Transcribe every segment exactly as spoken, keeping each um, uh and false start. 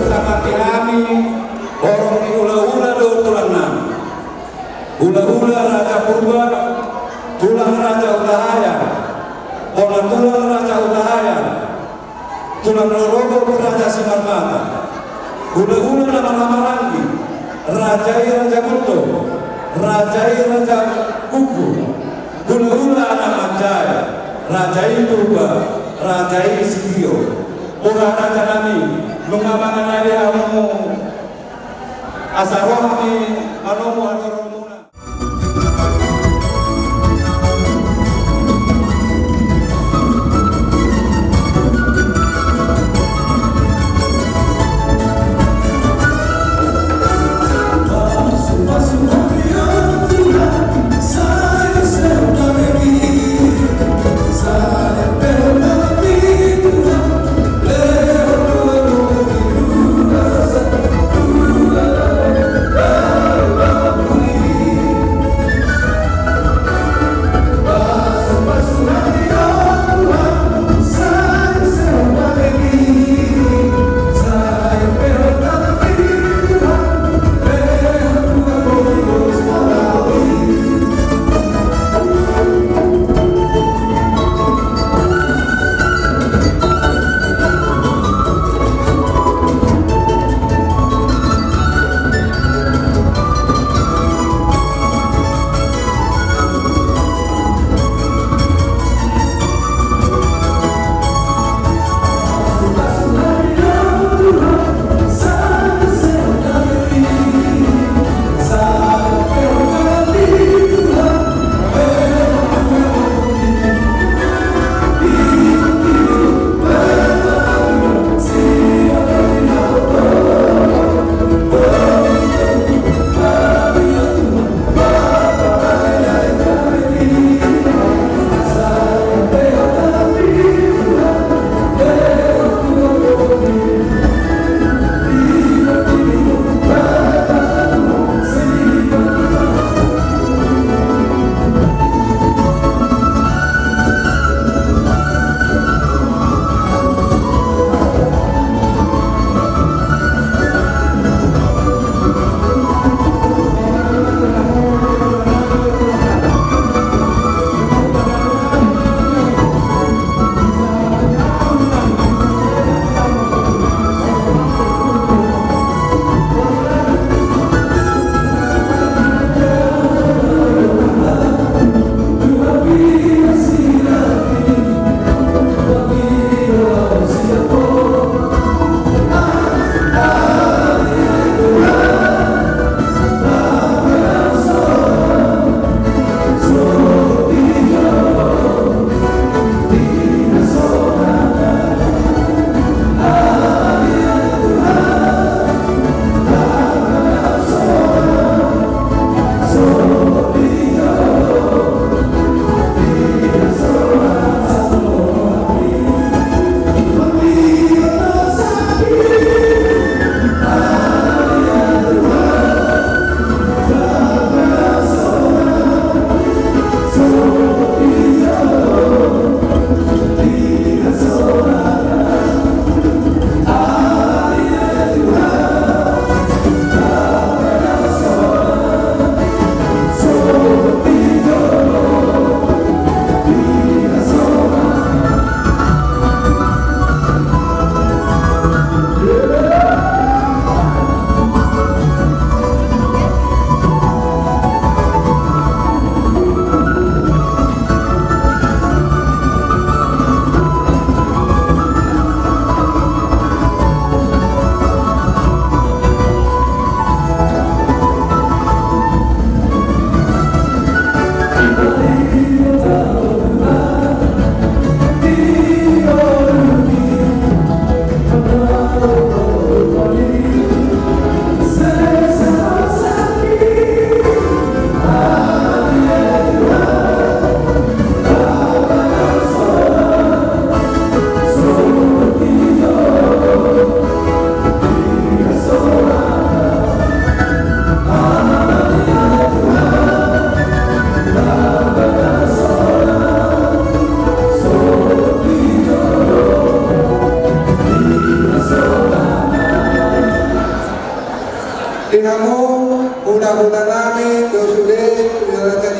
Sangap hami, horong ni hula-hula do tulang nami. Hula-hula Raja Purba, tulang Raja Hutahaean, bona tulang Raja Hutahaean, tulang rorobot Raja Simarmata, hula-hula na marhaha-maranggi, raja i Raja Gultom, raja i Raja Guggur, hula-hula anak manjae, raja i Purba, raja i Sitio. Boha raja nami, nunga mangan ate hamu, asa ro hami manomu hatorongmuna.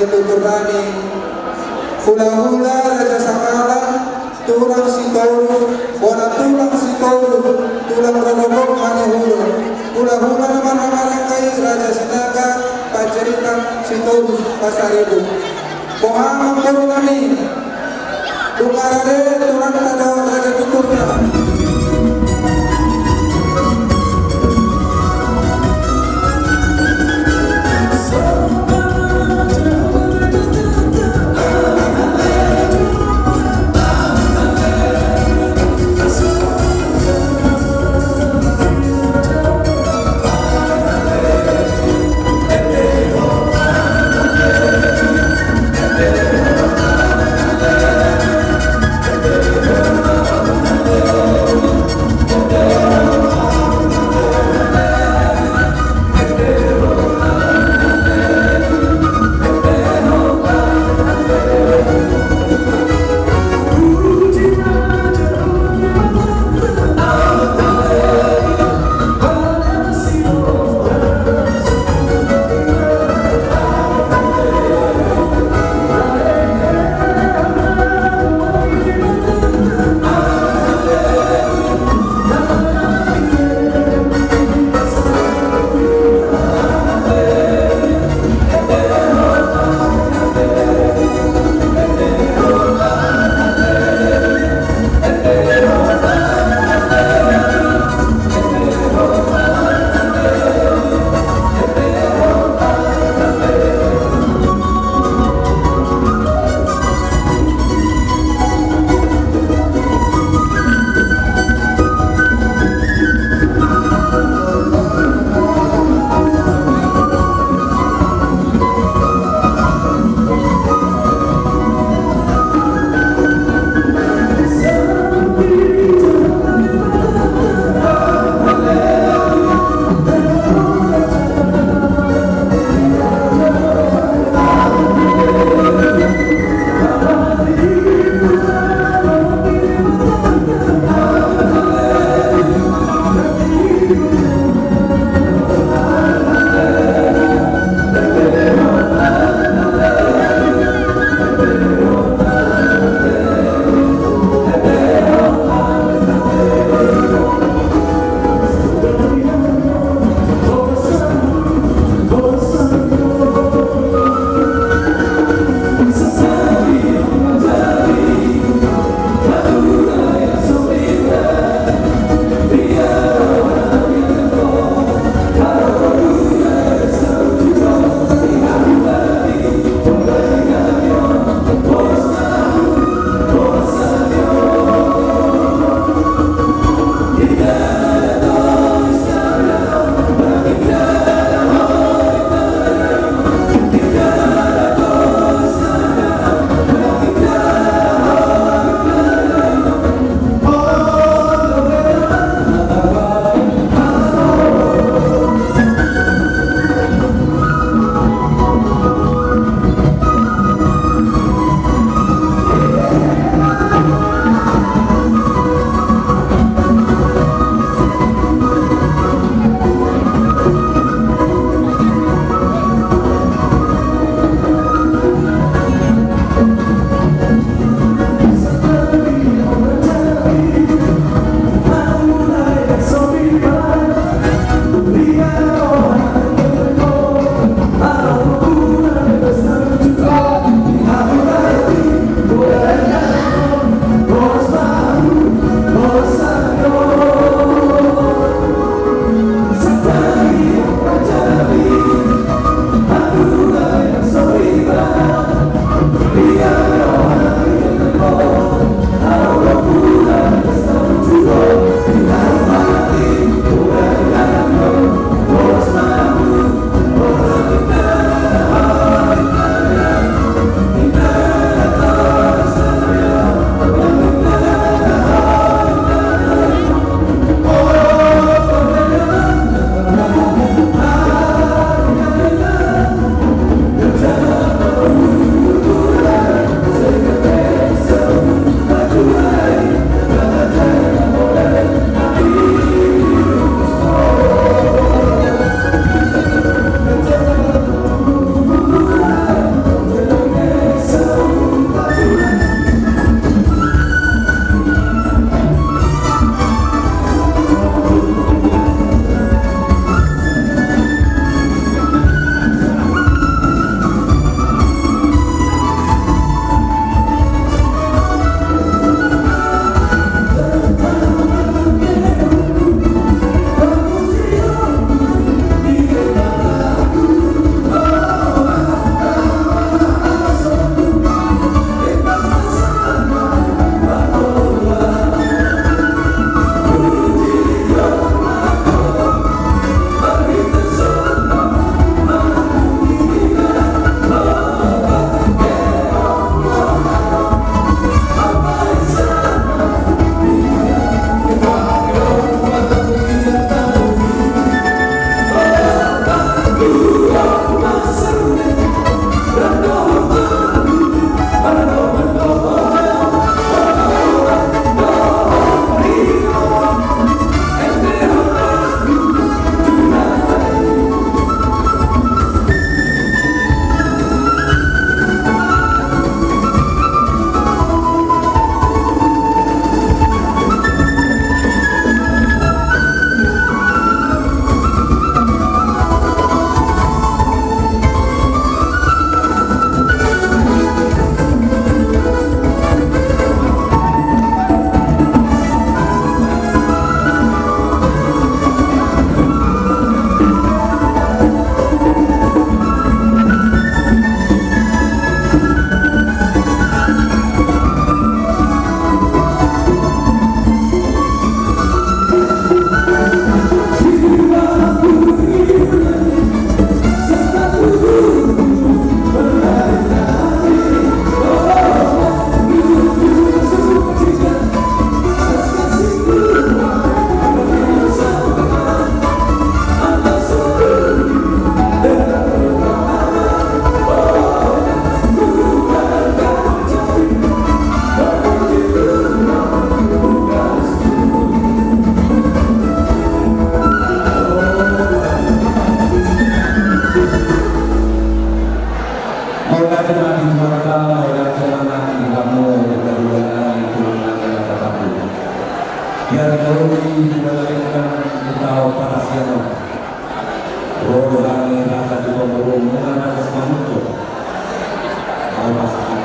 Tutur nami, hulahula Raja Sakalang, tulang Sitorus, bona tulang Sitorus, tulang rorobot Manihulor, hulahula na marhahamaranggi Raja Sinaga, Panjaitan, Sitorus, Pasaribu. Boha ma boru nami, dung rade tulangta do raja tuturna.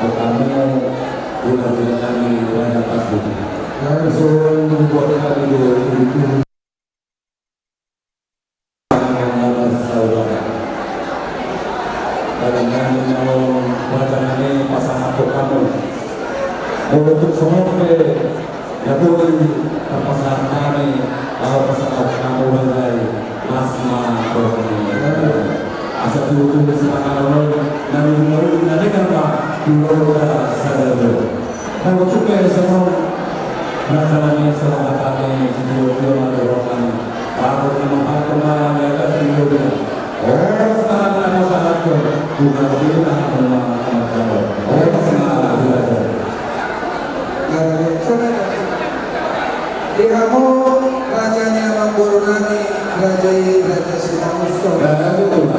Kamu, guna-guna nami, raja takut. Langsung buat kami dulu, dulu, dulu. Kadang-kadang mau baca nami pasangan tu kamu. Molo tung songon pe, ya boleh pasangan nami, mau pasangan kamu bagai, mas ma boleh. Asa tutu semangat lo, nami mau nami kan pak, dulu dah sadar lo. Nang tupe songon raja nami, songon hata ni sitio-tio ma dohot nami. Patut ni ma patut ma jaga sitio-tio. Horas ma hata na sahat tu, bukan bila hata na sahat. Horas ma hata. Di hamu raja ni amangboru nami, raja i, raja Simangunsong. Ya, betul.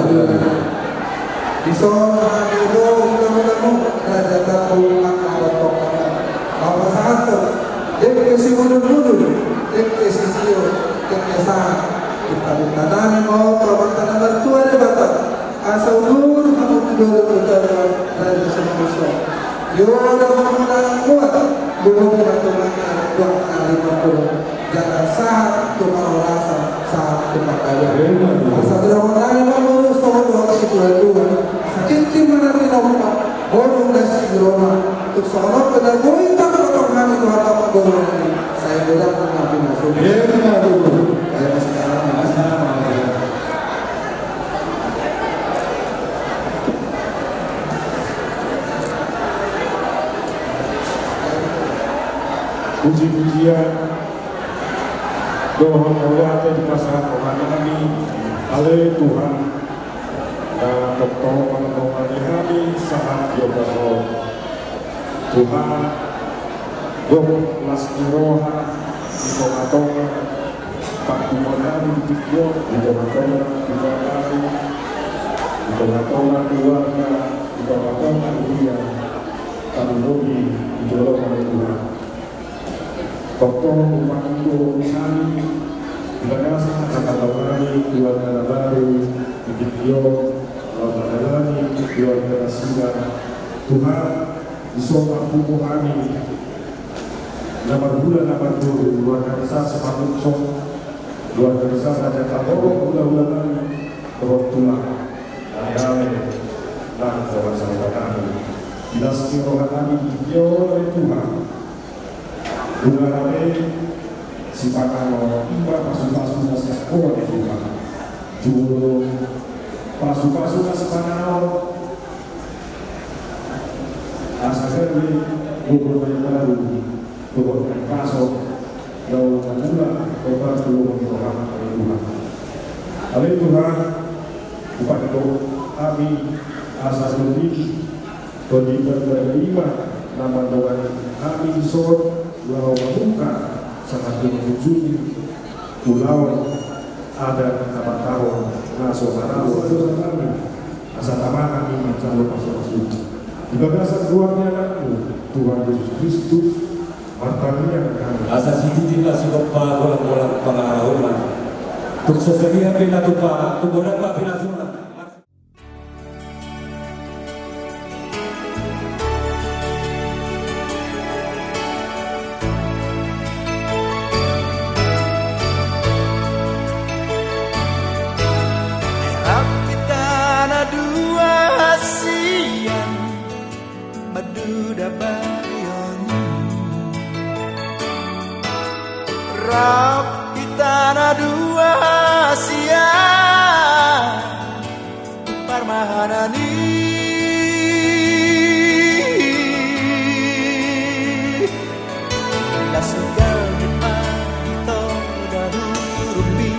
Dison hami do, ulaon, raja tampuk, angka botok. Bapak sahat tu, dengke simudur-mudur, dengke sitio, dengke sahat. Kita minta nami mau, Tuhan na martua Debata. Asa udur hamu tu dolok tu toruan, raja Simangunsong. Yo, dalam menang kuat, dua puluh lima, dua kali lima puluh. Jala sahat tu parhorasan, sahat tu panggabean. Asa dohononnami ma mangurus songon dohot situa-tua. Asa tintin ma na tinompa, bolon das di Roma. Tung songon on pe na boi tarpotong nami tu hata parboruon nami. Sai godang ma pinasuna. Ayo, masih dalam. Puji-pujian dohot mauliate dipasahat roha nami, ale Tuhan, na tongtong mangendongani hami sahat di ombas on. Tuhan, gok las ni roha di tonga-tonga parpunguan nami di tingki on, di tonga-tonga keluarga nami, di tonga-tonga keluarga, di tonga-tonga huria, kami boi di jolo nami, Tuhan. Tongtong hupangido nami di bagasan hata na baru, keluarga na baru di tingki on, laho mandalani keluarga na sila. Tuhan, dison ma pungu hami na marhula na marboru, keluarga besar Simangunsong, keluarga besar Raja Taboru, hula-hula nami dohot tulang, ale-ale nang dohot saudara nami. Di las ni roha nami di tingki on, ale Tuhan, nunga rade sipanganon, ima pasu-pasu na sian Ho, ale Tuhan. Jumolo pasu-pasu na sipanganon, asa gabe gogo na imbaru, gogo na impaso, laho mangula, gogo tu lomo ni roham, ale Tuhan. Ale Tuhan, hupangido hami asa tondim, tondim Debata i ma na mandongani hami dison, laho mamungka sahat tu mangunjungi ulaon adat na martahon na so marau. Asa tama hami manjalo pasu-pasu di bagasan goar ni Anakmu, Tuhan Jesus Kristus, martangiang hami. Asa sititi ma sigompa, golang-golang pangarahutna. Tung so sadia pe na tupa, tung godang ma pinasuna. Rap hita na dua sian Madura Barion. Rap hita na dua sian parmahanan i. Las ni gabe ma ito daru rumbi,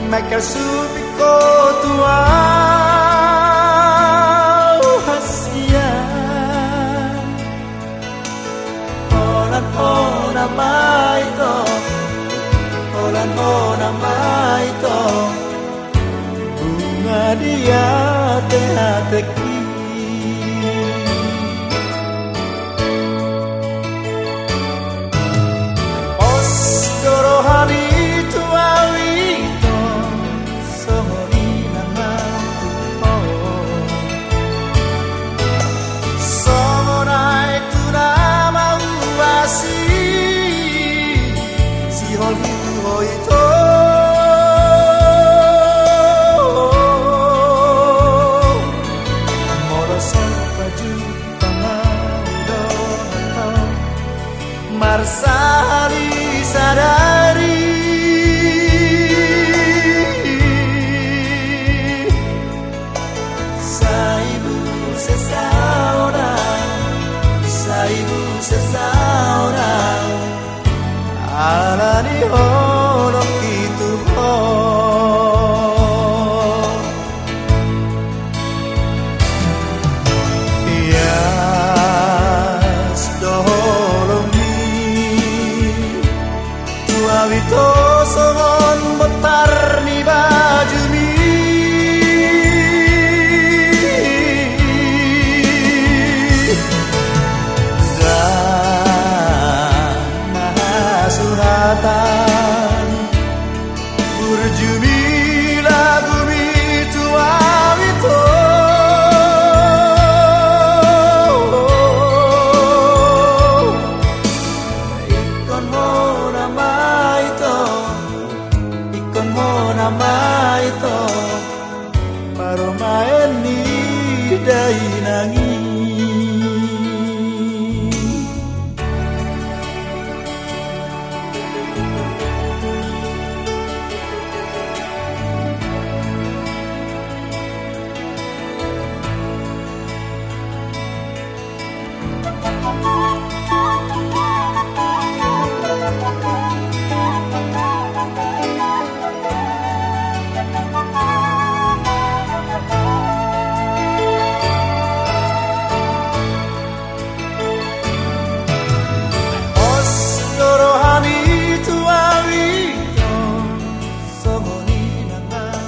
Michael Supiko tu au hasian. Holan hona ma ito, holan hona ma ito, bunga di ate-ateki. Pos do roha ni tu au ito, songon i nang au tu ho. So Ito, molo so pajumpang ahu dohot ho marsahali sadari, sai muse saonang, sai muse saonang. Alani holong i tu ho. Ias do holong i tu ahu ito songon bontar ni bajumi. Ndang na hasuhatan burju ni lagum i tu ahu ito. Ingkon hona ma ito, ingkon hona ma ito, parumaen ni dainang i. Pos do rohami tu ahu ito songon inang ahu.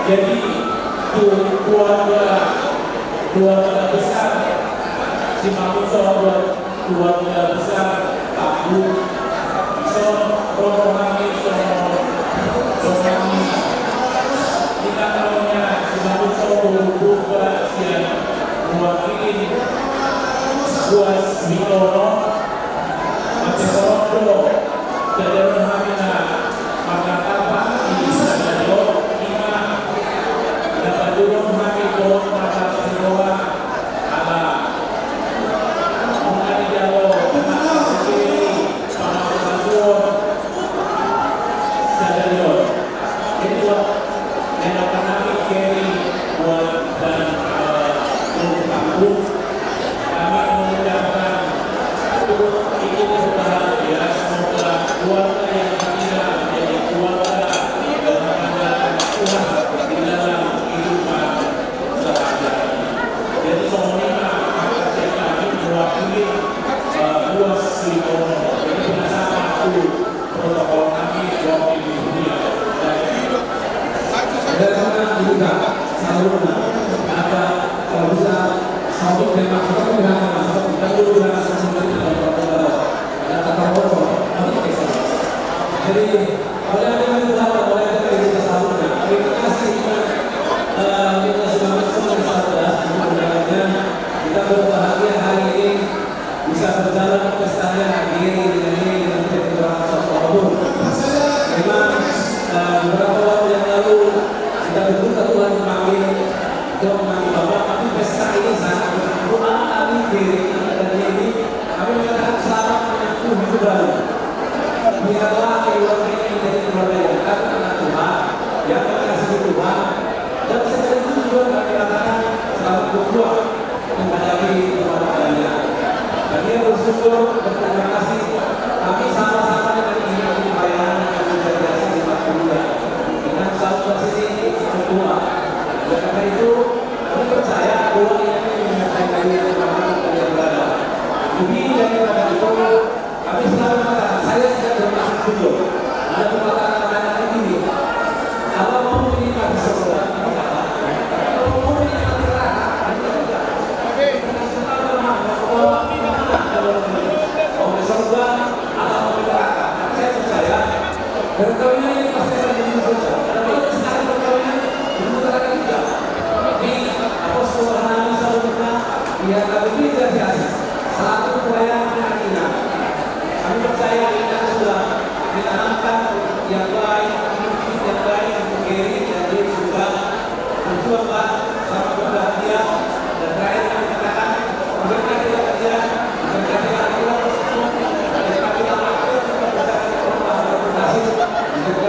Jadi, tu-, keluarga, keluarga besar Simanjuntak, keluarga besar Tambu. Ison roha ni, ison roha ni. Di tanggalna Simanjuntak, berhubung sian mewakili Buas Bitono. Mate sorondo, jadon hami na marmartabat di sadari on, ima na paduahon hami dohot marlas ni roha, ala muna dijalo, muna dijalo, pamasumasu sadari on. Jadi, buat yang akan kami carry buat dan, eh, untuk kampung, kami mengucapkan turut ikut berbahagia, semoga keluarga yang tertinggal menjadi keluarga yang diandalkan Tuhan di dalam kehidupan sehari-hari. Jadi, songon i ma, maka kami mewakili, eh, Buas Bitono. Jadi, bersama tu protokol kami, wakil di dunia. Dari sana dibuka saluran. Ada, kalau bisa, satu tema, satu tema, satu tema, satu tema, satu tema. Jadi, oleh ada yang dibuka, oleh ada yang dibuka saluran. Terima kasih, eh, terima kasih banget, terima kasih atas undangannya. Kita berbahagia hari ini. Bisa berjalan pestanya, ini, ini, ini, ini, ini, ini, ini. Memang, eh, beberapa waktu yang lalu kita berdoa, Tuhan memanggil, Tuhan memanggil Bapak, tapi pesta ini sangat berdoa kami di, dan ini, kami mengatakan selamat menempuh hidup baru. Biarlah keluarga ini menjadi keluarga yang dekat dengan Tuhan, yang mengasihi Tuhan, dan sekaligus juga kami katakan selamat berjuang menghadapi permasalahannya. Kami bersyukur, berterima kasih. Kami sama-sama dengan ibu-ibu bayangan yang luar biasa di Martapura. Dengan saudara sini, ketua. Oleh karena itu, kami percaya bahwa ini mengingatkan kami yang pertama kali yang berada. Lebih daripada itu, kami selalu mengatakan, saya tidak bermaksud jujur. Ada pepatah mengatakan begini, apapun ini mati surga, apapun ini mati neraka, ini juga. Mau di surga, atau mau di neraka. Saya percaya, perkawinan ini pasti akan jadi surga. Kalau sekarang perkawinan, di neraka juga. Di apostol Yohanes, dia kami tidak dikasih. Satu pelayanan yang ingat. Kami percaya kita sudah menanamkan yang baik, yang baik untuk Gary dan Gary juga. Berjuang, Pak, sama berbahagia. Dan terakhir kami katakan, jika tidak kerja, jika tidak pulang, jika tidak lahir, jika tidak berhasil, jika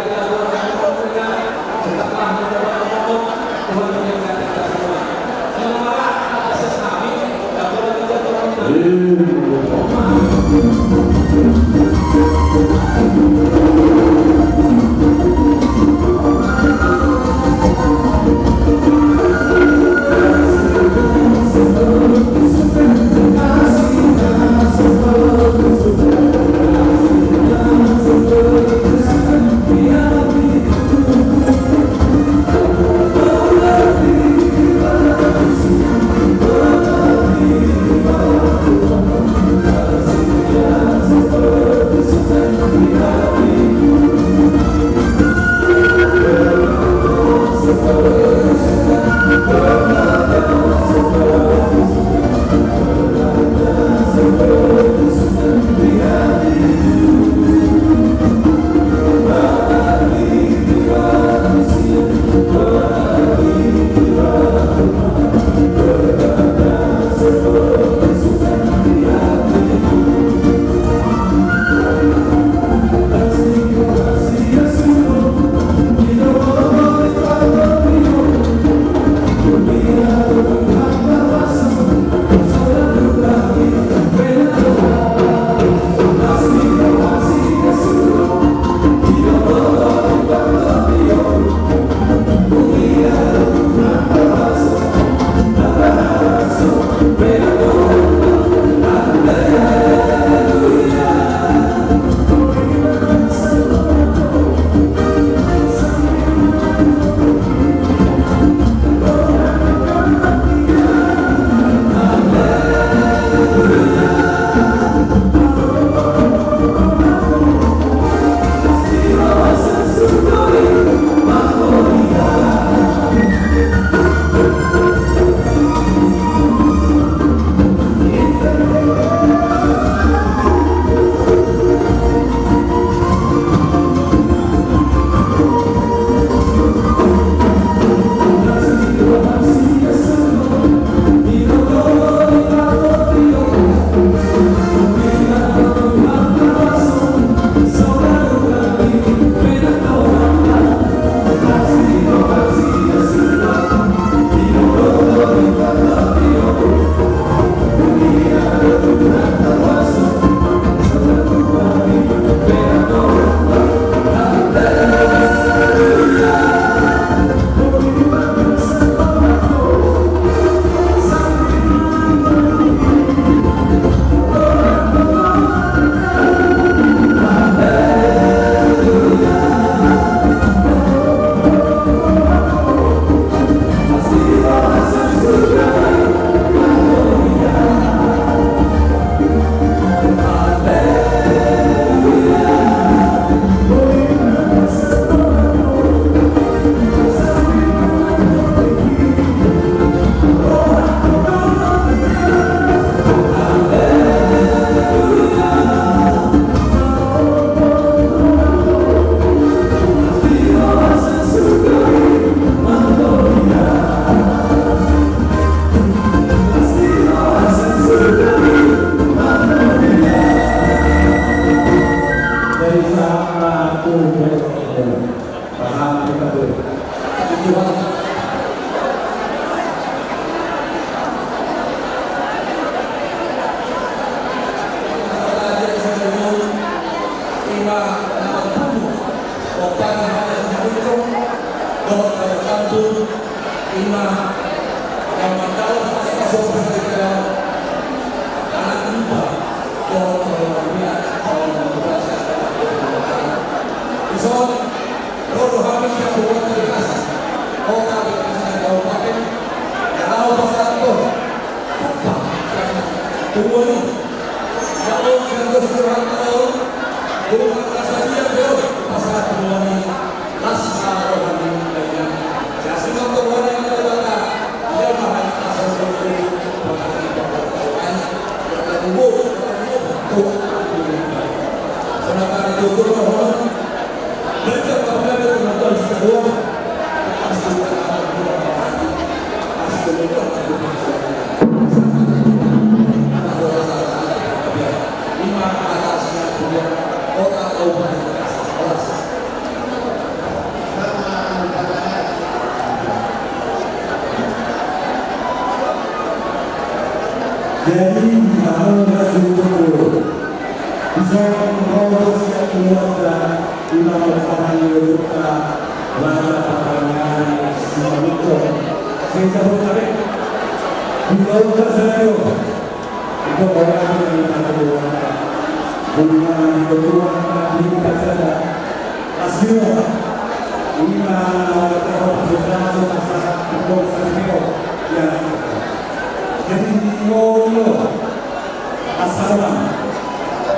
Ro do hami sian Boru Tarias, Kota Bekasi dan Kabupaten, na laho pasahathon tumpang sian tumua i. Ia on sian dos ni rohanta do, tung na sadia do pasahat tumua i, las ma roha ni dainang. Sai asi ma antong roha ni Debata. Jadi, di hamu na sumurut, bisa mengurus keluarga, imam parangi luka, lada parangi simaluko, sehingga berkabeh, di lauta sayo, itu orang yang tak keluarga, bunga di ketua, di kacada, Asli, ima, jadi, io, io, asal,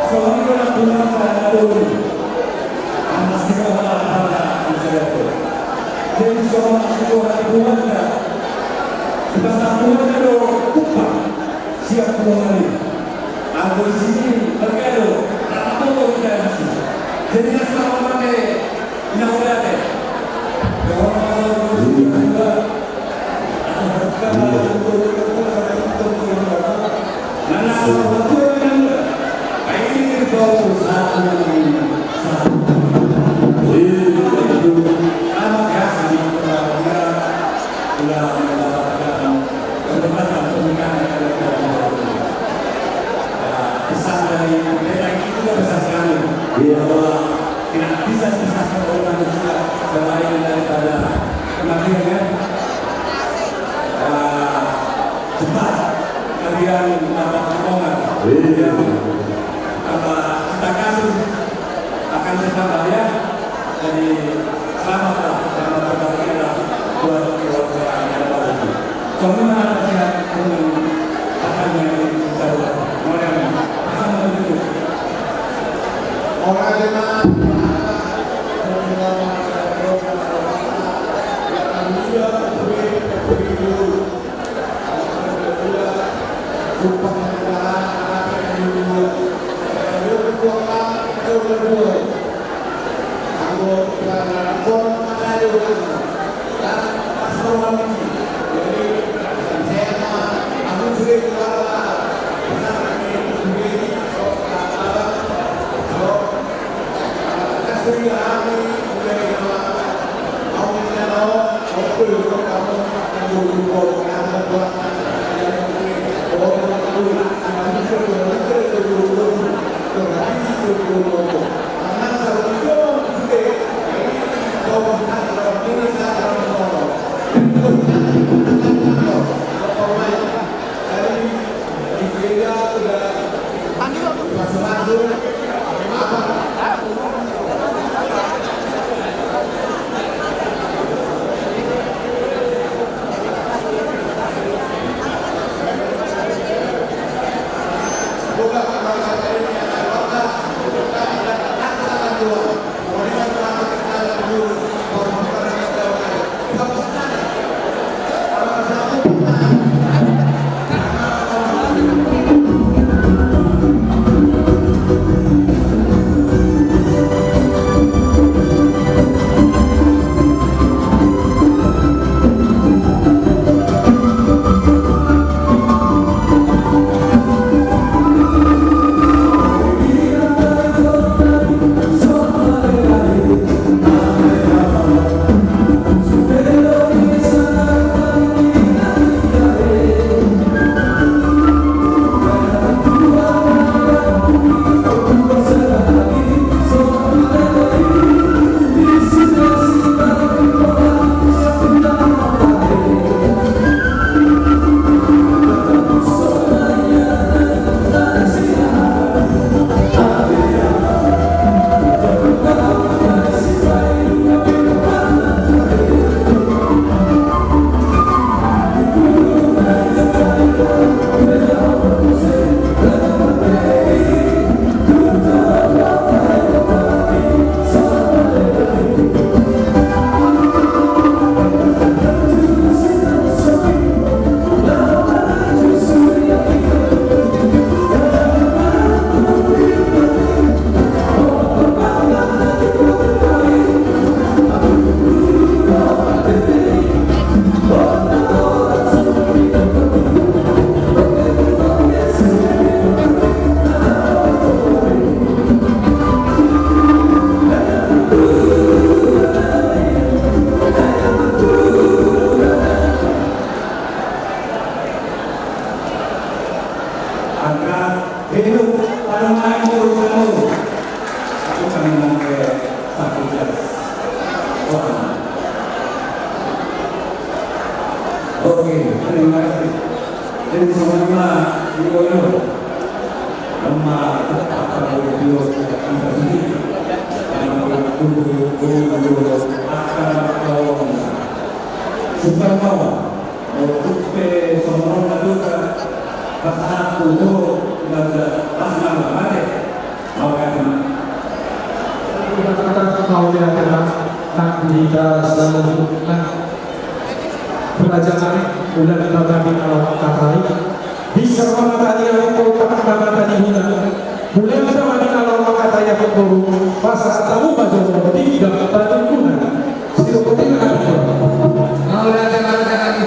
soalnya kalau pulang ke Anadolu, anak sekolah, anak, anak, jadi, soalnya sekolah pulang, kita satu, ada, lupa. Siap, Tuan. Aku di sini, berkado, tak apa, kita di sini. Jadi, asal pakai, ina udah deh. Ya, orang, Pesan dari pendeta itu juga pesan sekali. Iya. Bahwa tidak bisa dipisahkan oleh manusia selain daripada kematian, kan? Ah, cepat kalian dapat pertolongan. Iya. Apa kita kasih akan cepat, ya. Jadi, selamatlah, selamat berbahagialah buat keluarga yang baru. Soalnya mana ada sihat dengan akan yang kita buat. Mau yang, akan menunjuk. Orang yang mana, Oke, terima kasih. Jadi semuanya, Ibu Ibu. Nama tetap pada video kita sendiri. Nama guru, guru, guru, akan kawan. Bukan mau, mau tupe, semua juga. Pas aku, guru, nggak ada, pas nggak ada. Mauliate ma. Mauliate ma nang di hita saluhutna. Raja nami, ulaon nami na laho mangkatai. Bisa mangkatai, ahu tau tak mangkatai hita. Ulaon nami na laho mangkatai, ahu tau. Pasahat hamu ma jolo pinggan panungkunan. Sidok pinggan. Mauliate ma, raja nami.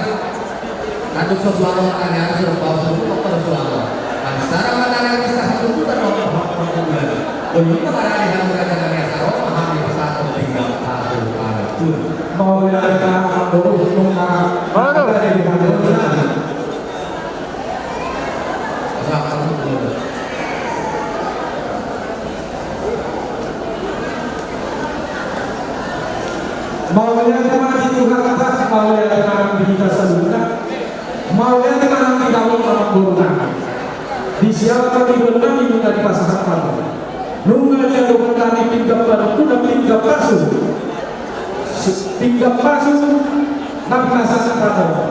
Nandung so suara mataniari so bau so buka pada suara. Kan sada mataniari bisa hasundutan waktu hak perkumpulan. Ulun na marani hamu raja nami, asa ro ma hami pasahathon pinggan panungkunan. Mauliate ma, amang boru, nunga. Aduh. Pasahathon pinggan. Mauliate ma di Tuhanta, mauliate ma di hita saluhutna, mauliate ma di hamu amang boru nami. Di siala partingkian nami nunga dipasahat hamu. Nunga diadopan nami pinggan panungkunan, pinggan pasu. Pinggan pasu na pinasahat hamu.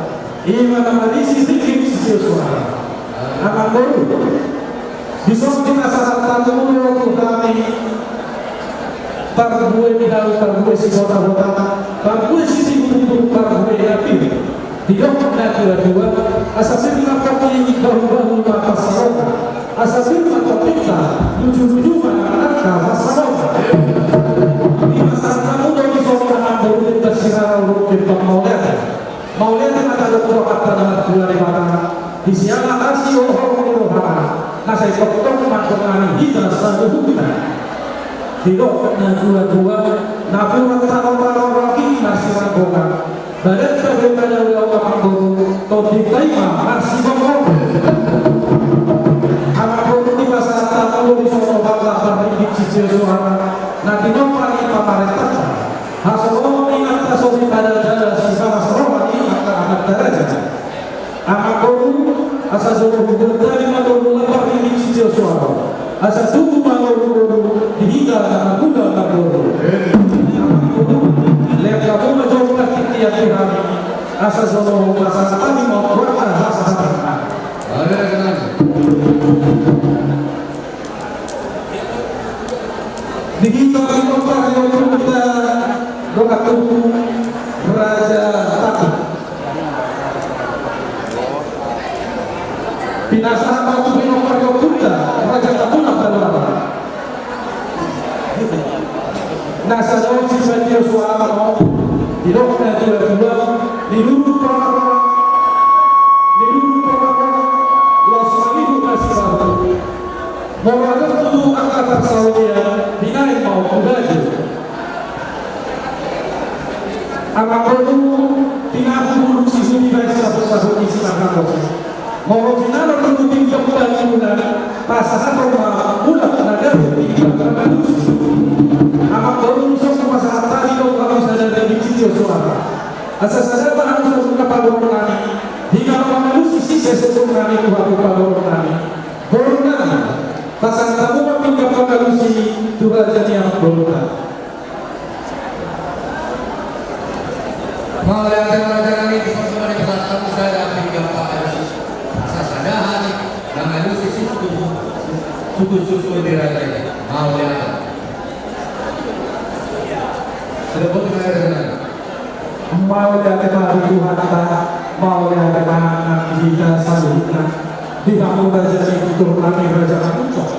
Ima na marisi ringgit sitio soara. Amang boru. Dison pinasahat hamu do tu hami parbue ni hau, parbue sihotahota, parbue sitiburtibur, parbue na pir. Didok natuatua, asa pir ma tondi, bahubahu ma pansalongan, asa pir ma tondinta, lujuluju ma angka pansalongan. Dipasahat hamu do dison amang boru, denggan sirara, uruk denggan mauliate. Mauliate ma tadok tu Amanta na martua Debata, di siala asi dohot holong ni rohana, na sai tongtong mandongani hita saluhutna. Didok natuatua, napuran tano-tano, rangkik na siranggongan, badanta pe padaulaon amang boru, tondinta i ma marsibongkol. Amang boru, dipasahat hamu do dison opat lambar ringgit sitio soara, na tinompa ni pamarentanta. Hasoloan ni angka soripada jala sipalas roha ni angka amanta raja. Amang boru, asa jolo hugantari ma tolu lambar ringgit sitio soara. Asa tubu ma ngolu-ngolu di hita na marhula marboru. Amang boru, lean hamu ma jolo partingkian di hami. Asa jolo pasahat hami ma tu angka pasahatanna. Di hita na parjolo, hita dongan tubu Raja Tatu. Pinasahat ma tu hita na parjolo, Raja Tatu na parjolo. Na sada on sitio soara on, didok natuatua, ni lurung pamaro, ni lurung pamaro, laos mangido na sibaru. Molo adong tutu angka parsaoran, binahen ma on tu raja. Amang boru, tinapu bulung sihut dibaen saput-saput ni simarhaposi. Molo jinalo tutu pinggan panungkunan, pasahathon ma mulak na gabe pinggan pangalusi. Amang boru, dison hupasahat hami do tu hamu sada ringgit sitio soara. Asa sada ma hamu saluhutna paboruon nami, hingga mangalusi sisongon nami tu hamu paboruon nami. Boru nami, pasahat hamu ma pinggan pangalusi tu raja ni amang boru nami. Mauliate ma raja nami, dison ma dipasahat hamu sada pinggan pangalusi. Asa sada hami mangalusi suku, suku-suku ni raja i. Mauliate. Sudah botima raja nami. Mauliate ma di Tuhanta, mauliate ma nang di hita saluhutna. Di hamu raja ni tutur nami, raja Manungkok.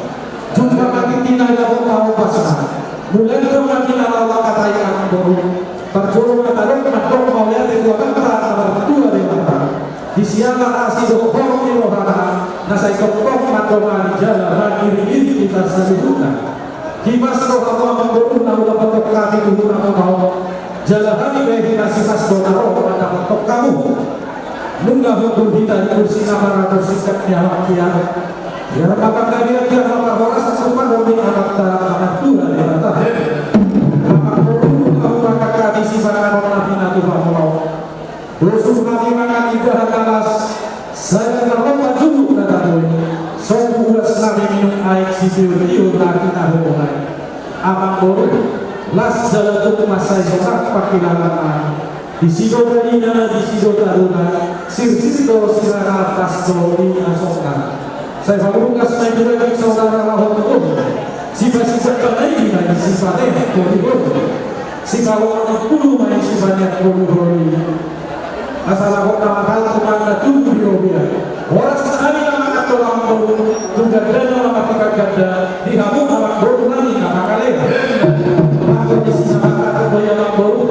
Jumpa ma tingki na dapot na umpasa. Mulai do ma di na laho mangkatai, amang boru. Parjolo ma tadok mandok mauliate tu Amanta na martua Debata. Di siala asi dohot holong ni rohana, na sai tongtong mandongani jala mangiring-iring hita saluhutna. Hipas do hamu amang boru na ula mandok hami tu hamuna on. Jala hami pe na hipas do na ro mandapothon hamu. Nunga hundul hita di kursi na maragam singkat ni halak i. Biar ma panggabean, biar ma parhorasan tu panggabean ni Amanta na martua Debata. Amang boru, nunga hupasahat hami Siur-iur na hinaholongan i. Amang boru, las jala tung mansai horas pangkilalaan nami. Disi do dalina, disi do tadona, sirsir do sirara, pas do di asokna. Sai pamungkas ma i tu daging saudara laho tu boru. Sipasipat pangaidi ma i, sipaneang holi-holi. Sipahonon umpulu ma i, sipaneang holi-holi. Asa laho na marhalto ma na tubu di robean. Horas ma hami na mangan dohot amang boru, tung gandana ma martingkat ganda di hamu amang boru nami na mangalean. Anggo disi na mangkatai do i amang boru,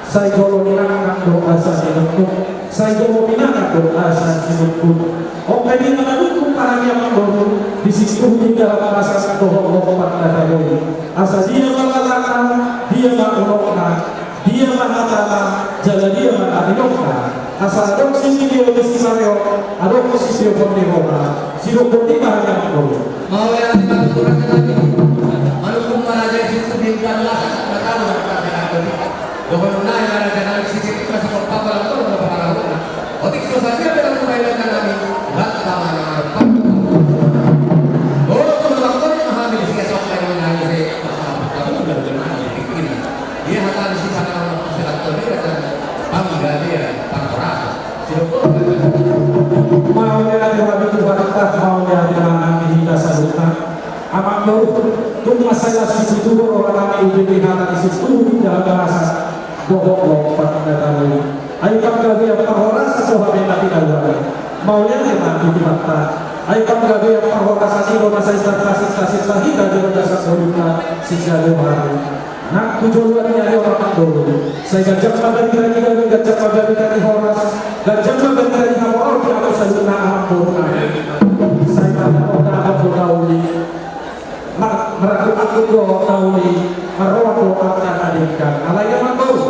sai jolo ninangan do asa ninungnung, sai jolo pinangan do asa sinungkun. On pe di na manungkun ma hami amang boru, di sintuhu indahan masa dohot lompan na tabo i. Asa dia ma lalangna, dia ma unokna, dia ma hatana, jala dia ma nidokna. Asa adong sitio ni sipareon, adong sitio ni roha. Sidok boti ma hami amang boru. Mauliate ma tutu raja nami. Manungkun ma raja i sintuhu indahan masa na tabo i. Dohonon nami ma raja nami, sititi ma singkop papa lam tolu ma pangarahutna. Otik so sadia pe na tupa i raja nami, banta ma na marpangku. Dohot tu na mangkoni ma hami di siasam na i nami se, masa na putaru na dohonon nami di tingki na. Ia hata ni sipanganon na pasahat tu raja nami, panggabean parhorasan. Sidok boti ma raja nami. Mauliate ma tutu raja nami, mauliate ma nang di hita saluhutna. Amang boru, tung mansai las situtu do roha nami umbege hata ni sintuhu indahan masa dohot lompan na tabo i. Ai panggabean parhorasan do hape na pinaluan. Mauliate ma tutu raja nami. Ai panggabean parhorasan i do na sai tarpasinta-sinta hita di bagasan ngolunta siganup ari. Nang tu joloan ni ari on amang boru, sai ganjang ma barita ni gabe, ganjang ma barita ni horas, ganjang ma barita ni hamoraon di hamu saluhutna amang boru nami. Sai marhata do na uli, mar-, marangkup-angkup do na uli, marroan do angka na denggan. Alai amang boru,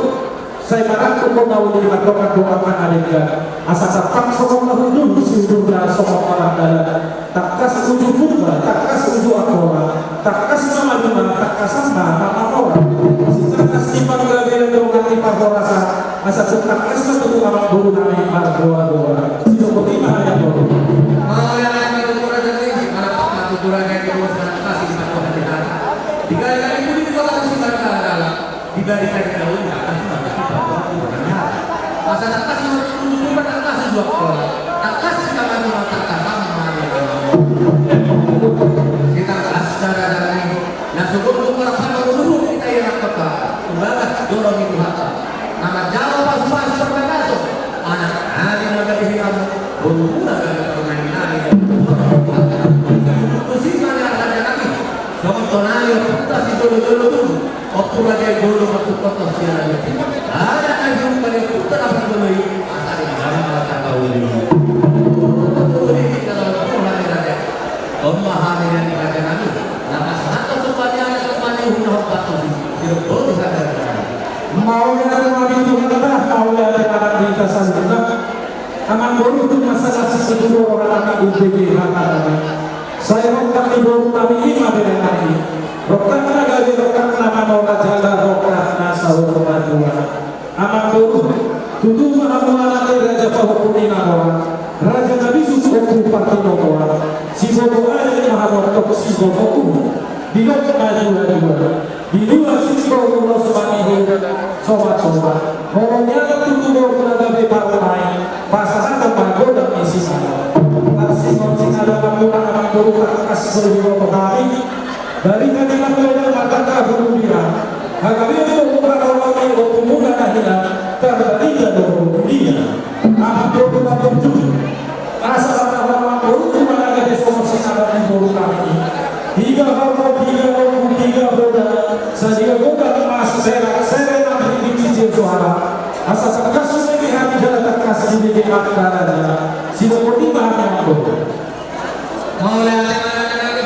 sai marangkup do na uli, marroan do angka na denggan. Asa tampang songon na hundul, siudurna songon na mardalan. Tangkas uju Purba, tangkas uju Angkola, tangkas na maduma, tangkasan ma na mamora. Sitangkas ni panggabean dongan ni parhorasan, asa tung tangkas ma tutu amang boru nami margoar-goar. Sidok boti ma hami amang boru. Mauliate ma tutu raja nami, manang ma tutu raja nami, bosan kasih ma tutu hati-hati. Di gali-gali pudi di kota musik barita adalah. Di baritaan na uli tangkas ma tutu panggabean dongan ni parhorasan. Asa tangkas ma tutu Purba, tangkas uju Angkola, tangkas ma maduma, tangkasan ma na mamora. Sitangkas na raja nami, na so gondang marpangoluhon hita i anak kota, tu bagas joro ni Tuhanta. Na manjalo pasu-pasu parbagason, anak nami na gabe hian, boru na gabe pangani nami, joro ni Tuhanta. Tusi ma nian raja nami, songon tona ni ompunta sijolo-jolo tubu. Ompu raja i jolo ma tu kota sian na jolo. Adat na jolo ma ni ompunta na parjolo i, asa denggan ma tarbauli. Uli di dalam Tuhan ni raja. On ma hami nian raja nami. Na pasahathon somba ni anak, somba ni uhum na hombar tusi. Sidok boti hami raja nami. Mauliate ma di Tuhanta, mauliate ma nang di hita saluhutna. Amang boru, tung mansai las situtu do roha nami umbege hata nami. Sai rongkap ni boru nami i ma bere nami. Rongkap na gabe, rongkap na mamora jala rongkap na saur matua. Amang boru, tutu ma hamu anak ni raja pahompu ni namora, raja na bisuk Ompu Partinokoan. Siboto adat ma hamu antong siboto uhum. Didok ma dua-dua. Di dua sisbo ulos ma ni hula sobat-sobat. Molo nian tutu boru na gabe parumaen, pasahaton ma godang ni sinadap. Tarsingot sinadap muna amang boru, tangkas do diboto hami. Barita ni lambedan martanda hulubiran. Hagabeon do huparorot ni ompumuna na hian, tarbarita do hulubiran. Amang boru na burju. Asa amang boru tu manang gabe songon sinadap ni boru nami. Piga horbo, piga lombu, piga hoda, sadia godang mas perak, sere nang ringgit sijil soara. Asa tangkas dibege hami jala tangkas dibege angka raja. Sidok boti ma hami amang boru. Mauliate ma raja nami.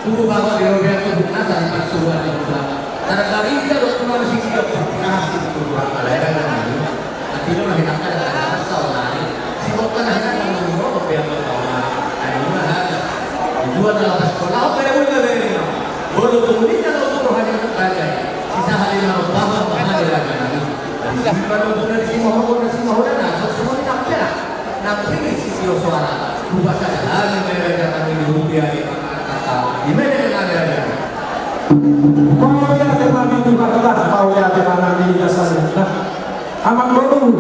Tubu bagot di robean, tubu nasa di parsuruan ni Tuhan. Tarbarita do tu manusia, na hasi tu Tuhan, alai raja nami. Antino na hinangka dan tangkas saonari. Singkopna na hinangka na manguroko pe angka saonari. Ai muna hata. Tujuan na lapas ko laho pada muna beri. Bolo tumuli na laho roha ni raja i. Sisahali na roha bahwa bahwa raja nami. Di sini pada muna di sini mahogo na sini mahogo na sok semua ni tampela. Nang ringgit sijil soara. Buka saja hami raja nami di rupiah di. Mauliate ma di Tuhanta, mauliate ma nang di hita saluhutna. Amangboru,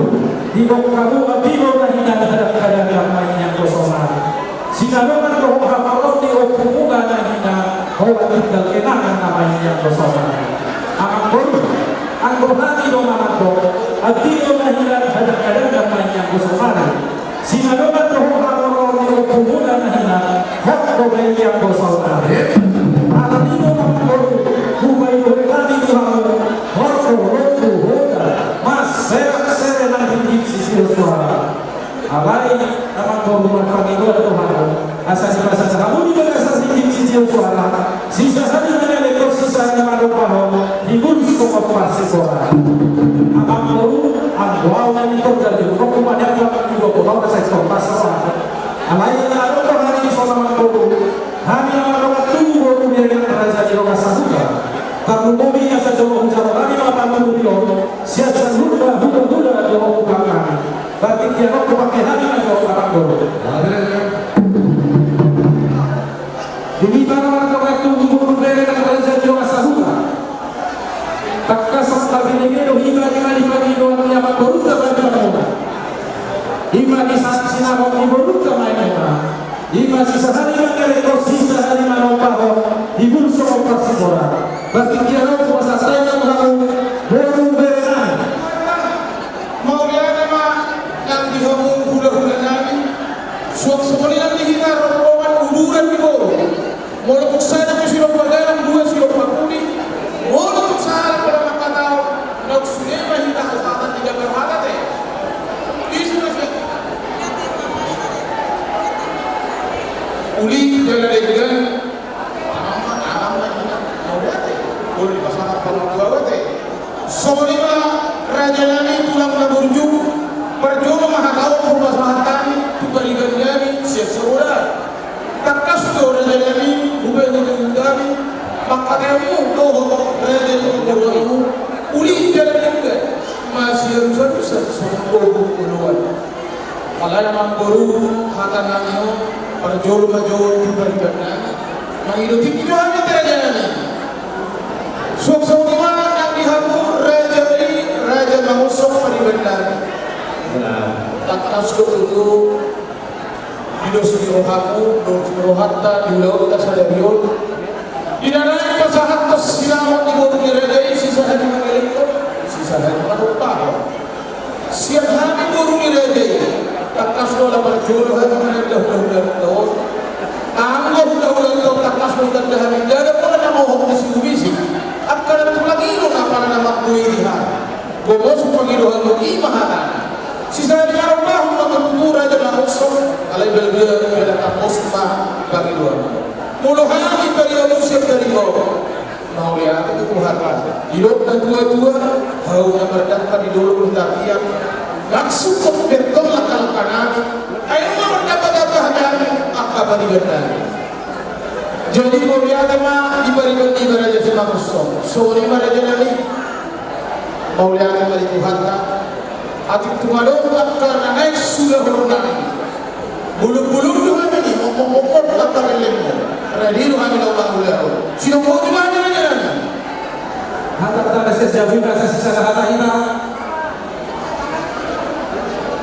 didok hamu, andilo na hinan hadang-hadang na main ni anggo saonari. Sinadongan do ho hamoraon ni ompumuna na hinan, holan tinggal kenangan na main ni anggo saonari. Amangboru, anggo hami do na mandok, andilo na hinan hadang-hadang na main ni anggo saonari. Sinadongan do ho hamoraon ni ompumuna na hinan, hot do baen ni anggo saonari. Alani i do amangboru, hupaidahon hami tu hamu, hot do lombu, hoda, mas, perak, sere nang ringgit sitio suara. Alai amangboru, marpangidoan do hamu, asa dipasahat hamu di bagasan ringgit sitio suara, sisahali mangalehon, sisahali manombahon, di bulus songon parsikoran. Amangboru, anggo au na nitorda di hukum, hukum adat, hukum adat, hukum adat, hukum adat. Alai na adong do hami dison amangboru, hami na mardongan tubu boru bere nang raja ni dongan sahuta. Tarlumobi asa jolo hujalo hami ma pangurupion sian saluhutna hulahula dohot hula-hula nami. Berarti dia rok pakai hami na jolo amangboru. Di hita na mardongan tubu boru bere nang raja ni dongan sahuta. Tangkas on tabinege do hita di na di pangidoan ni amangborunta Bani Pangula. I ma di sansinamot ni borunta Maemuna. I ma sisahali mangalehon, sisahali manombahon, di bulus songon parsikoran. Berarti dia rok pasahat hami ma tu hamu, boru bere nami. Mauliate ma nang di hamu hulahula nami. Suang songon i nang di hita rombongan uduran ni boru. Molo tung sada pe silompa galang, dua silompa pudi. Molo tung sada pe na mangkatahon, naung sude ma hita hasahatan di gabar hata te. Isi ma sian hita. Uli jala denggan. Amang ma, amang ma hita. Mauliate. Molo dipasahat pangurupion te. Songon i ma raja nami tulang na burju. Parjolo ma hata on hupasahat hami tu pariban nami sian Sabola. Tangkas do raja nami, hupaihut-ihut hami mangkatahon hamu dohot raja ni borumu, uli jala denggan, masialusalusan songon bobu oloan. Alai amangboru, hata nami on parjolo ma jo tu pariban nami. Mangido tingki jo hami tu raja nami. Suang songon i ma nang di hamu raja i, Raja Mangosok, pariban nami. Tangkas do tutu. Di dos ni rohamu, dos ni rohanta, di ulaonta sadari on. Di na naeng pasahathon sinamot ni boru ni raja i, sisahali mangalehon, sisahali manombahon. Sian hami boru ni raja i, tangkas do ala parjolo hami mananda hulahula on. Anggo hulahula on tangkas do tanda hami, ndada pola na mohop ni sibubisi. Angka na tulang i do na pala na manggohi di hami. Gomos pangidoanmu i ma hatana. Sisahali manombahon ma tutu Raja Mangosok, alai balga jala tambos ma pangidoanmu. Molo hami paribanmu sian pariban on, mauliate tu Tuhanta. Didok na tua-tua, hau na mardangka di dolok do tapian. Langsung tu bertol langka-langka nami. Ai nunga mardamba-damba hami angka pariban nami. Jadi mauliate ma di pariban ni iba Raja Simangosok. Songon i ma raja nami. Mauliate ma di Tuhanta. Atik tung adong angka na naeng sudahon nami. Bulung-bulung do hami ni, mokmok-mokmok angka lelengmu. Radi do hami na umangulahon. Sinamot ma hami raja nami. Hata tanda sian jabu i ma sasisala hata hita.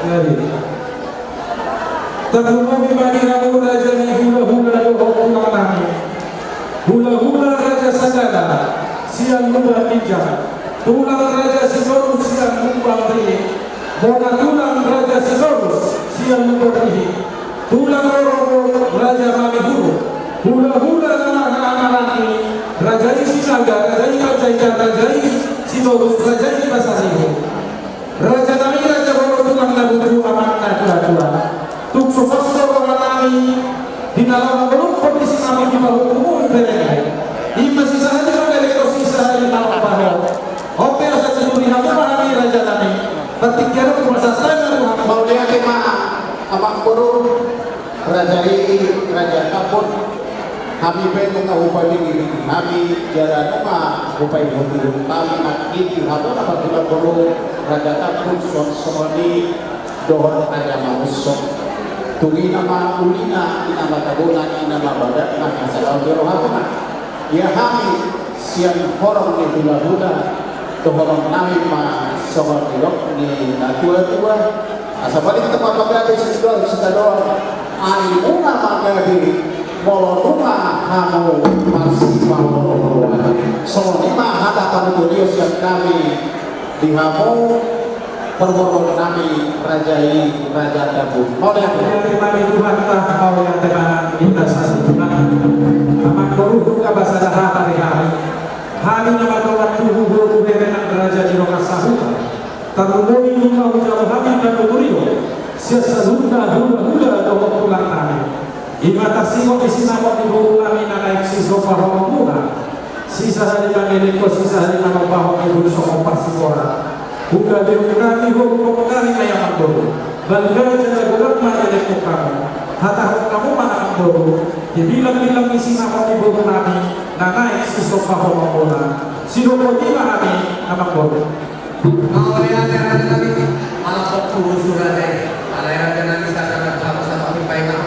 Jadi. Tarlumobi ma di hamu raja ni hulahula dohot tulang nami. Hulahula Raja Sagala sian Lumban Ginjang, tulang Raja Sitorus sian Lumban Rihit, bona tulang Raja Sitorus sian Lumban Rihit, tulang rorobot Raja Mangihuruk, hulahula na marhaha maranggi, raja i Sinaga, raja i Panjaitan, raja i Sitorus, raja i Pasaribu. Raja nami, raja bolon, tulang na burju, amang na tua-tua. Tung so pos do roha nami di na laho mangolungkon di si nami di pahukumu i berengmu. I ma sisahali mangalehon, sisahali manombahon. On pe asa dituri hamu ma hami raja nami. Partingkian on hupasahat ma tu hamu. Mauliate ma amangboru. Raja i, Raja Tambun, hami pe nunga hupaihut-ihut hami, jala nunga hupaihut-ihut hami, nangkin di hamu na partulang boru, Raja Tambun, suang songon i dohot Raja Mangosok. Tung i nama ulina, i nama tabona, i nama bagatna, asa lam di rohamuna. Ia hami sian horong ni hulahula, dohonon nami ma songon nidok ni natuatua: Asa balik tu panggabean sitadoan, sitadoan, ai nunga manggabe, molo nunga hamu marsipaolooloan. Songon i ma hata panuturion sian hami di hamu parboruon nami, raja i, raja Tambun. Mauliate. Mauliate ma di Tuhanta, mauliate ma di Tuhanta. Amangboru, nunga basa da hata di hami. Hami na martubu boru bere nang raja di dongan sahuta. Tarlumobi nunga hujalo hami panuturion sian saluhutna hulahula dohot tulang nami. I ma tarsingot ni sinamot ni boru nami na naeng sisomba horongmuna. Sisahali mangelek ho, sisahali manombahon ni boru songon parsikola. Hugabehon hami ho, hugabehon hami ma i, amangboru. Balga jala godang ma elekhon hamu. Hatahon hamu ma, amangboru, di bilangbilang ni sinamot ni boru nami na naeng sisomba horongmuna. Sidok on i ma hami, amangboru. Mauliate, raja nami. Ala pokku usu raja i. Alai raja nami, sada ma tu hamu, sada ma tu paima.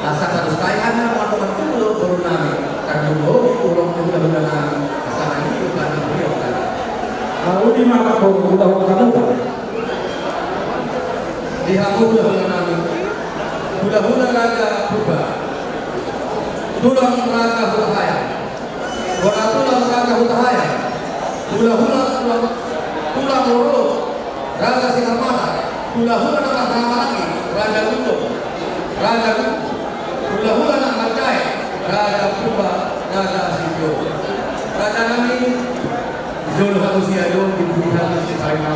Asa sadus paima na mangkon tu boru nami. Tarlumobi ulos ni hulahula nami. Asa nami tu panuturion nami. Lalu di mana kau hulahula nami? Di hamu hulahula nami. Hulahula raja Purba. Tulang raja Hutahaean. Bona tulang raja Hutahaean. Hulahula tulang, tulang Rorobot, raja Sinarmata. Hulahula na marhahamaranggi, raja Gundong, raja Gundong. Hulahula na marjae, raja Purba, raja Sitio. Raja nami, jolo hamu sian on, di pudi hamu sipaima.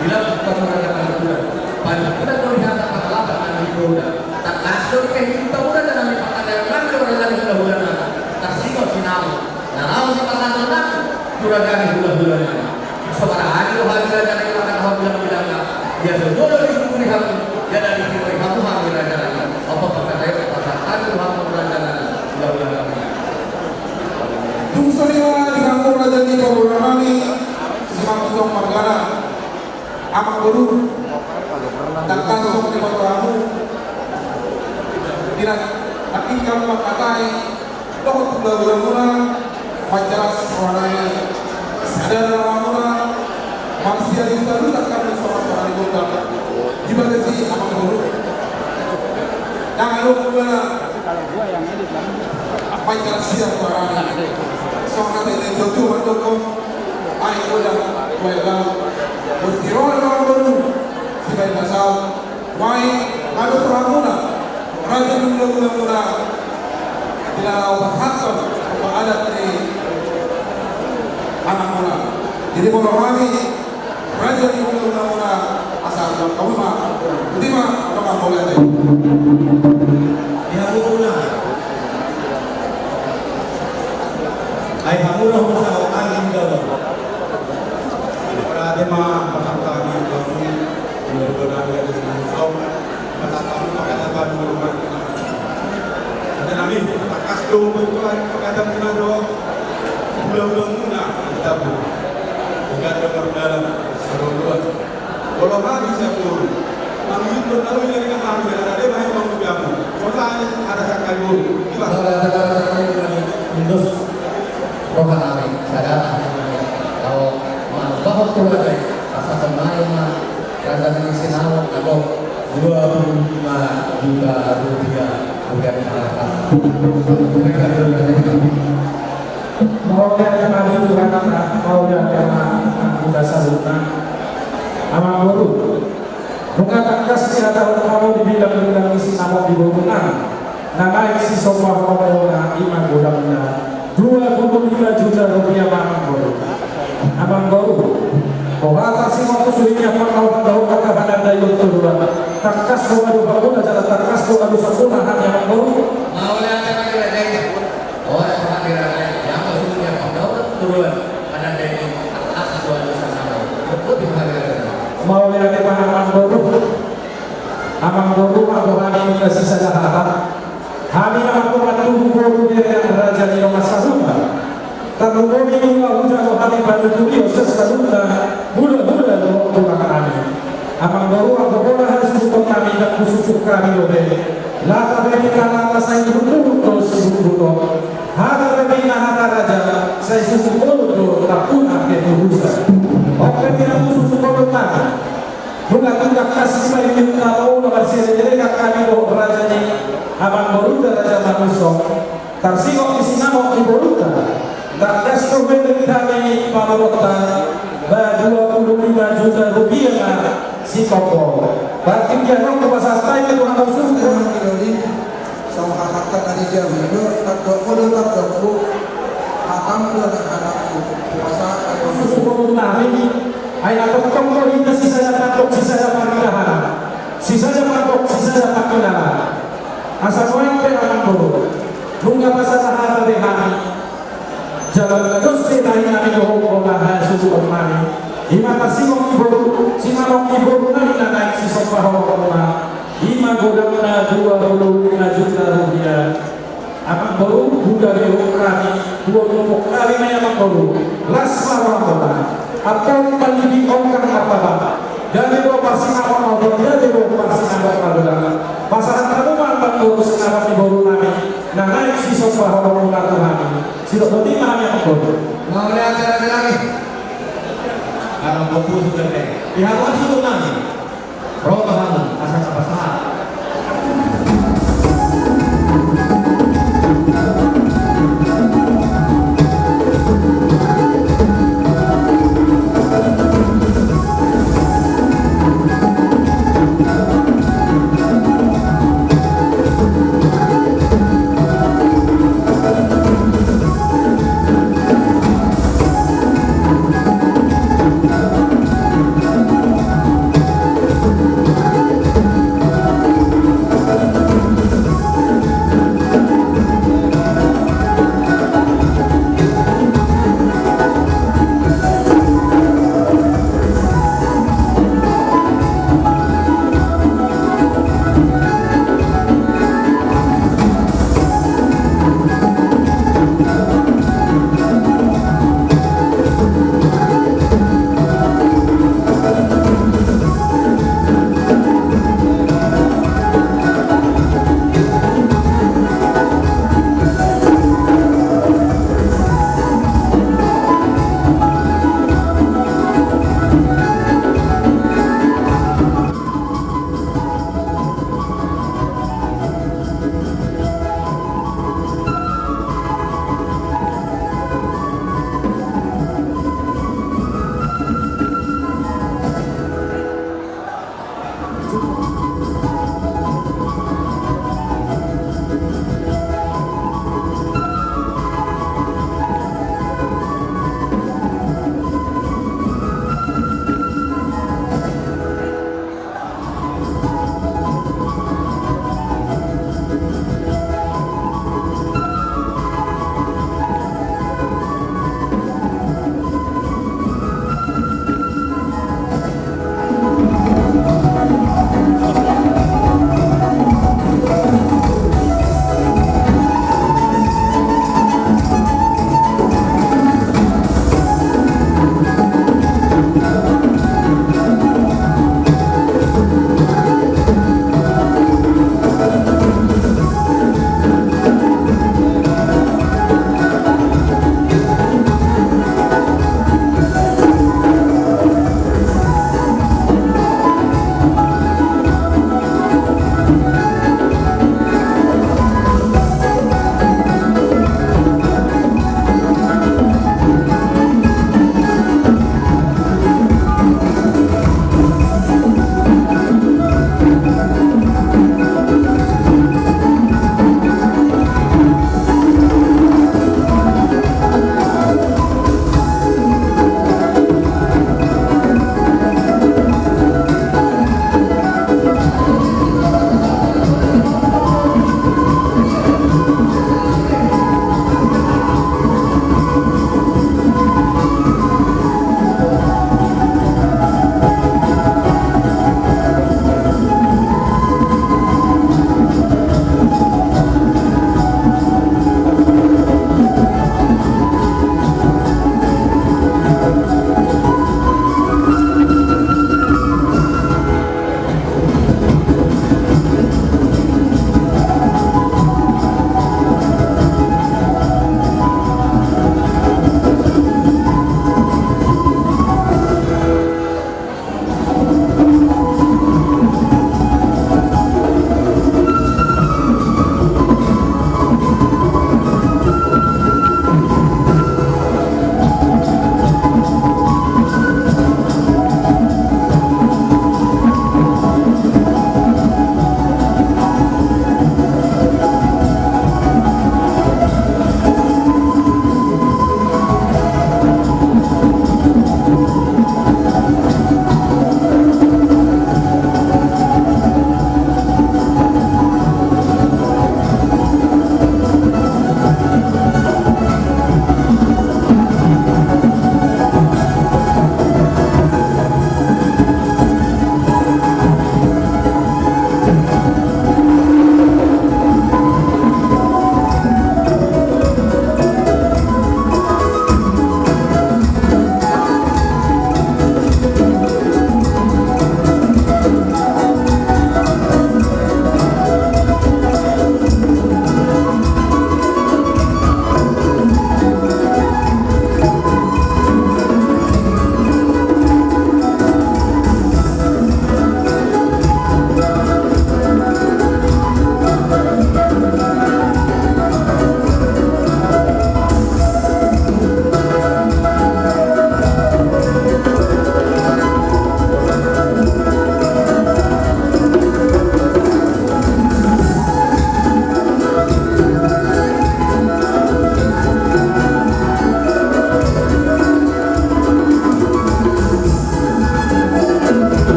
Di lambung hamu raja panungkunan. Panungkunan do di hata pangalapan nami di poda. Tangkas do di pehilita muda dan nami pangalapan nami do raja ni hulahula nami. Tarsingot sinamot na laho sipasahaton nami tu raja ni hulahula nami. Sobarani do hami raja nami, mangkatahon bilangbilangna. Ia so jolo di sungkun ni hamu, ia na di timur ni hamu hami raja nami. Apa pangkatahon pasahat hami tu hamu raja nami, hulahula nami. Dung sadia di hamu raja ni hulahula nami, Simanusong margana. Amangboru, tangkas songon diboto hamu. Di na nangkin hamu mangkatai dohot hulahula muna, mansai las roha nami. Sada roha muna, mansai diusadusan hamu songon soara ni gondang. Di bagas i, amangboru, ndang adong hulahula. Mansai las roha nami. Songon hata ni natuatua mandok, ai godang, ai las. Musti ro do amangboru sibaen na saut. Nuaeng, adong roha muna, raja ni hulahula muna, di na laho pasahathon adat ni anak muna. Jadi molo hami raja ni hulahula muna, asa adong hamu ma. Boti ma, adong ma, mauliate. Di hamu muna. Ai hamu na husahokan di dalam. Mauliate ma, pasahat hami, hamu. Di dalam, di dalam. Raja nami, tangkas do, tangkas do, tangkas do hulahula muna, tangkas do. Tangkas do hulahula, hulahula. Molo hami sian boru, mangihuthon na uli na hami, na deba hami mangugamu. Molo hami ada sangkai boru. Iba. Roha nami, sada hami. Kau mangugamu tu raja, pasahaton nami ma. Raja nami sinamot, adong dua puluh lima juta rupiah. Mauliate ma di Tuhanta, mauliate ma di Tuhanta, mauliate ma di Tuhanta saluhutna. Amangboru, nunga tangkas dihatahon hamu di bilangbilang ni sinamot ni borunami. Na naeng sisomba horongmuna i ma godangna dua puluh lima juta rupiah ma amangboru. Amangboru, boha tarsingot tu suhut ni ampang na hupatahon angka panandaion tuduran. Tangkas do hadopanmuna jala tangkas do halusanmuna hami amangboru. Mauliate ma di raja i. Ora ma di raja i. Ia ma suhut ni ampang na hupatahon tuduran. Panandaion tangkas do halusanmuna. Mauliate ma amangboru. Amangboru, anggo hami nunga sisada hata. Hami na martubu boru bere nang raja ni dongan sahuta. Tarlumobi nunga hujalo hami panuturion sian saluhutna hulahula dohot tulang nami. Amangboru, anggo pola hasuhuton nami ndang husuk Hami dope, lata pe ninna lata sai huhut do sihuthuton. Hata pe ninna hata raja sai sihuthuton do tampuna ketubusan. Ope ninna musu sihuthuton nami. Mula tungkak kasi paling minta mau na marsirerekan kami dohot raja ni amangborunta Raja Manusong. Tarsingot di sinamot ni borunta. Tangkas tu beli kami pamoronta. Ba dua puluh lima juta rupiah na sitopo. Berarti dia nong kuasa tai itu harus sudah. Sama kakak tadi jam itu tak dok mulu tak dok bu. Akan udah anak kuasa. Susu nami. Ai na tongtong do hita sisada patok sisada paridahan. Sisada patok sisada pakilala. Asa nuaeng pe amangboru. Nunga pasada hata be hami. Jala na dos pe tahi nami dohot bona hasusuon nami. Ima tarsingot ni boru, sinamot ni boru nami na naeng sisomba holong muna. Ima godangna dua puluh lima juta rupiah. Amangboru, huda be hami, dua kelompok kami ma i amangboru. Las ma roha muna. Ampon palibi ongkang martabang. Gabe do parsinamot na godang, gabe do parsinamot na godang. Pasahat hamu ma amangboru sinamot ni boru nami. Na naeng sisomba holong muna tu hami. Sidok boti ma hami amangboru. Mauliate raja nami. Amangboru sudah deh. Di hamu sudah nami. Roha hamu asa tapasahat.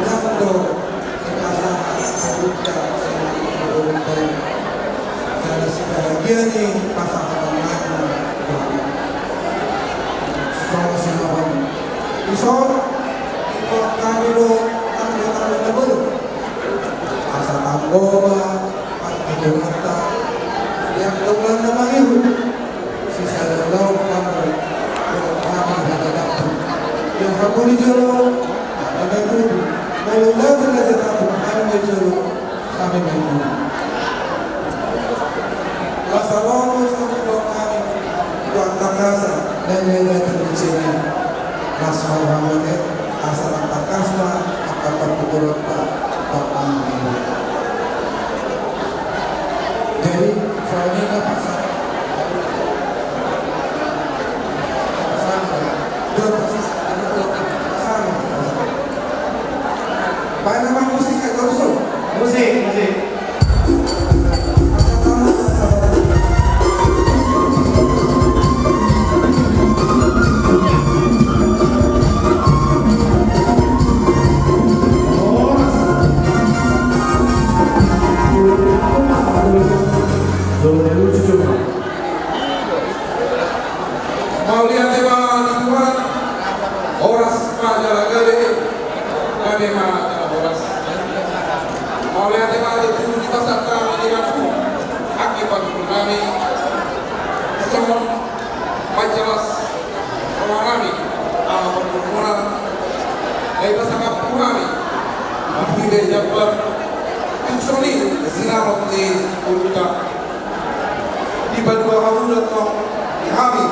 Dang do dipasahat hamu tu sinamot ni boruta i. Jala sibagian i pasahaton nami tu hamu. Songon sinamot i. Dison, dibuat hami do anggota na baru. Asa tanggo ma partuturonta di angka ulaon na mangihut. Sisada ulaon hamu dohot hami hajadahon. Ia hamu di jolo, hami mangihut. Molo hami hajadahon, hami di jolo, hami mangihut. Asa lolos hamu dohot hami tu angka hata na niagatan di sini. Las ma rohamu ate, asa tangkas ma angka partuturonta. Jadi, soalnya nggak pasang. Pasang. Jor, pasang. Pasang. Pakai nama musik, kayak torso. Musik, musik. Mauliate ma di Tuhan. Horas ma jala gabe. Gabe ma jala horas. Mauliate ma di Tuhan di pasahat nami di hamu. Anggi partuturon nami. Songon mansai las roha nami, aha pargulmuna, na dipasahat hamu tu hami, marhite jambar, tung songon i sinamot ni boruta. Dipaboa hamu do tong di hami,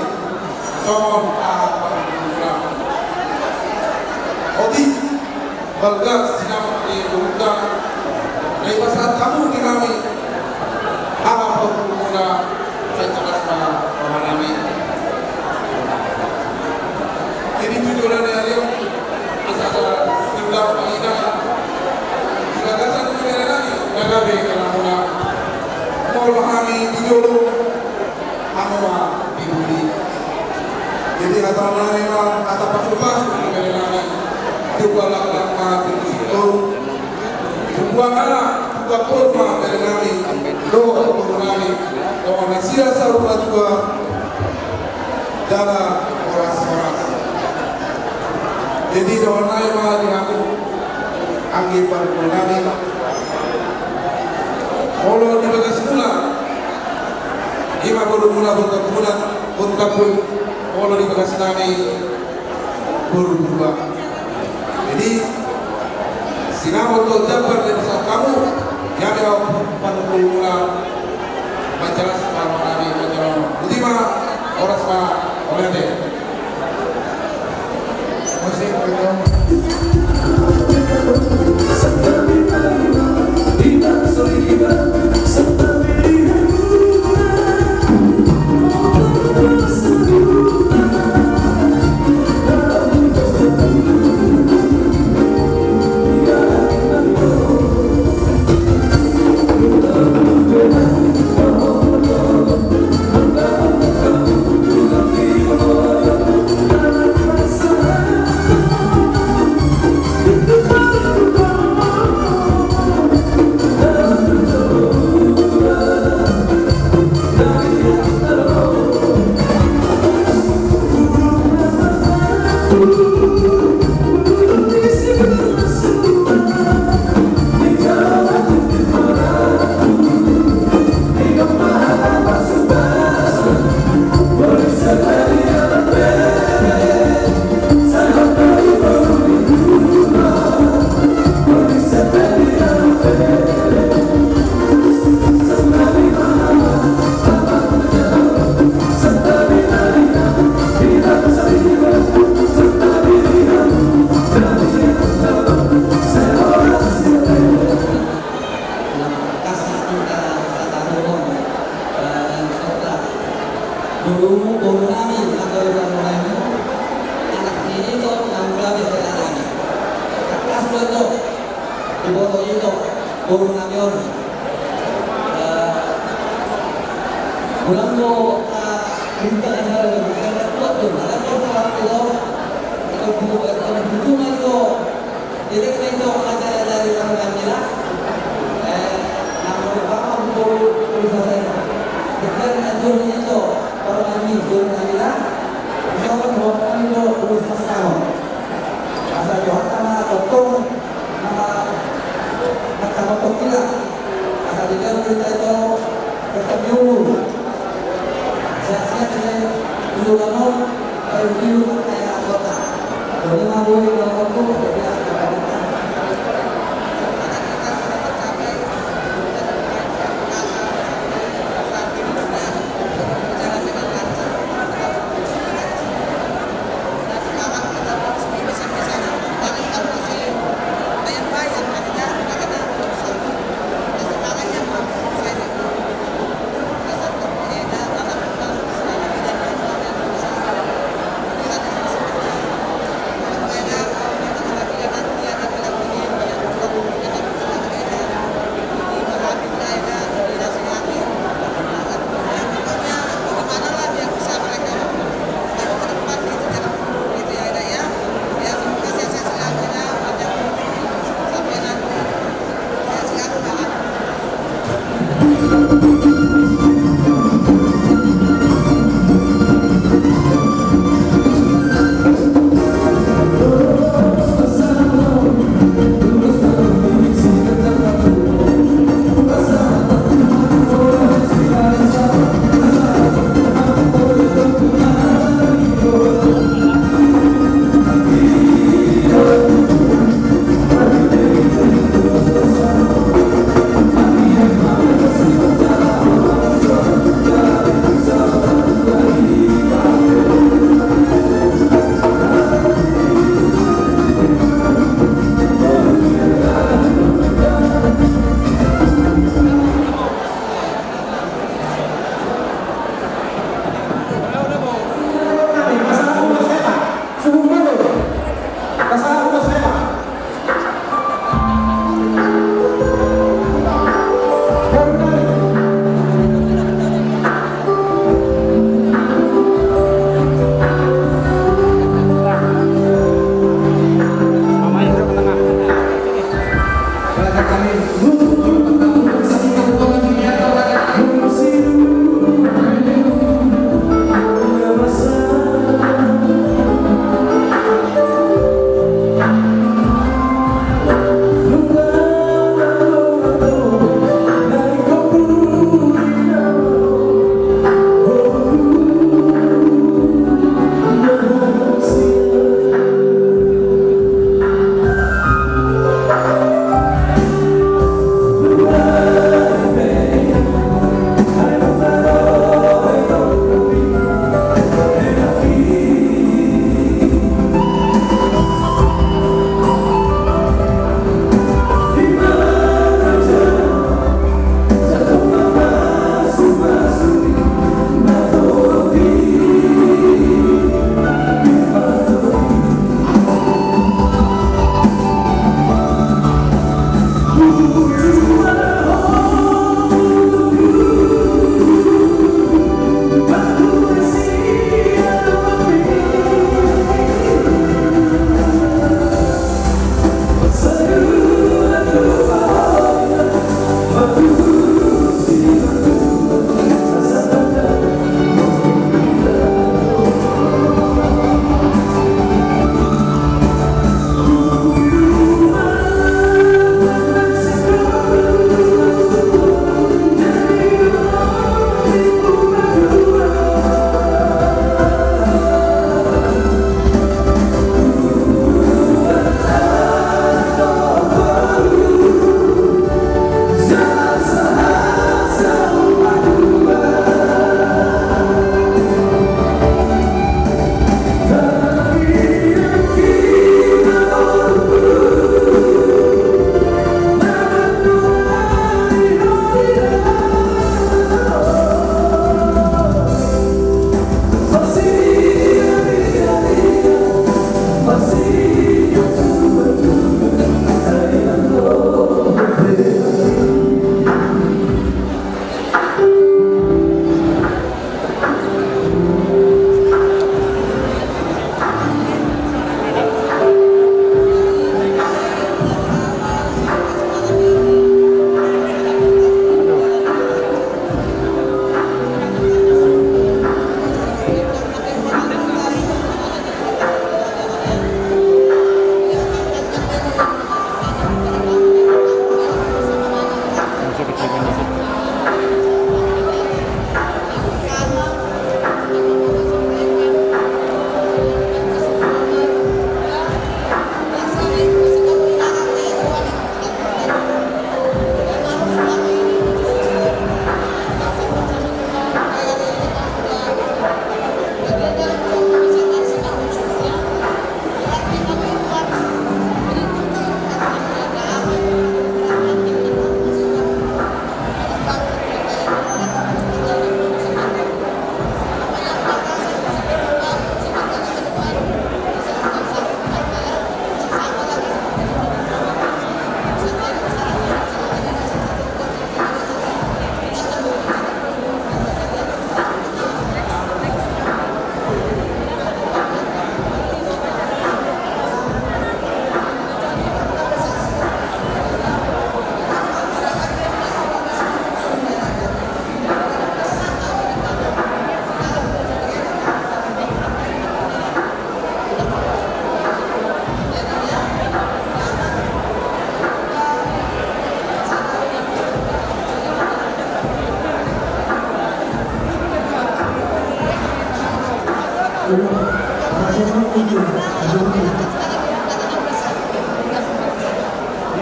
songon aha pargulmuna. Otik, balga sinamot ni boruta, na dipasahat hamu di hami, aha pargulmuna, sai tangkas ma roha nami. Jadi tu joloan ni ari on, asa sundang pangida, di bagasan ni bere nami, na gabe halamuna. Molo hami di jolo, hamu ma di pudi. Jadi hata nami ma hata pasupasu di bere nami. Tumbalak ma di situ. Tumbalak ma, tumbalak ma bere nami. Dohot boru nami. Dohot nasida saur matua. Jala horas-horas. Jadi dohot nai ma di hamu. Anggi pargulmuna. Molo di bagasmuna, ima borumuna, boru tampukmuna, boru tampuk. Molo di bagas nami, boru Purba. Jadi sinamot dohot jambar na dipasahat hamu, jadi au pargulmuna. Mansai las ma roha nami, mansai las. Boti ma, horas ma, mauliate. Boru, boru nami, angka boru nami, anak ni Ito, nang gabe hela nami. Tangkas do, Ito, diboto Ito, boru nami on. Ulang do, minta hal, hal kuat do, hal kuat do. Ito, Ito, Ito, Ito, Jadi, ito, acara dari Parnamila, eh, nama utama untuk urusan saya. Bukan atur ito, Parnami, Parnamila, so, bukan itu urusan saya. Asal Johan sama Totong, nama, nama Totong kita. Asa di dalam berita itu tetap diurus. Sehat-sehat aja dulu kamu, ayo dulu pakai anggota. Jadi mau di dalam waktu, jadi apa kita?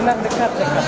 Dekat, dekat.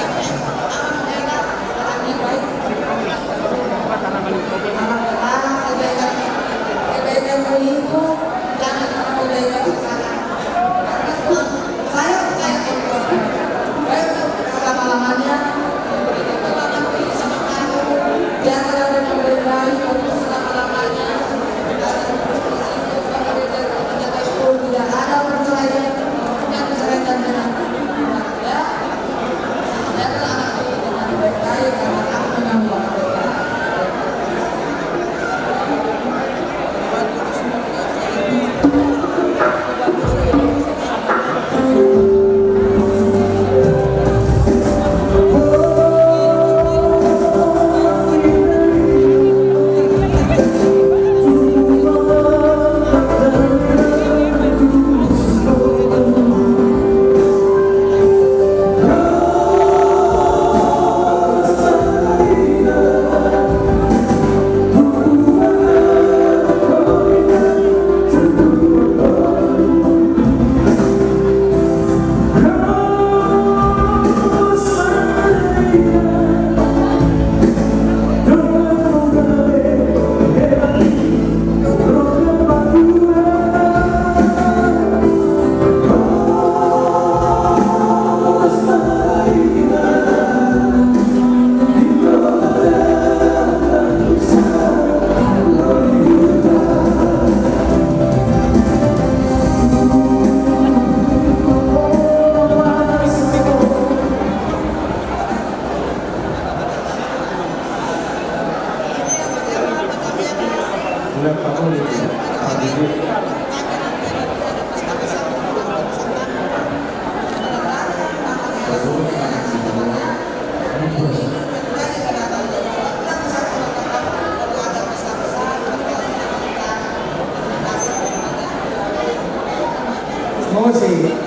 Musik.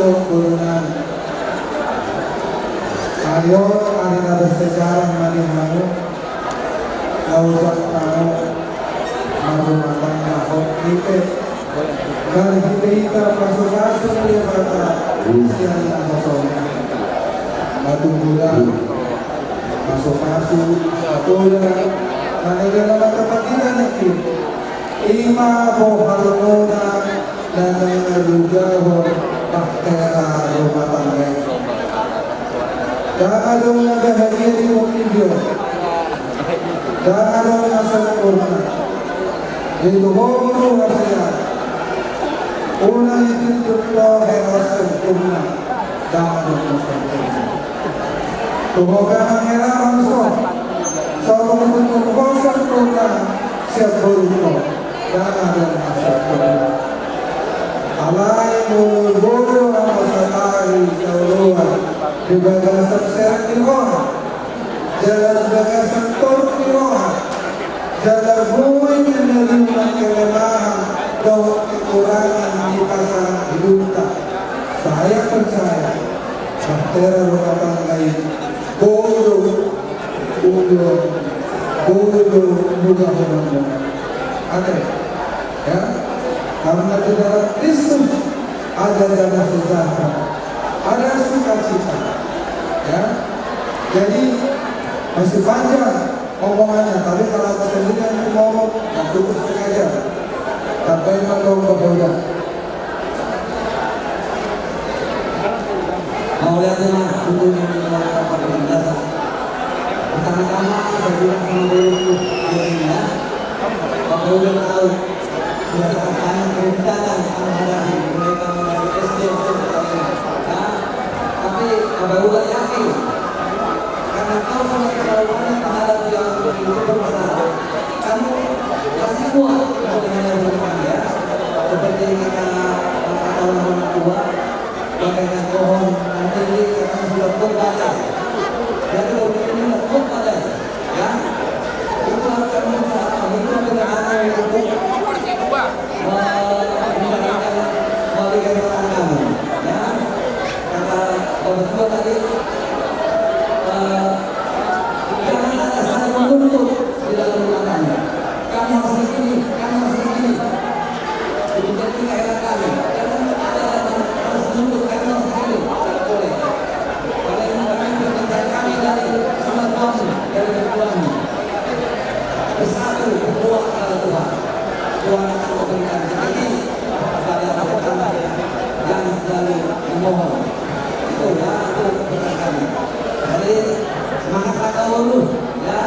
Boru nami. Ari on ari na bersejarah ma di hamu, na ojak hamu marrumah tangga, hot ite. Marhite hita pasupasu ni Debata sian na hosom. Batu bulan, pasupasu, pasupasu, na nilai nama tempat kita niki. Ima bohalmuna na mangarujahon bahtera rumah tangga i. Ndang adong na bahagia di portibi on. Ndang adong na sempurna. Di tubuhmu hasea. Unang dituntut do hera sempurna. Ndang adong na sempurna. Tuhoga mangela bangso. Songon dituntut ho sempurna sian borungho. Ndang adong na sempurna. Alai molo boi ho satahi saoloan di bagasan serep ni roha, jala di bagasan toru ni roha, jala boi menerima kelemahan dohot kekurangan di pasangan hidupta, saya percaya bahtera rumah tangga i boi do Udo, udo, udo, udo, udo. Oke. Ya. Karena di dalam Kristus ada damai sejahtera, ada sukacita. Ya. Jadi, masih panjang omongannya, tapi kalau aku sendiri yang ngomong, nggak cukup setengah jam. Sampai malam, Bapak Uda. Mauliate ma, untuk yang melakukan pementasan. Pertama-tama, saya bilang sama guru, ya, Bapak udah tahu, sudah sangat banyak kejutan yang kami hadapi, mulai kami dari S D, S M P, ya. Tapi Bapak udah yakin, karena kau sudah terlalu banyak menghadapi yang itu bermasalah. Kamu pasti kuat untuk menghadapi, ya. Seperti kata, kata orang tua, bagaikan pohon, nanti ini akan sudah kuat batang. Jadi, kalau kita ini kuat batang, ya. Itu akan berusaha, itu akan ada yang untuk, eh, memberikan, memberikan tantangan, ya. Kata Bapak Tua tadi, eh, jangan ada saling menuntut di dalam rumah tangga. Kamu harus begini, kamu harus begini. Itu jadi heran kami. Jangan ada yang harus menuntut, kamu harus begini. Tidak boleh. Karena ini kami permintaan kami dari semua tuanmu, dari tuanmu. Bersatu, berdoa kepada Tuhan. Tuhan akan memberikan rezeki kepada orang yang selalu memohon. Itu ya, itu berkata kami. Jadi, semangat lah kau lu, ya.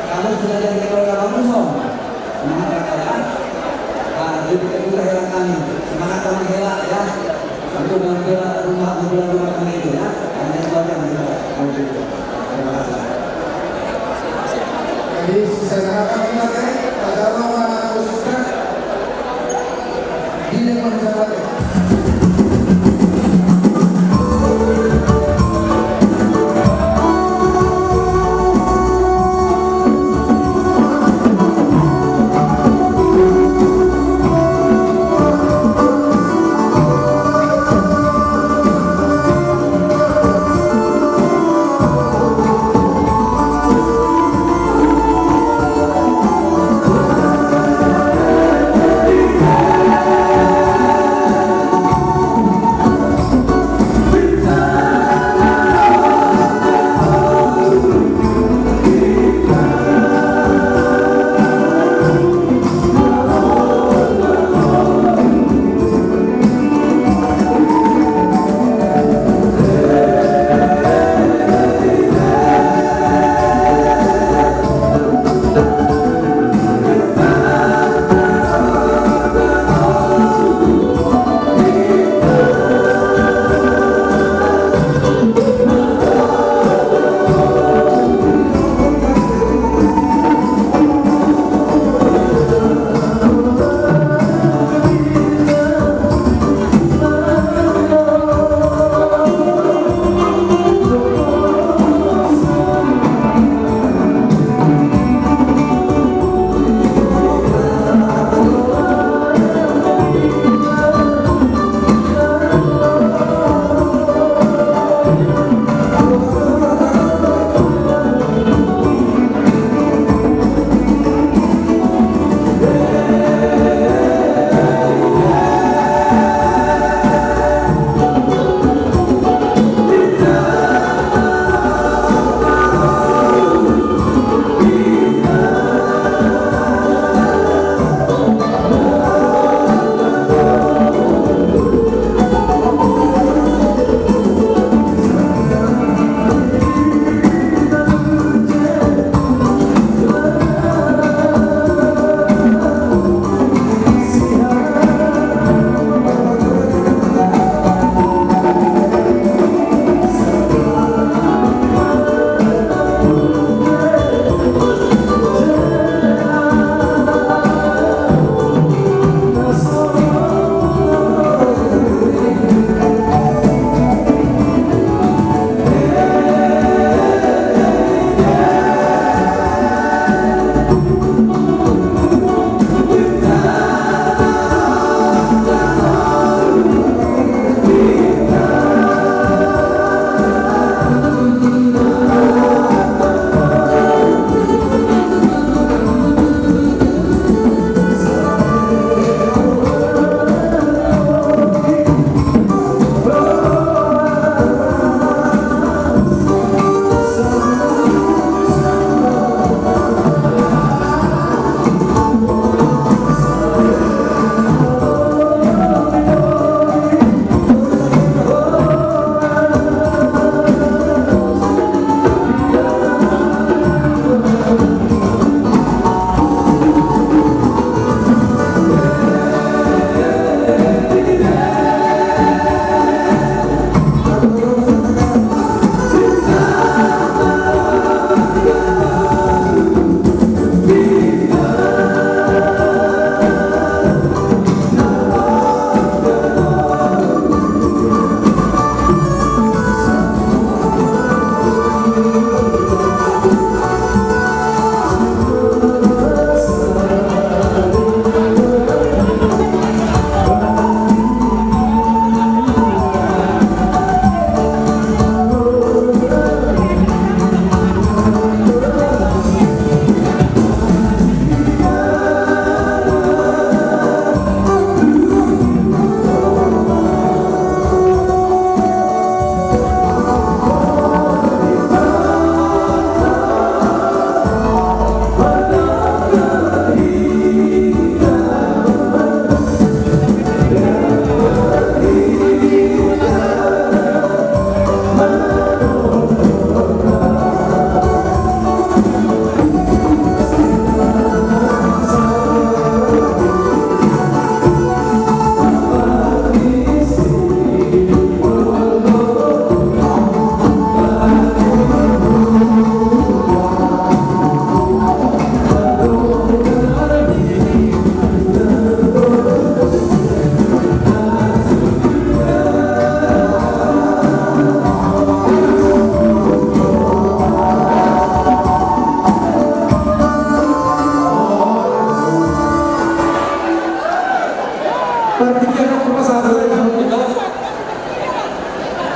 Kamu sudah jadi keluarga kamu, Som. Semangat lah kau, ya. Ah, jadi kita juga heran kami. Semangat sama Hela, ya. Untuk membela rumah, membela rumah tangga itu, ya. Hanya itu aja, Mas. Terima kasih. Jadi, saya harapkan kita, ya, pada rumah, khususnya, di lingkungan masyarakat.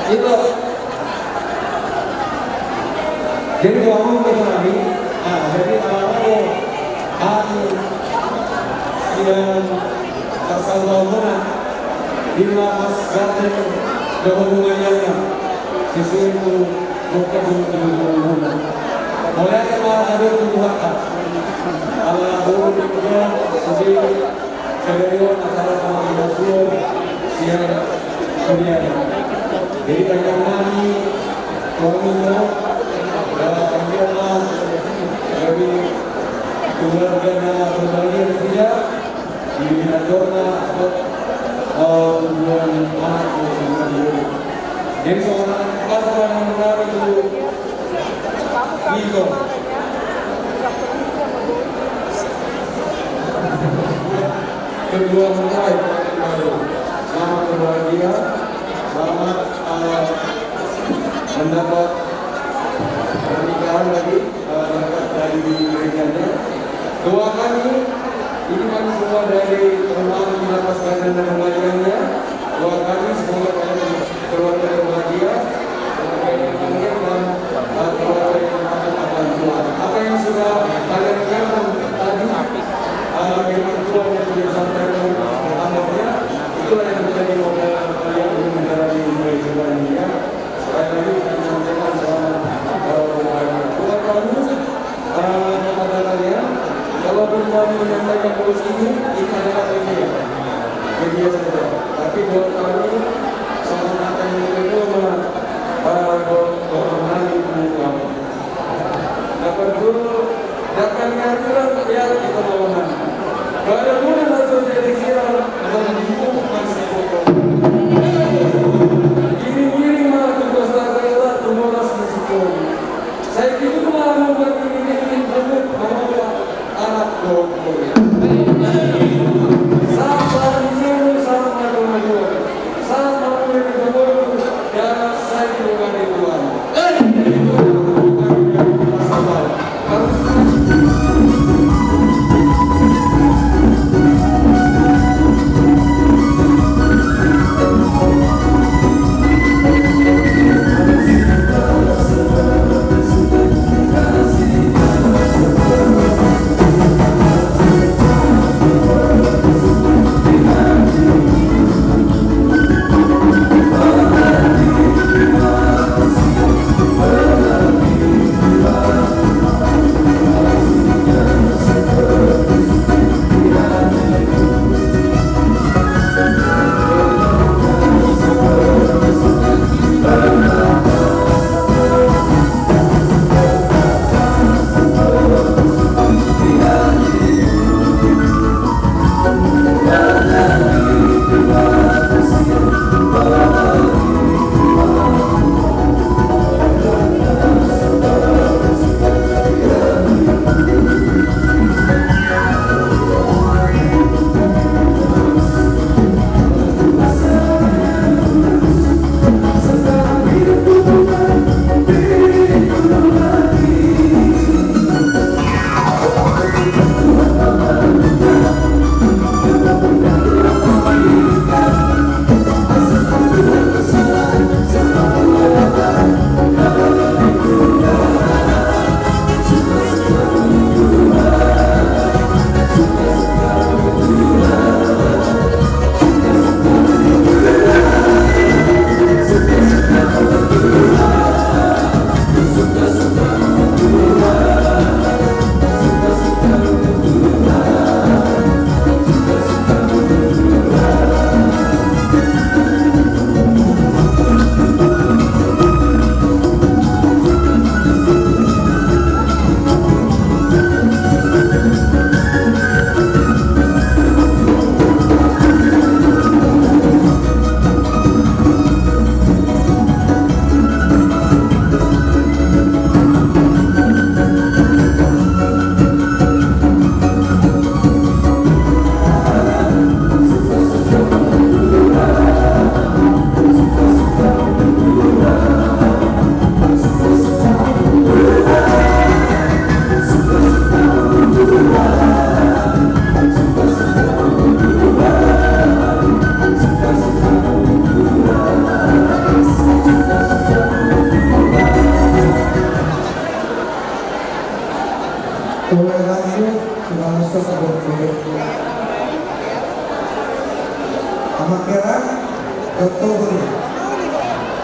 Itu. Jadi, doa mau kita lagi. Nah, jadi, kalau mau, ah, yang tersaldo mana? Di Lapas Gandeng, dohot rumah yang sesuai tu buka dulu, dulu, dulu. Mulai sama ada tu buka. Ala dulu, dulu, dulu. Jadi, Kalian acara pemasukan siang kuliah. Jadi, panjang nami, suami, eh, panjang nami, dari keluarga na berbahagia juga, di Nadorna, eh, hubungan anak, hubungan diri. Jadi, seorang apa yang menarik itu, Niko. Kedua mempelai baru. Selamat berbahagia. Selamat, eh, mendapat pernikahan lagi, eh, berkat dari gerejanya. Doa kami, ini kami semua dari teman di Lapas Gandeng dan Rumah Yangnya. Doa kami semoga kalian keluarga yang bahagia, keluarga yang bahagia dan, eh, keluarga yang taat akan Tuhan. Apa yang sudah kalian dengarkan tadi, eh, firman Tuhan yang sudah disampaikan oleh Abahnya, itulah yang menjadi modal kalian untuk menjalani hidup ini, ya. Sekali lagi kami sampaikan selamat, eh, berbahagia. Buat kamu, eh, kepada kalian, kalaupun kami menyampaikan terus ini, ini adalah media. Media saja. Tapi buat kami, sangat Amang hela, doktor.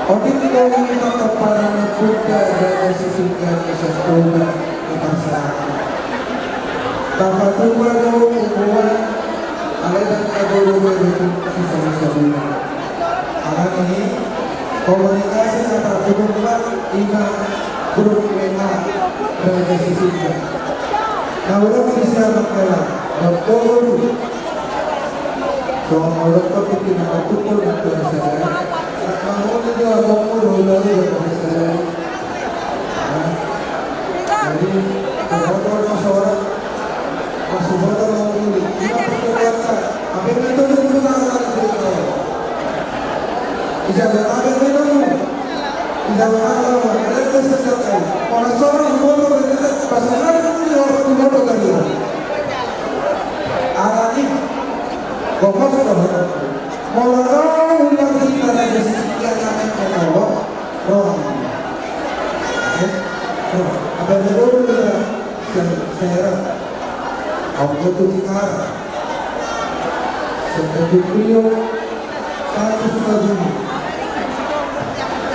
Otik do i ma pomparan ni ompunta Raja Sisingamanggarai, Toga ni Parserahan. Tapatupa do umur, alai ndang tabo do umur sisongon-songon i. Alani i, komunikasi na tarhubung ma i ma grup WA Raja Sisingamanggarai. Na hudok disi, amang hela, doktor. Songon na hudok, pipina ma pukul na tuan sada. Mangoli do abangmu do, ulaon do sada. Jadi, boto do sora. Masuk boto do mangoli. Ima perkeluarga. Apa yang itu, itu, itu, itu, itu. Ijabah apa yang itu? Ijabah apa? Ada yang sedang. Kalau sora boto, boto, boto, boto, boto, boto. Alani, pokokna, molo ro ulang di Raja Sisingamanggarai, ro. Eh, ro. Apa yang dulu ya? Saya, saya, aku tuh di Kara. Seperti Priok, satu Sukabumi.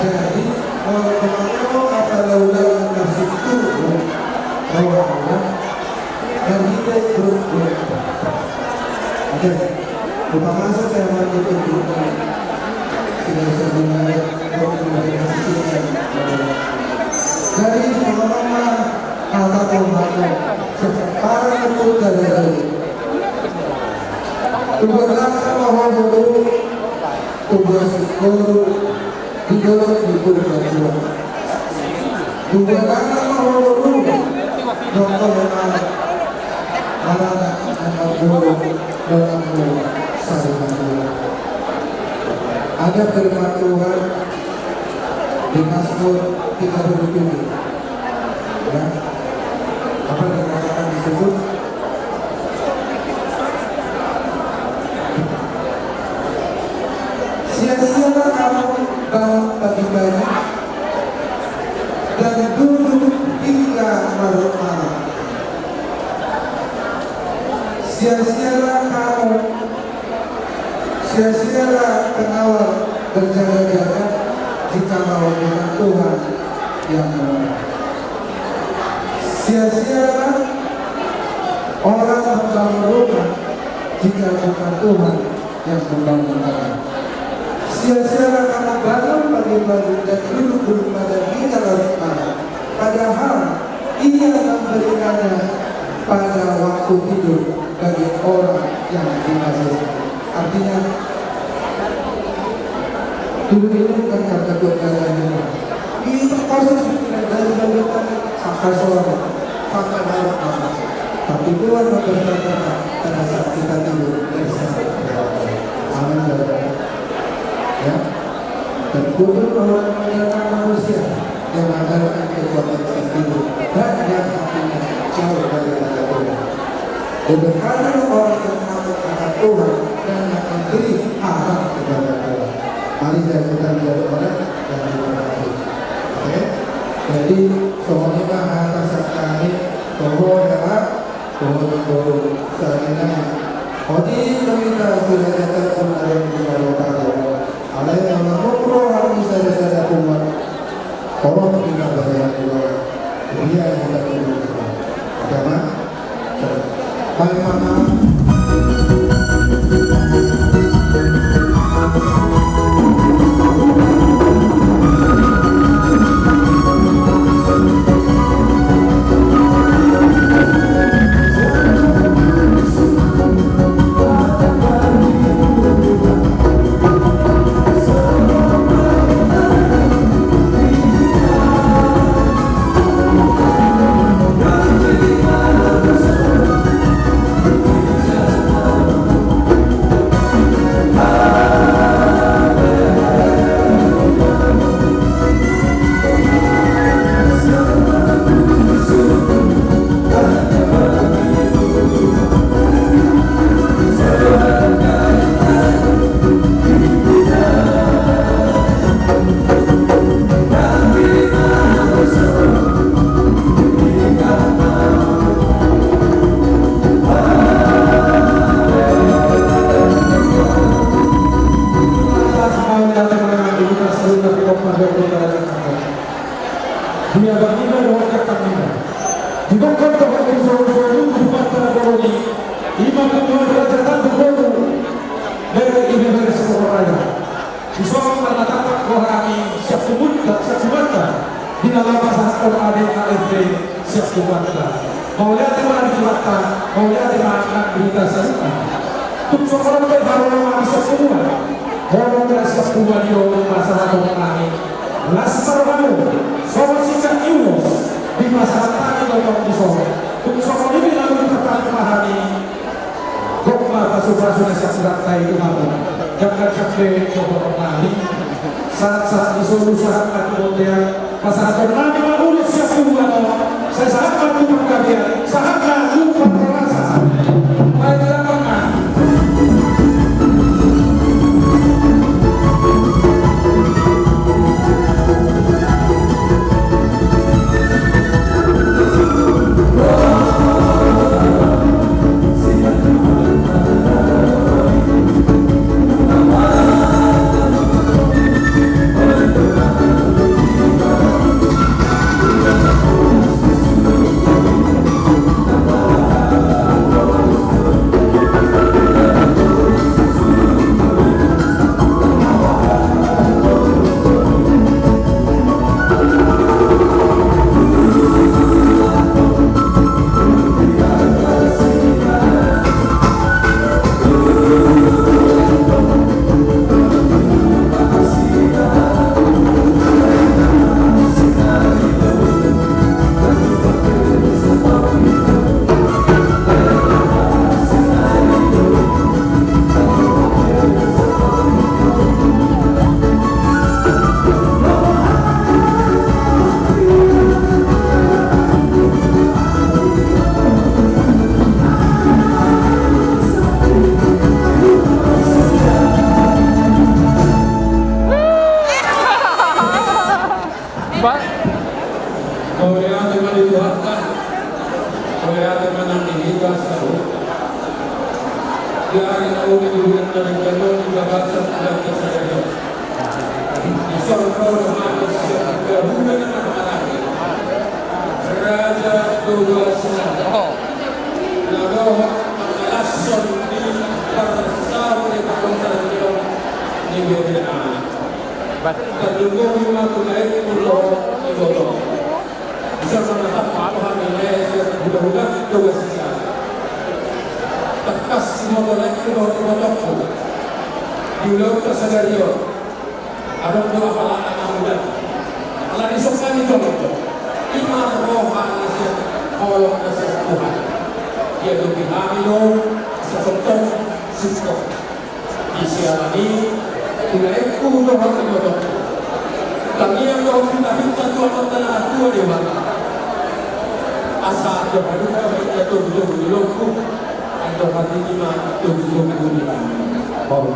Jadi, molo ro, apa lalu-lalu nasib tuh, ro, ro. Dan kita grup, grup. Oke. Lupa masuk saya, mantap, grup. Tidak usah mengalir, grup, grup. Jadi, molo ro, apa tuh, apa? Sekarang itu dari, dari. Tubuan langka ma ho boru, tubuan singkoru, di dolok di Purbatua. Tubuan langka ma ho boru, nongkrong ma maranak anak boru, dongan boru, saling matua. Ada firman Tuhan di Mazmur tiga puluh tujuh. Ya. Apa dikatakan di situ? Sia-sialah kamu bangun pagi-pagi dan duduk hingga larut malam. Sia-sialah kamu Sia-sialah pengawal berjaga-jaga, jikalau bukan Tuhan yang menolong. Sia-sialah orang membangun rumah, jika bukan Tuhan yang membangunkan. Sia-sialah kamu bangun pagi-pagi dan duduk belum pada hingga larut malam. Padahal Ia memberikannya pada waktu hidup bagi orang yang dikasihi. Artinya, hidup ini bukan karena kegiatan. Ini proses dari, dari, dari sampai sore, sampai malam. Tapi Tuhan memberkati kita pada saat kita tidur bersama. Amin. Ya. Terkutuk orang yang mengandalkan manusia, yang mengandalkan kekuatan sendiri, dan yang hatinya jauh daripada Tuhan. Diberkati orang yang takut akan Tuhan dan yang memberi harap kepada Tuhan. Mari kita menjadi orang yang diberkati. Oke? Jadi, songon i ma hata sian hami, toho, hela, toho, toho, saringan. Oti, kami ta sudah datang, pun ada yang tidak lupa, ya. Alai molo ro hami sada-sada punguan, tolong kita bayar dulu. Dia yang kita tunggu. Ada, Mak? Baik, Mak. Di abang nima dohot angka nima. Didokkon do hami solu-solu tu Tuhanta na bolon i, ima panggual raja tantu boru, bere ibebere Sitohoraya. Dison marnatampak do hami sian punguanta, sian punguanta, di na laho pasahathon A D A R T sian punguanta. Mauliate ma di Tuhanta, mauliate ma nang di hita saluhutna. Tung songon on pe haroronami sian punguan. Holong ma sian punguan i do pasahaton nami. Las ma rohamu, songon singkat ni ulos, dipasahat hami do tong dison. Tung songon i pe na boi tarpatupa hami. Gok ma pasu-pasu na sian Tuhanta i tu hamu. Jangka jambe dohot nami. Sahat-sahat ni solu sahat ma tu bontean. Pasahaton nami ma ulos sian punguan on. Sai sahat ma tu panggabean. Sahat ma tu parhorasan. Baen damang ma. Mauliate ma di Tuhanta. Mauliate ma nang di hita saluhutna. Di ari na uli di bulan na denggan on di bagasan bulan na sadari on. Dison ro do hami sian angka hula na marhahamaranggi, Raja Toga Sinanda, na dohot mangalashon di parsaoran ni parsaoran ni berenami. Tarlumobi ma tu laengku dohot ibotongku. Dison ma na tampak hami lae sian hulahula Toga Sinanda. Tangkas diboto laengku dohot ibotongku di ulaonta sadari on. Adong do apala na mangula. Ala dison hami tolong do. Ima roha na sian, holong na sian Tuhan. Diadopi hami do asa tongtong singkop. Di siala ni i, tu laengku dohot ibotongku. Tangiang do hupinta-pinta tu Amanta na tua Debata. Asa andor halumpang ma inna togu-togu ni lombu, andor hatiti ma togu-togu ni lombu.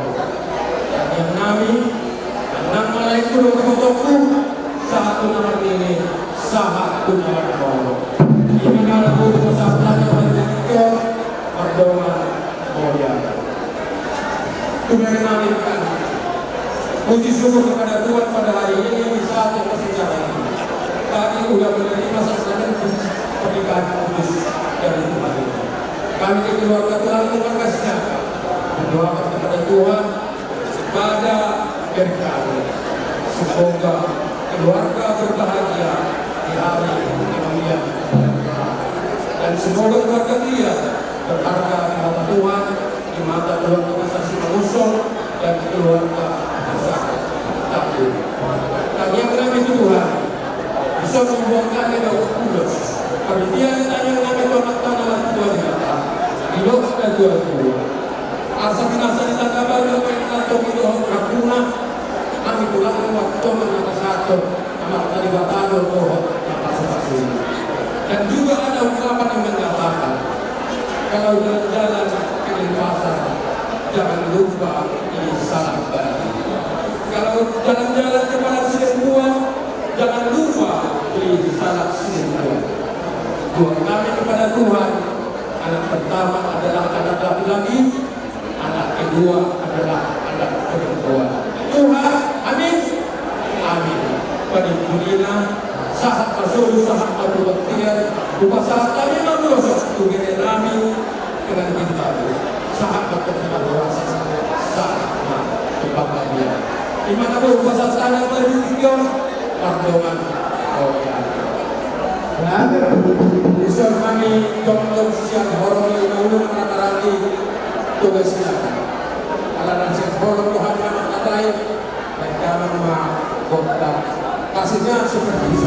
Tangiang nami, nang ma laengku dohot ibotongku, sahat tu na marnini, sahat tu na marnono. Ima na laho pasahat nami on, mardongan mauliate. Tu berenami kan. Puji syukur kepada Tuhan, pada hari ini bisa masuk jalan. Kami udah menerima sakramentum pernikahan kudus dari Tuhan ini. Kami di keluarga Tuhan mengatasnya berdoa kepada Tuhan pada berenami. Semoga keluarga berbahagia di hari kemuliaan. Dan semoga keluarga dia berharga di mata Tuhan, di mata keluarga besar Simangunsong dan keluarga besar Tambu. Tangiang nami tu Tuhan, bisa membuat kami dapat ulos. Panitia, tangiang nami tu Amanta na tua Debata, di dohot na tua-tua. Asa di masa di tanda baru, apa yang kau dohot rakuna, kami pulang waktu mana satu. Amanta Debata do dohot na pasu-pasu. Dan juga ada ungkapan yang mengatakan, kalau jalan-jalan ke Denpasar, jangan lupa beli salak bali. Kalau jalan-jalan ke Padang Sidempuan, jangan lupa beli salak Sidempuan. Doa kami kepada Tuhan, anak pertama adalah anak laki-laki, anak kedua adalah anak perempuan. Tuhan, amin. Amin. Panimpulina, sahat ma solu, sahat ma tu bontean, hupasahat hami ma muse tu bere nami, pengantin baru, sahat ma tu pangurasan, sahat ma tu panggabean. Ima na boi hupasahat hami ma di tingki on, pardongan, pardongan. Dison hami jongjong sian horong ni ulaon na marhaha i tu bagasan. Alana sian horong do hami na mangkatai. Baik, damang ma, kota. Pastinya seperti itu.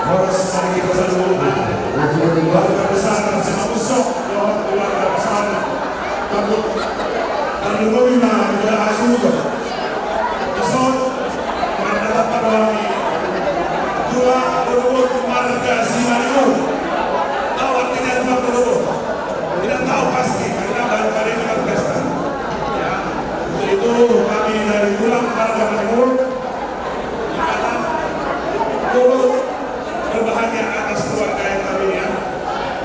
Horas ma di hita saluhutna. Keluarga besar Simanjuntak dohot keluarga besar Tarlumobi ma di hasuhuton. Dison, marga Tarlumobi, tulang rorobot marga Simanjuntak. Tahu artinya tulang rorobot? Tidak tahu pasti, karena baru kali ini berpesta. Ya, untuk itu kami dari tulang marga Simanjuntak, ikatan turut berbahagia atas keluarga yang kami, ya.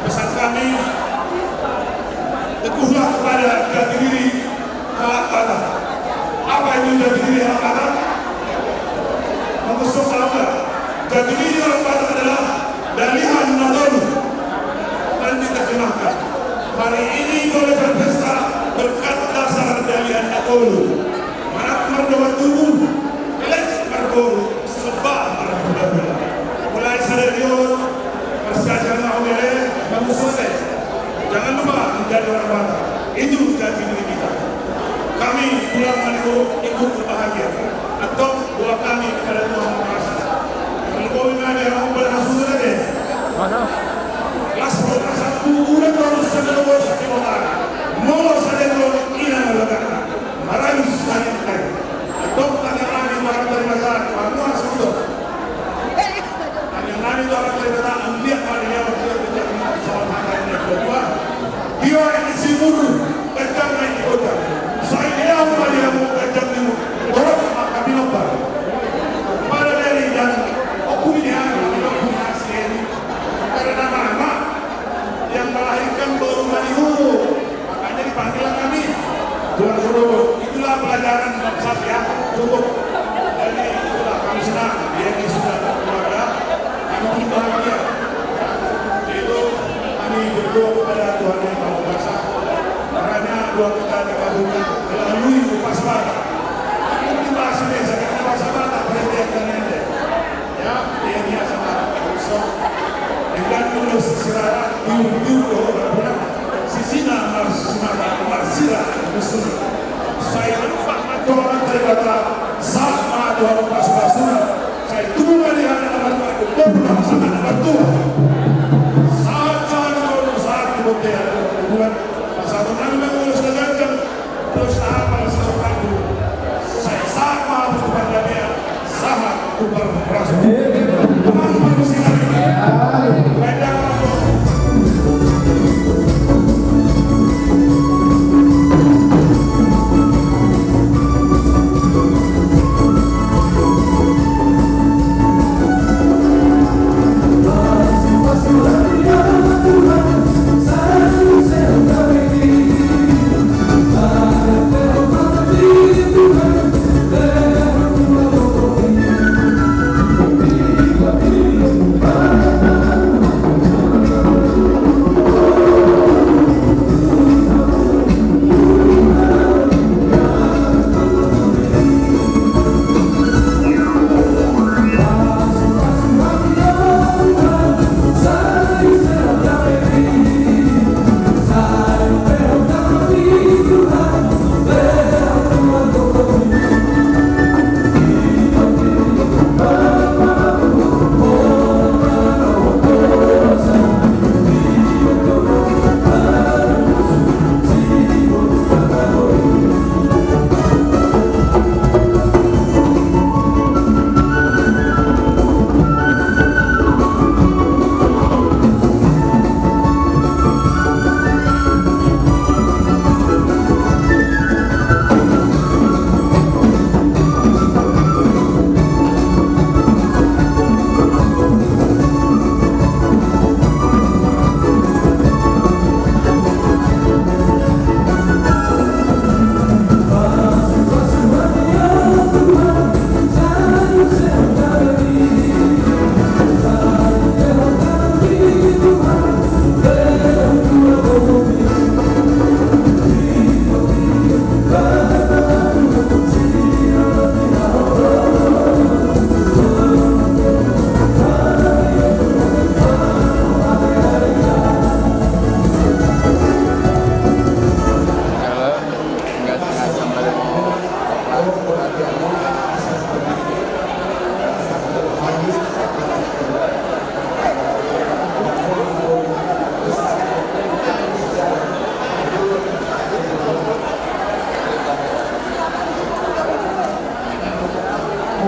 Pesan kami, teguhlah kepada jati diri halak Batak. Apa itu jati diri halak Batak? Mengusung saudara, jati diri halak Batak adalah dalihan na tolu. Nanti terjemahkan. Hari ini boleh berpesta berkat dasar dalihan na tolu. Manat mardongan tubu, elek marboru, sebab marhulahula. Mulai sadari on, marsiajar ma hami, eh, mangusung ate. Jangan lupa menjadi orang Batak. Itu jati diri kita. Kami tulang Maliku ikut berbahagia. Antong doa kami kepada Tuhan Maha Kuasa. Kalau kau ingin ada yang mau berhasil lagi. Las berhasil, udah terus, sudah terus, sudah terus. Molo sadari on, ina na lagakna. Marayus hami nangkin. Antong tangiang nami tu Amanta Debata, tu hamu na sahuta. Tangiang nami tu Amanta Debata, anggiat ma di dia waktu itu jadi sama-sama ini kedua. Dia ini si guru, kencang naik di kota. Saya dia apa dia mau kencang di kota, maka bilang, Pak. Pada dari dan aku ini, aku ini asli ini. Karena nama yang melahirkan baru Maliku. Makanya dipanggil kami tulang rorobot. Itulah pelajaran bangsa ya, cukup. Jadi itulah kami senang, dia ini sudah berkeluarga, kami pun bahagia. Itu kami berdoa kepada Tuhan Yang Maha Kuasa. Makanya doa kita dikabulkan melalui Upas Batak. Ini bahasa biasa, karena bahasa Batak, perhatian dan Ya, ia biasa mata uso. Dengan tulus sirara, tiur-tiur dohot rambunan. Sisina marsimata, marsira, musuna. Sai lempak ma tu Amanta Debata, sahat ma tu hamu pasu-pasuna. Sai tubu ma di hami na martua, boru na pasahat na martua. Sahat, sahat, sahat, sahat, sahat, Pasahaton nami ma ulos na ganjang, ulos na hapal, sahat tu, sahat ma tu panggabean, sahat tu parhorasan. Amang manusia. Baik, dah.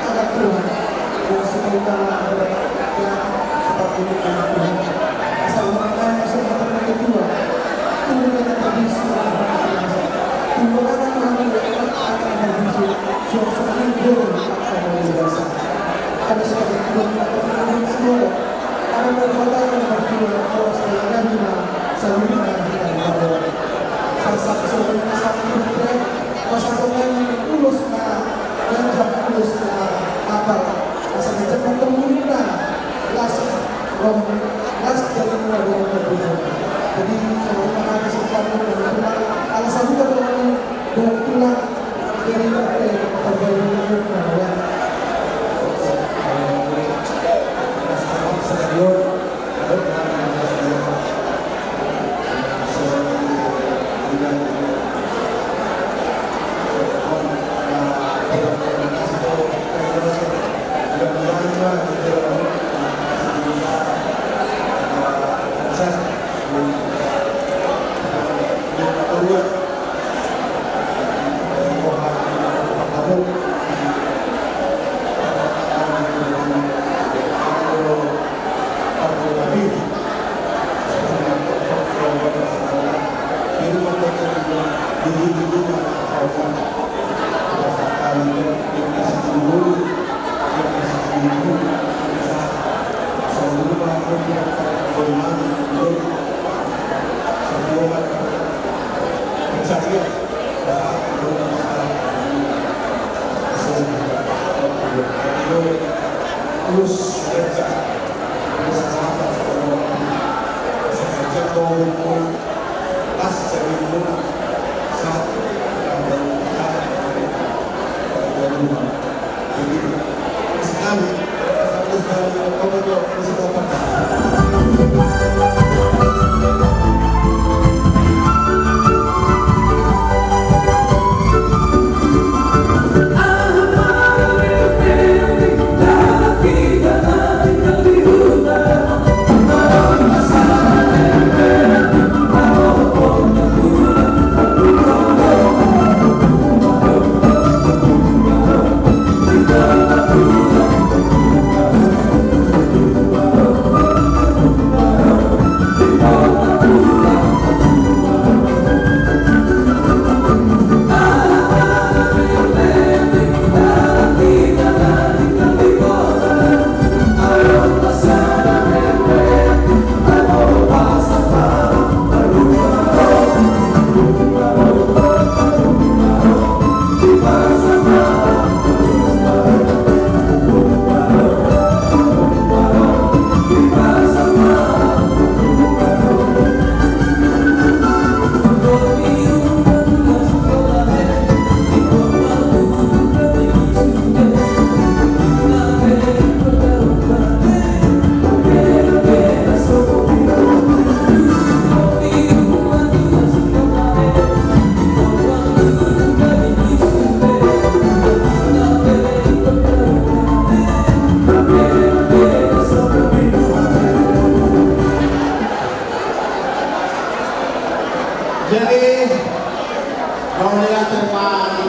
anak Tuhan. Yang suka utama, ya, tempat ini anak Tuhan. Asal mengenai, asal mengenai kedua. Turun dari tadi sudah. Turun dari Tuhan, anak Tuhan, sudah semakin turun, akan luar biasa. Kami sebagai keluarga, kami semua. Karena perbuatan yang berdua, kalau sekali lagi, nah, seluruhnya kita dibawa. Salah satu seorang yang sangat berperan, masa pemain yang tulus, nah, dan juga tulus, nah, apa, masa kerja bertemu, nah, las, rom, las, jadi, nah, rom, rom, rom. Jadi, kalau kita ada kesempatan, dan kita ada sambutan, nah,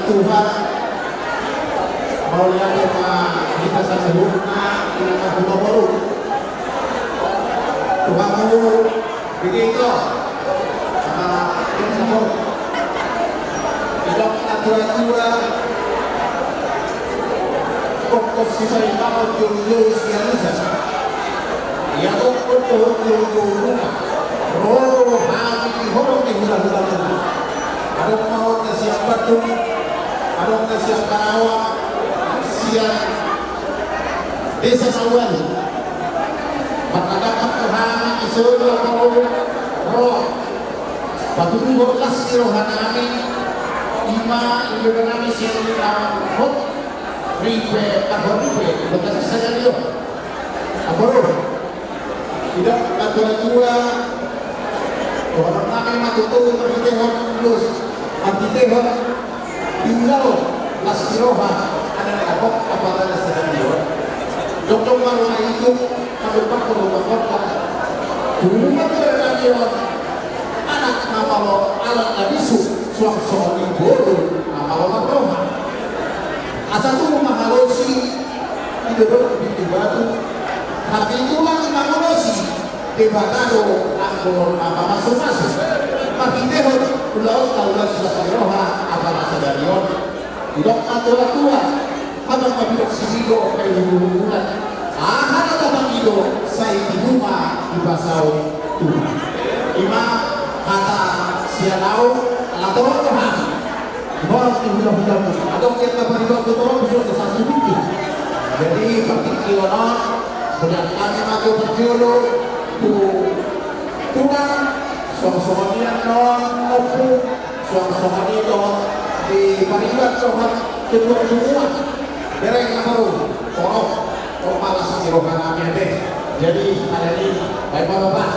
Tuhan, mauliate ma di hita saluhutna, di tengah hita boru. Tuhan, begitu. Ah, ini mau. Tidak natural juga. Pokok sisa imam jauh-jauh sian Nusa. Ia pokok jauh-jauh rumah. Roro hami di horong di hula-hula rumah. Adong ma on na sian Bandung, adong na sian Karawang, sian desa Sawan. Mardapot hami di son, ro patuduhon las ni roha nami, ima iba nami sian, ah, hot ripe, ah, hot ripe, di bagasan sadari on. Apo ro? Tidak, natuatua. Dohonon nami ma tutu marhitehon ulos, marhitehon di ulaon las ni roha, anak abok apatana sadari on. Dokdok ma roha itu, madokdok ma roha kota. Dulu ma tu sadari on. Anak na malo alat na bisuk, suang songon i boru na malo marroha. Asa tubu ma halosi, didok di batu, hami tulang mangulosi, Debata do anggo na mamasumasu. Marhitehon ulaonta ulos las ni roha apala sadari on. Didok natuatua, hata ma didok sisido, pailuhuluhulan. Aha na tapangido, sai tibu ma dipasaut Tuhan. Ima hata sian ahu, ala torop do hami. Di horong ni hula-hulamu. Adong sian na pariban tu torop, sudah satu minggu. Jadi, partingkian on, mauliate ma tu parjolo, tu Tuhan, songon-songon i annon, Ompu, suang songon i do di pariban dohot ketua-ketua. Bereng na baru, torop, torop las ni roha nami ate. Jadi, pada ni, baik ma Bapak.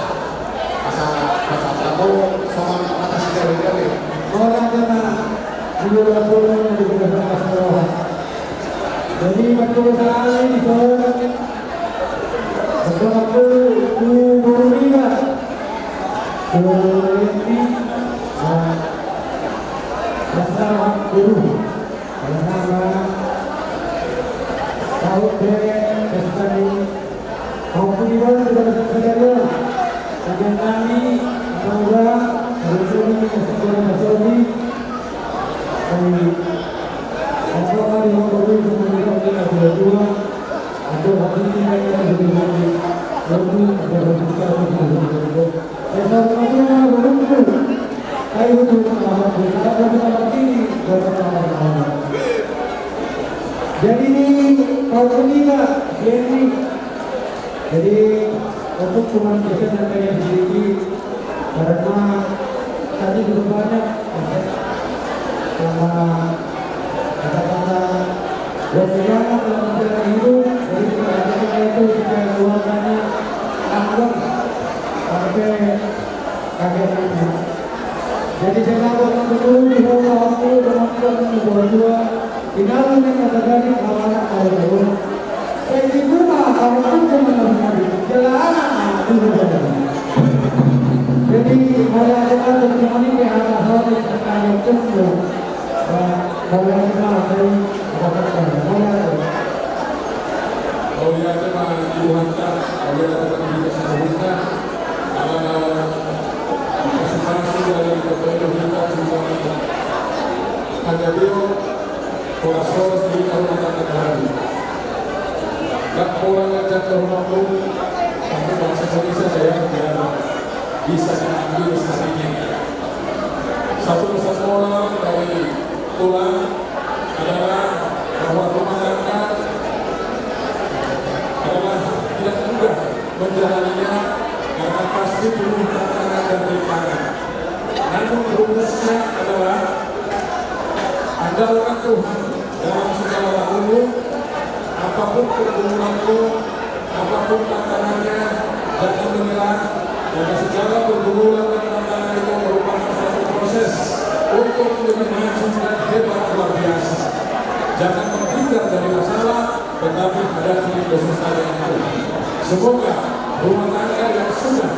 Asa, asa kamu, songon kata si gawe-gawe. Ora jana, dua puluh, dua belas roha. Jadi, betul sekali, di sana. Betul aku, tu boru niba. Boru ini, ah, dasar boru. Karena, tahu deh, pesta ini. Kau pun di bawah sudah sadari on. Bagian kami, Paura, dari kami, Paura Masoli, dari Paura di Paura, dari Paura, jadi ini, kalau kita, jadi, jadi, untuk cuma biasa sampai yang sedikit, karena tadi sudah banyak, sama kata-kata buat saya, kalau misalnya itu, jadi kita itu supaya keluarganya aman sampai kakeknya. Jadi saya lakukan dulu di rumah aku, rumah kita, rumah dua, di dalam yang ada tadi, kalau anak, kalau rumah. Jadi rumah, kalau aku, rumah, rumah, rumah. Jalan anak, rumah, rumah. Jadi, kalau ada satu teman ini, ada satu sekali, itu, eh, kalau ada satu, ada satu, kalau ada. Mauliate ma di Tuhanta, mauliate ma di Tuhanta. Ala na participasi dari Bapak Ibu kita semua. Hanya dia, horas-horas di tahun akan datang. Gak orang ngajak ke rumahku, tapi bahasa Indonesia saya biar bisa diambil sekalinya. Satu pesan moral dari Tulang adalah bahwa rumah tangga adalah tidak mudah menjalaninya karena pasti penuh tantangan dan rintangan. Namun rumusnya adalah andalkan Tuhan dalam segala lakumu, apapun pergumulanmu, apapun tantangannya, jangan menyerah, karena segala pergumulan dan tantangan itu merupakan satu proses untuk lebih maju dan hebat luar biasa. Jangan menghindar dari masalah, tetapi hadapi kesusahan itu. Semoga rumah tangga yang sudah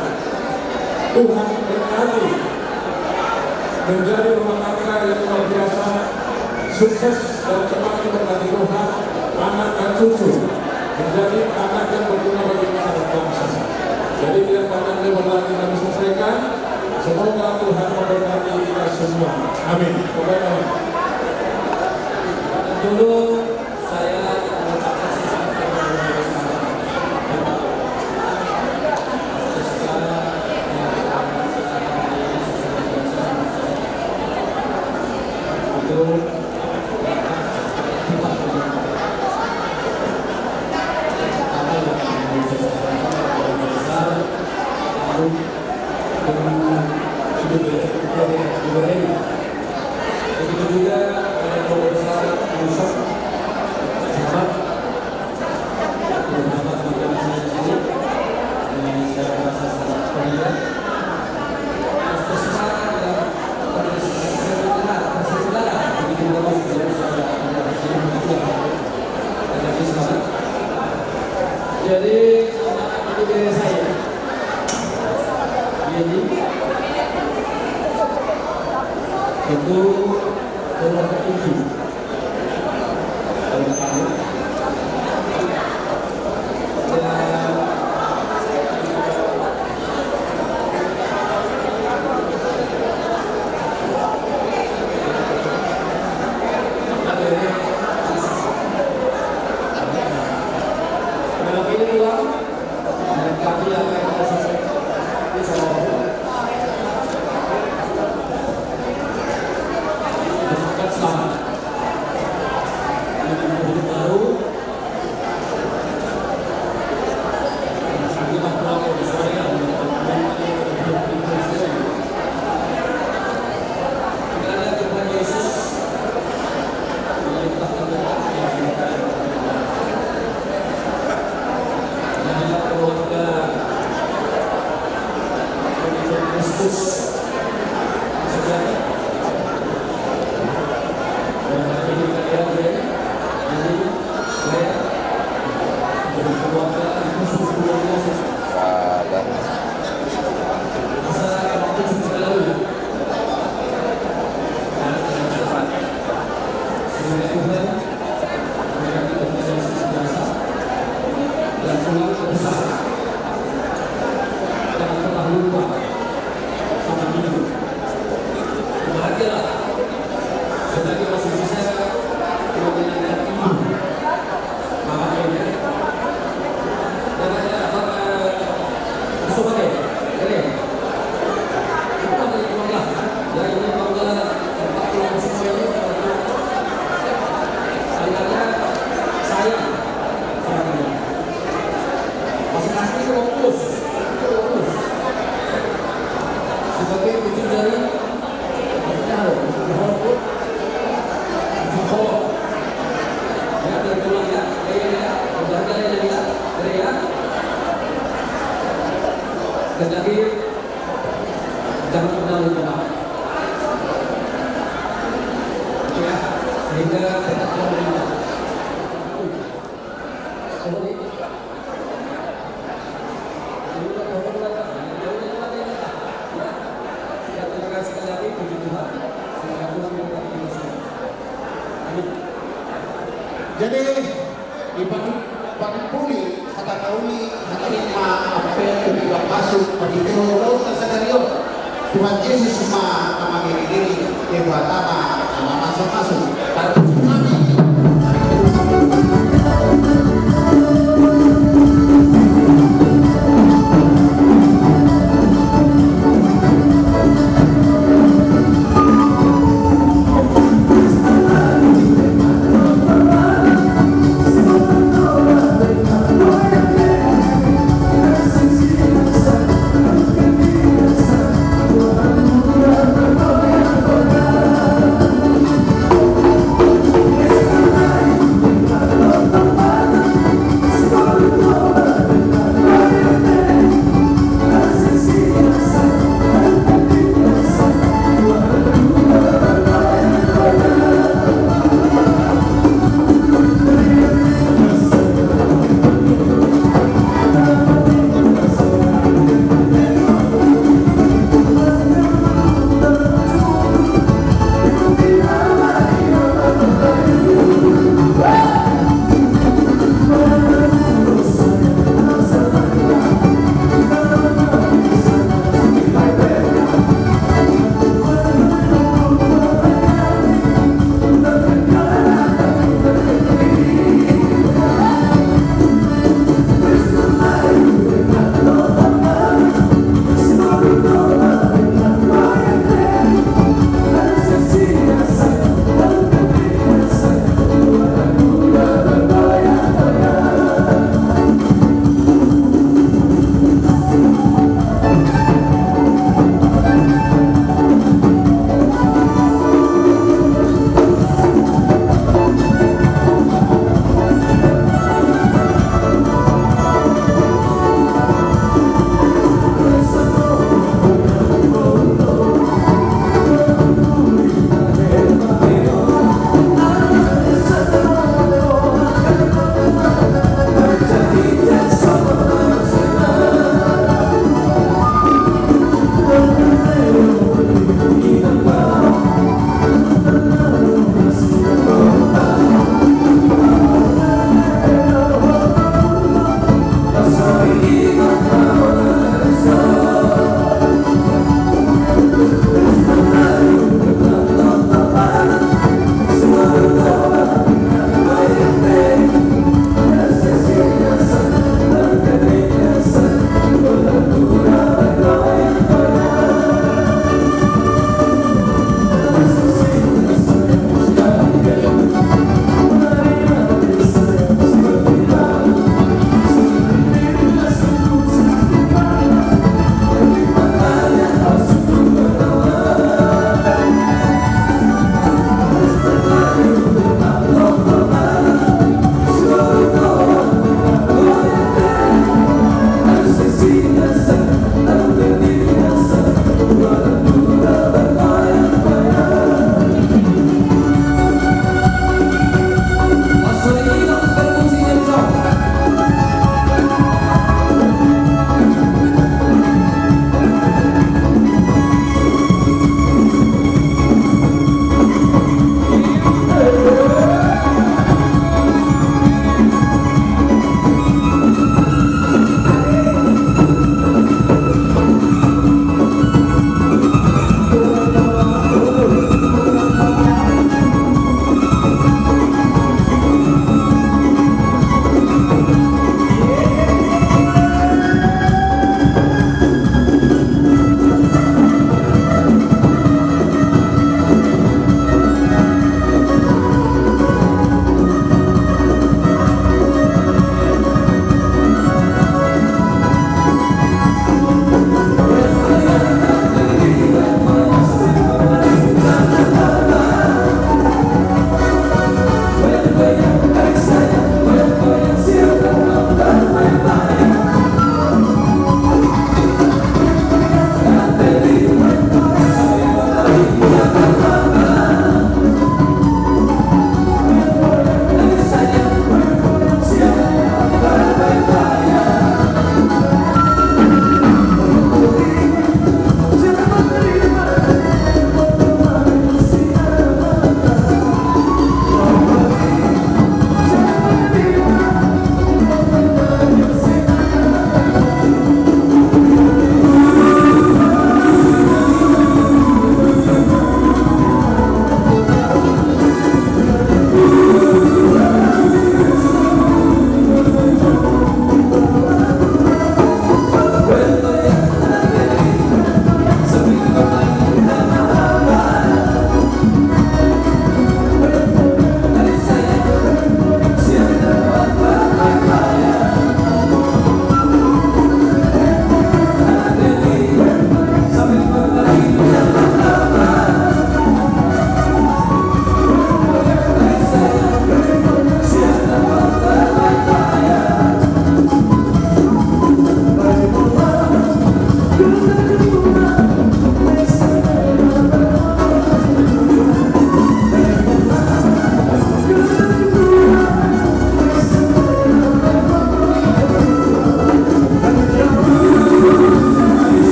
Tuhan berkati menjadi rumah tangga yang luar biasa. Sukses dan cepat diberkati Tuhan, anak dan cucu menjadi anak yang berguna bagi masyarakat bangsa. Jadi tidak panjang lebar lagi kami selesaikan. Semoga Tuhan memberkati kita semua. Amin. Kepada Dulu saya mengucapkan selamat kepada Bapak Ibu. Itu Begitu juga oleh Pembawa Besar Pusat, sahabat, beberapa teman-teman saya di sini, yang saya rasa sangat terlibat. Terus terang, ya, terus terang, terus terang, begitu bagus, ya, saya tidak bisa. Jadi, ini dari saya. Jadi, itu keluarga inti. Jadi, dipatumpuli hata na uli, hata na uli ma, ampe tu pasupasu, patuduhon na sadari on. Tuhan Jesus ma na mangirigiri, Debata ma na mamasumasu. Tarpuji hami.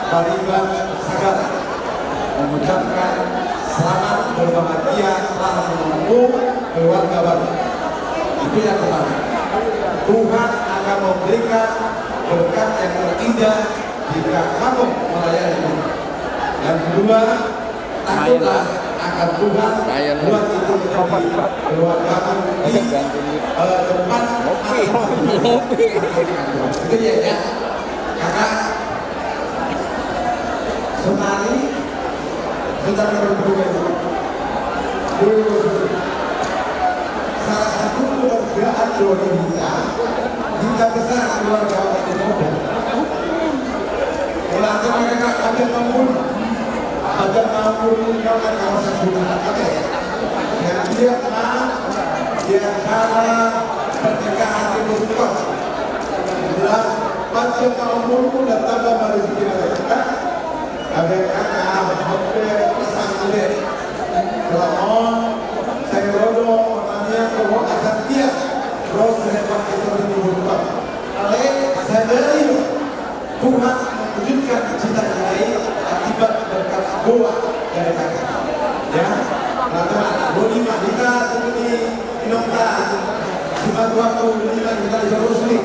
Pariban Sagala mengucapkan selamat berbahagia telah menempuh keluarga baru. Itu yang pertama. Tuhan akan memberikan berkat yang terindah jika kamu melayani Tuhan. Yang kedua, takutlah akan Tuhan, buat itu menjadi keluargamu di, eh, tempat. Itu ya, ya. Karena Sonari, saudara berhubungan. Salah satu keluarga Andori kita, kita besar keluarga Andori. Kalau ada mereka ada bangun, ada bangun, kau kan kawasan juga. Oke. Yang dia, dia cara pernikahan itu. Pada kaum umur dan tambah rezeki mereka. Ada kata, oke, pesan gue. Kalau on, saya rodo, orangnya, kalau asal dia, terus repot itu di rumah. Ale, sadari lo, Tuhan mewujudkan cita-cita ini akibat berkat doa dari kakak. Ya, nah, teman, lo lima kita, ini, inong ta, cuma dua puluh lima kita di Rusli.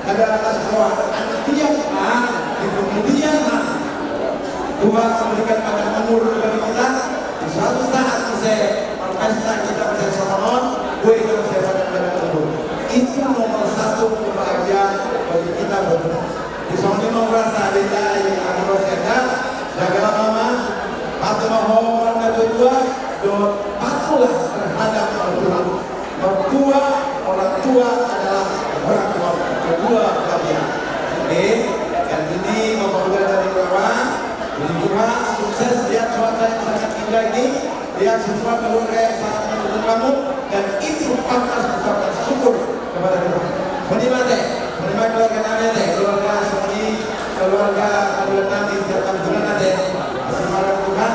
Ada atas doa, anak dia, ah, di kemudian, ah, Tuhan memberikan pada umur bagi kita, di suatu saat bisa berpesta, kita bisa sonon, gue itu bisa pada pada umur. Itu nomor satu kebahagiaan bagi kita berdua. Di sono mau rasa ada dari Ambrosiana, jaga mama, patuh mau hormat kedua, dan patuhlah terhadap orang tua. Mertua, orang tua adalah orang tua kedua belah pihak. Oke, dan ini Bapak Gubernur dari Karawang, puji Tuhan, sukses, lihat cuaca yang sangat indah ini, lihat semua keluarga yang sangat mendukung kamu, dan itu pantas ucapan syukur kepada Tuhan. Menikmati, menikmati keluarga nami, keluarga Sony, keluarga, keluarga nami, tiap bulan ada. Semangat Tuhan.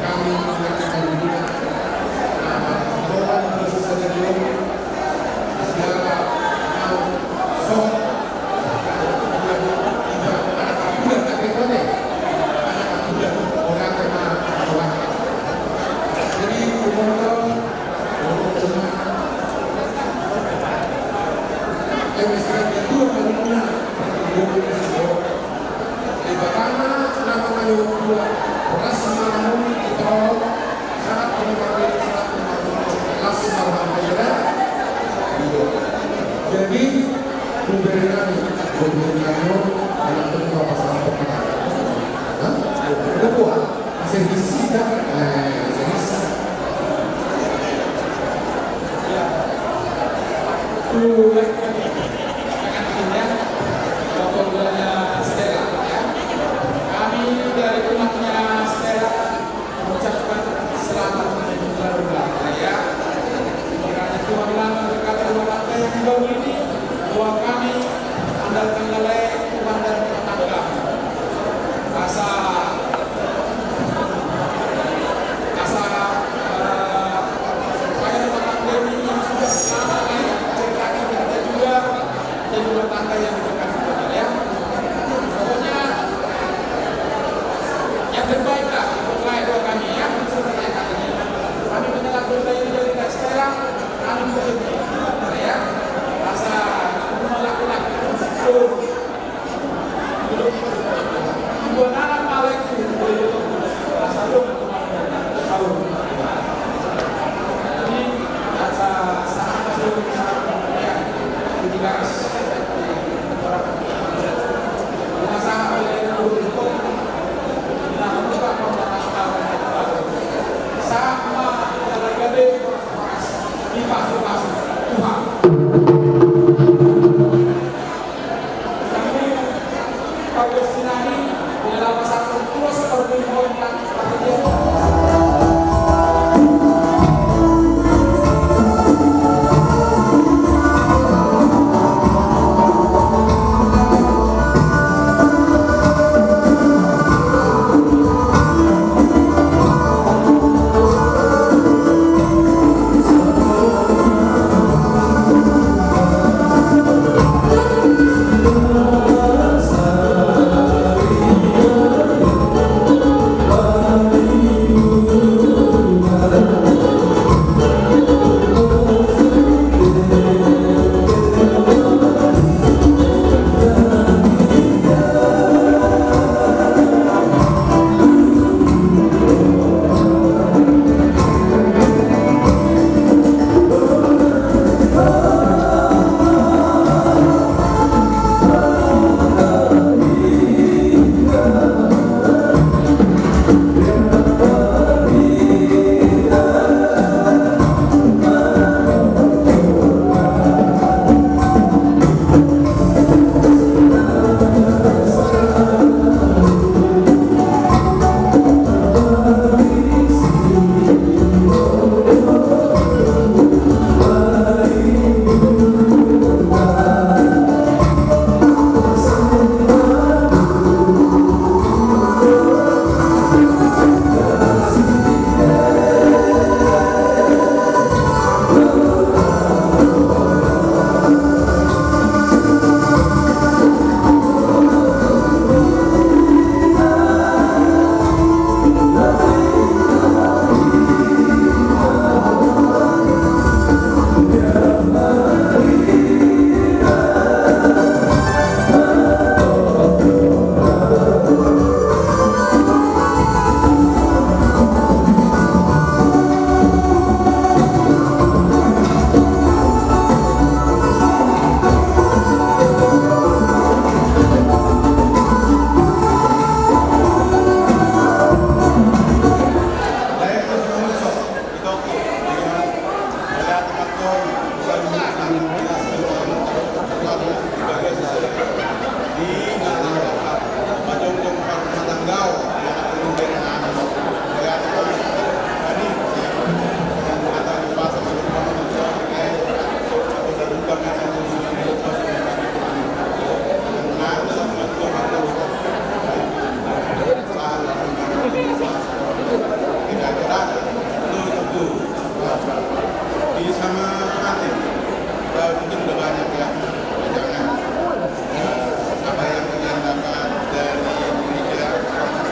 Jadi, kuberengan, kuberengan, anak kedua pasangan pemenang. Hah? Kedua. Masih bisa, kan? Eh, masih bisa. Tuh, ya. Kami dari rumahnya Stella mengucapkan selamat hari baru, ya. Kiranya Tuhan memberkati rumah tangga yang baru ini, bahwa kami andalkan lalai Tuhan dan rumah tangga. Asa, asa, eh, supaya rumah tangga ini yang sudah lama ini, ceritanya kita juga, jadi rumah tangga yang dekat, ya. Pokoknya yang terbaik lah untuk layak doa kami, ya. Kami menyerahkan doa ini dari Kak Stella, kami berdoa, ya. Asa semua laki-laki itu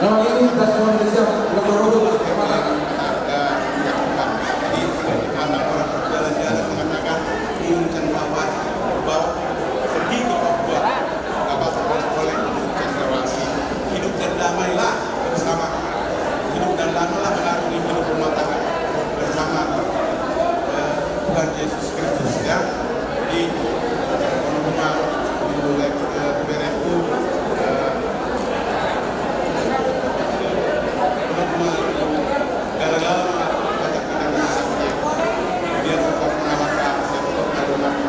Kalau ini kita semua Indonesia, ulang tahun dulu, Pak. Jadi, sebagaimana orang berjalan-jalan mengatakan, "Ini cendrawasih, bau pergi ke Papua." Apa oleh cendrawasih? Hidup dan damailah bersama. Hidup dan damailah mengarungi hidup rumah tangga bersama, eh, Tuhan Yesus Kristus, ya. Jadi, teman-teman, di, eh, di Bereku, eh, teman-teman, gara-gara banyak kita bisa sakit. Dia tetap mengalahkan, dia tetap mengalahkan.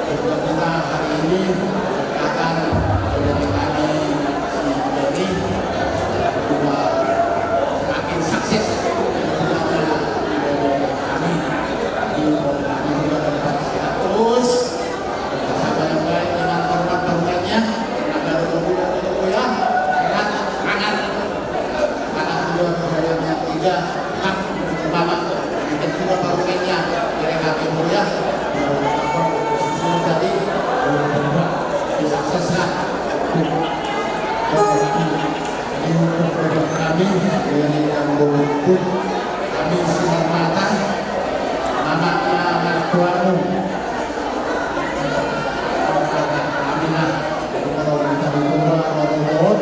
Untuk kita hari ini, akan menjadi kami si Joni, juga semakin sukses kepada kami di program ini juga dapat status bersama yang baik dengan hormat hormatnya, agar kemudian itu ya, sehat, semangat. Anak dua, yang tiga, hak, mama, yang kedua, baru kayaknya, mereka timur ya, baru apa, semua tadi, baru berubah, bisa sesat. Ini yang beruntung, kami sinar mata, anaknya anak tuamu. Kami nah, kalau kita berdoa, mau berdoa,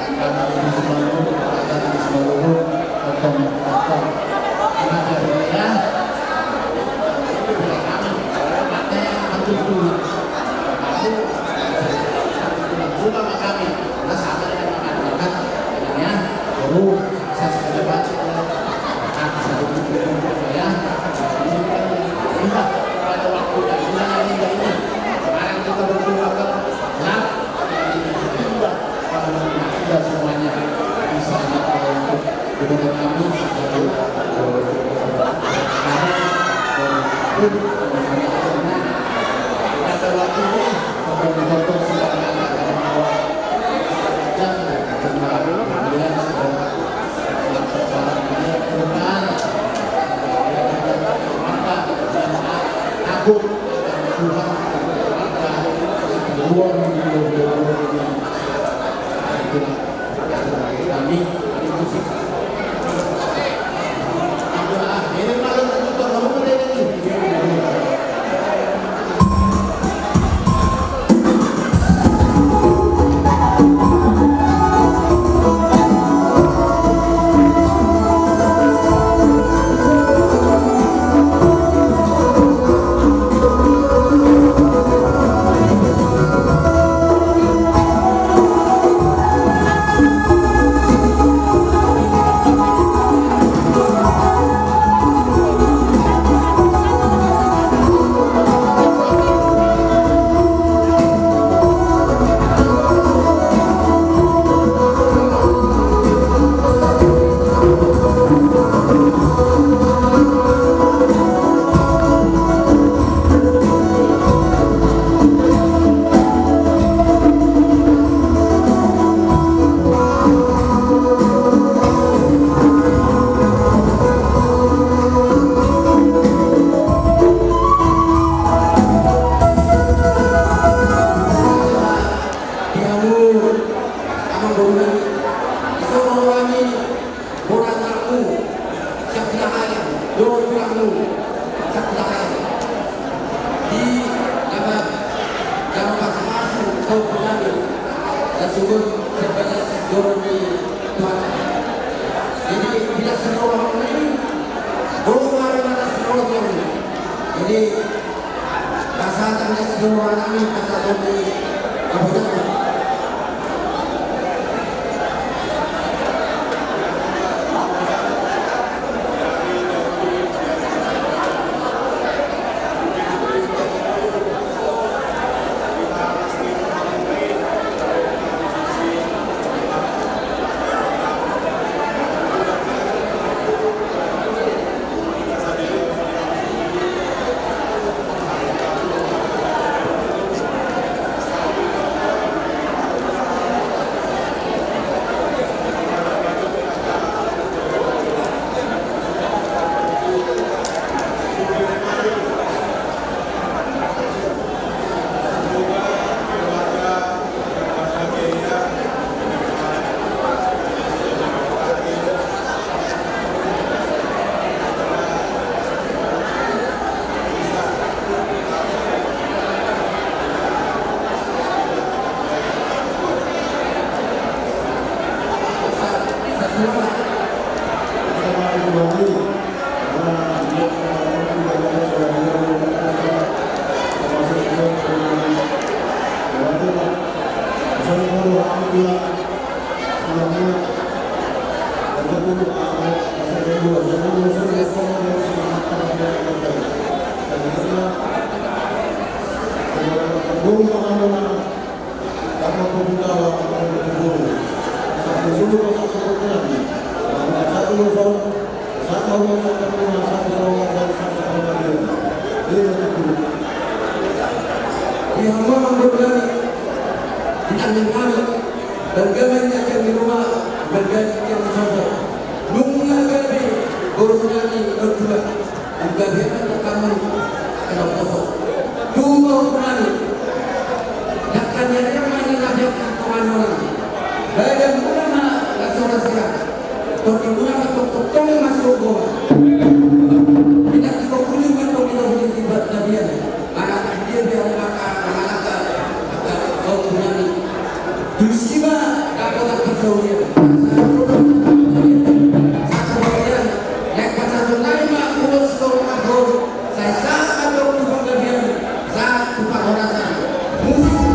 kami di Simalungun, kita di Simalungun, potong, potong. Anak jarinya, kami, mata yang betul-betul. Aku, aku, aku, aku, aku, kami, kita sama dengan anak-anak, ya, baru. Di hamu, amang boru nami, di son ma roha ni boru ni anakmu, Sabtu Dahai, dohot tulangmu, Sabtu Dahai. Di na mamasumasu hamu tu hami, na songon sian bagas joro ni Tuhan. Jadi, di las ni roha nami, boru ma na las ni roha nami. Jadi, pasahat ma las ni roha nami, pasahat ma di Abu Dhabi. Di hamu amang boru nami, di tangiang nami, bangga ma i di tiang ni ruma, bangga di tiang ni sopo. Nunga gabe boru nami on dua, nunga gabe ma tangkamu, angka na poso. Tu boru nami, dangka ni ari on ma i na biak tu tonga ni ari on. Badan muna ma las ni roha sira. Tong Tusi ma dapotan persaurian. Satu bagian, naeng pasahaton nami ma ulos torop marhol, sai sahat ma antong tu panggabean, sahat tu parhorasan. Musik.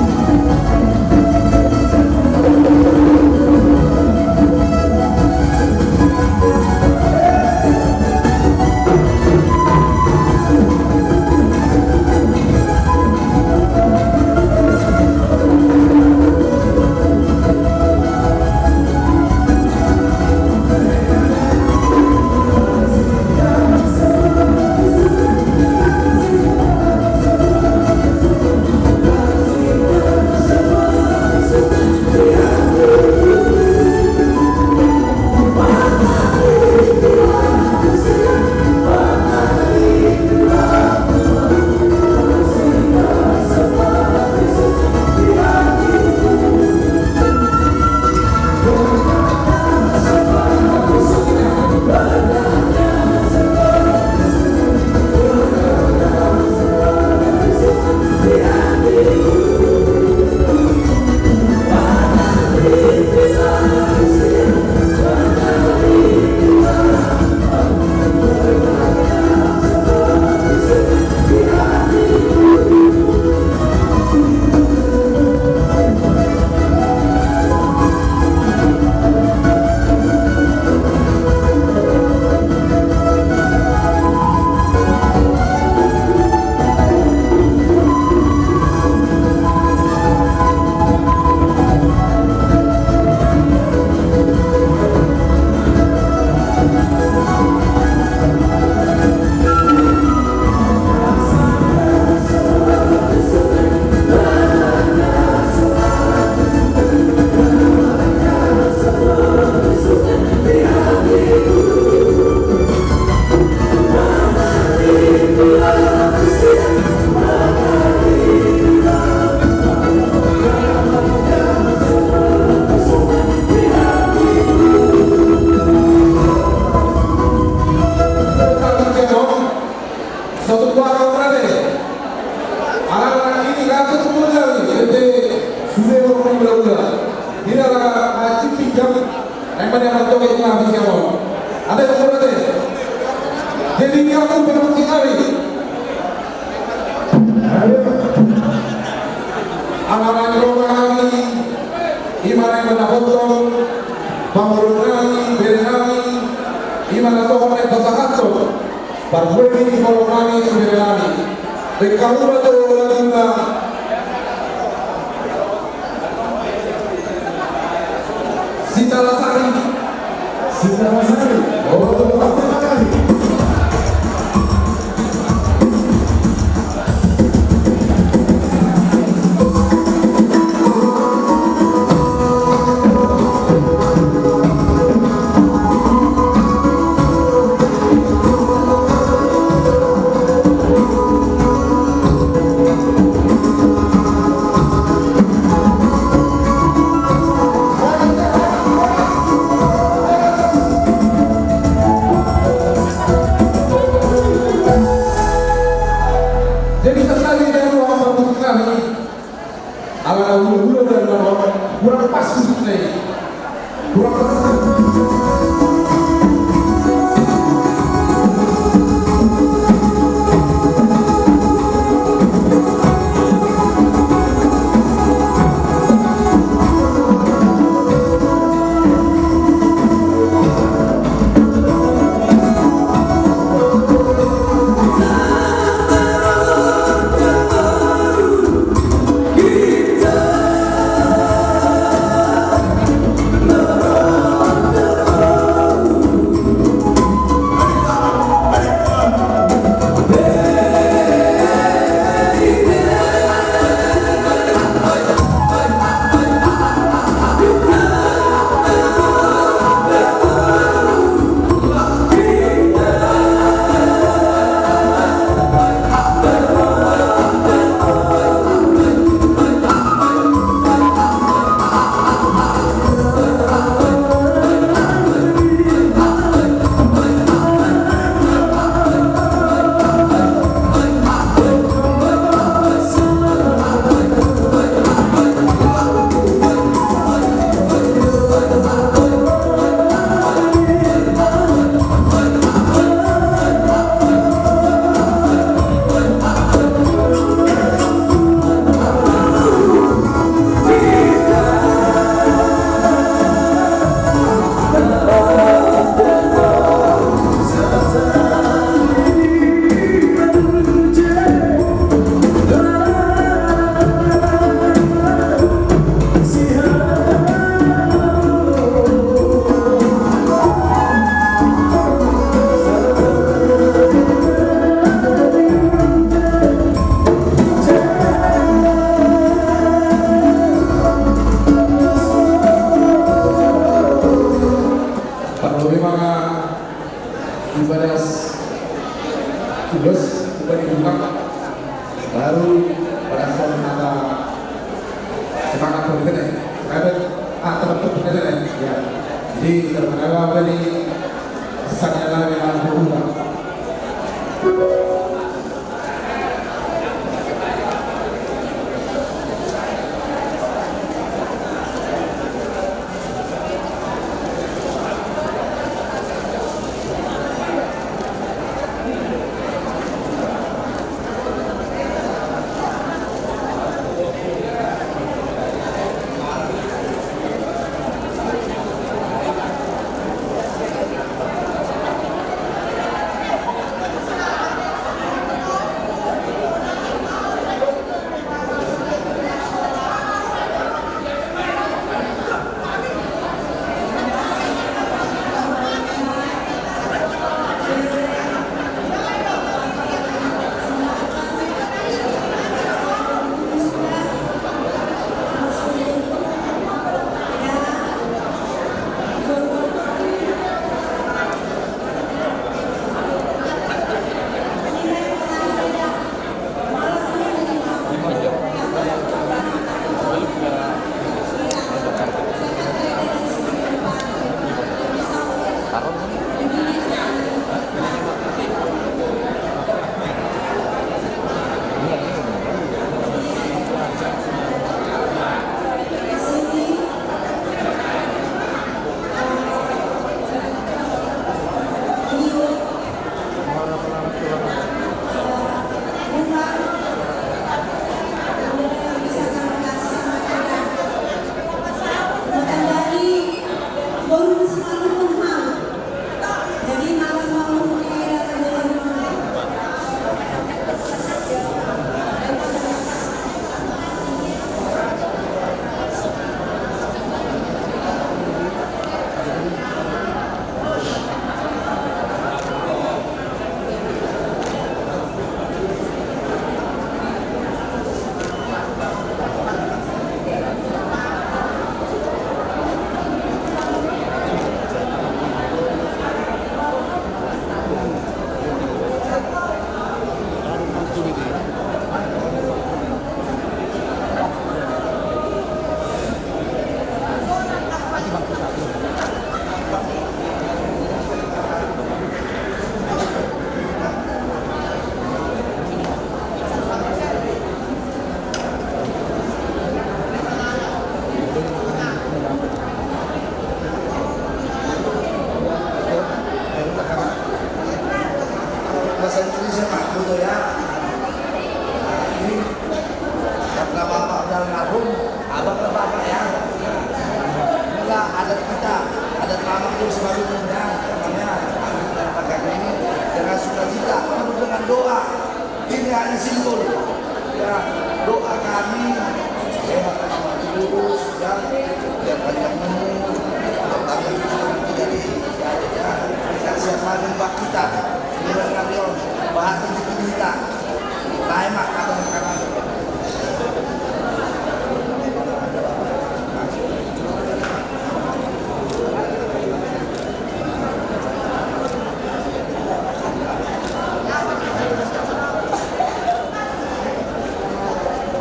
Sotung barang rade. Alana nangkin i rasa tu mula ni, ente sude borngin mula-mula. Hira la acip pinjam, naeng ma dia mantoke tu habis ya, Bang. Ada yang mau, ada? Jadi, kamu bermusik hari. Alana ni roha nami, i ma naeng mandapothon pangoluan nami, bere nami, i ma na songon naeng pasahathon. Parbue ni holong nami tu bere nami. Dengka uba tu lagu na. Sitalasari. Sitalasari. Oh, Sitalasari. Jadi, sekali dia dua orang bermusik kami. Ala na ulo-ulo dan na ro, kurang pas musikna i. Kurang pas. Ibadah tugas, ibadah di rumah, baru pada saat mata semangat berkena, semangat, ah, teman berkena, ya. Jadi, terkenal apa nih? Sana yang berubah. Bahasa Indonesia, Pak, betul ya? Nah, ini karena Bapak udah almarhum, Abang lah Bapak ya. Inilah adat kita, adat Mamak Bulus Simalungun ya, namanya, pakai ini dengan sukacita, penuh dengan doa. Ini hanya simbol, ya, doa kami, sehat, terus, ya, biar panjang umur, bertambah rezeki, jadi, ya, ya, ya, sehat lagi buat kita. Ini dengan Leon, bahat rezeki kita. Lain mah, kata-kata.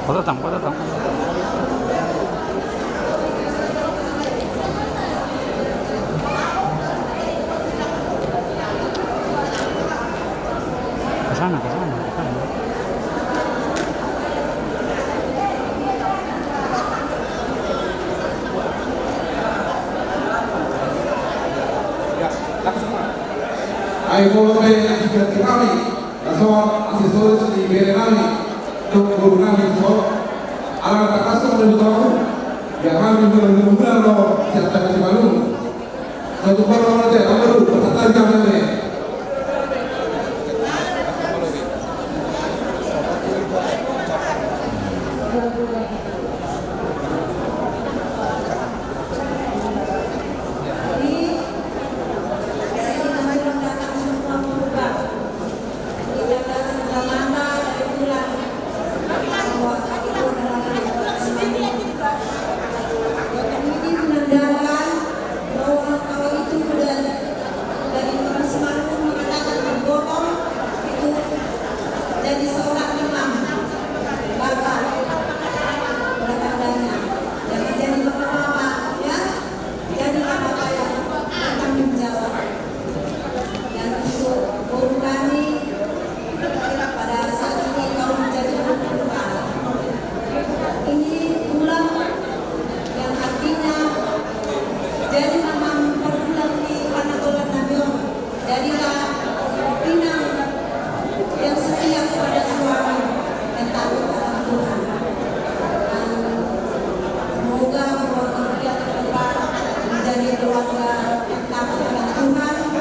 Kau datang, kau datang. Ke sana, ke sana, ke sana. Ai molo pe diganti hami, na so asesoris ni bere nami, dohot boru nami so, ala na tangkas do molo di taon, ia hami molo di bulan do sian Simalungun. Satu boru nami te, ambaru, pasahat hami.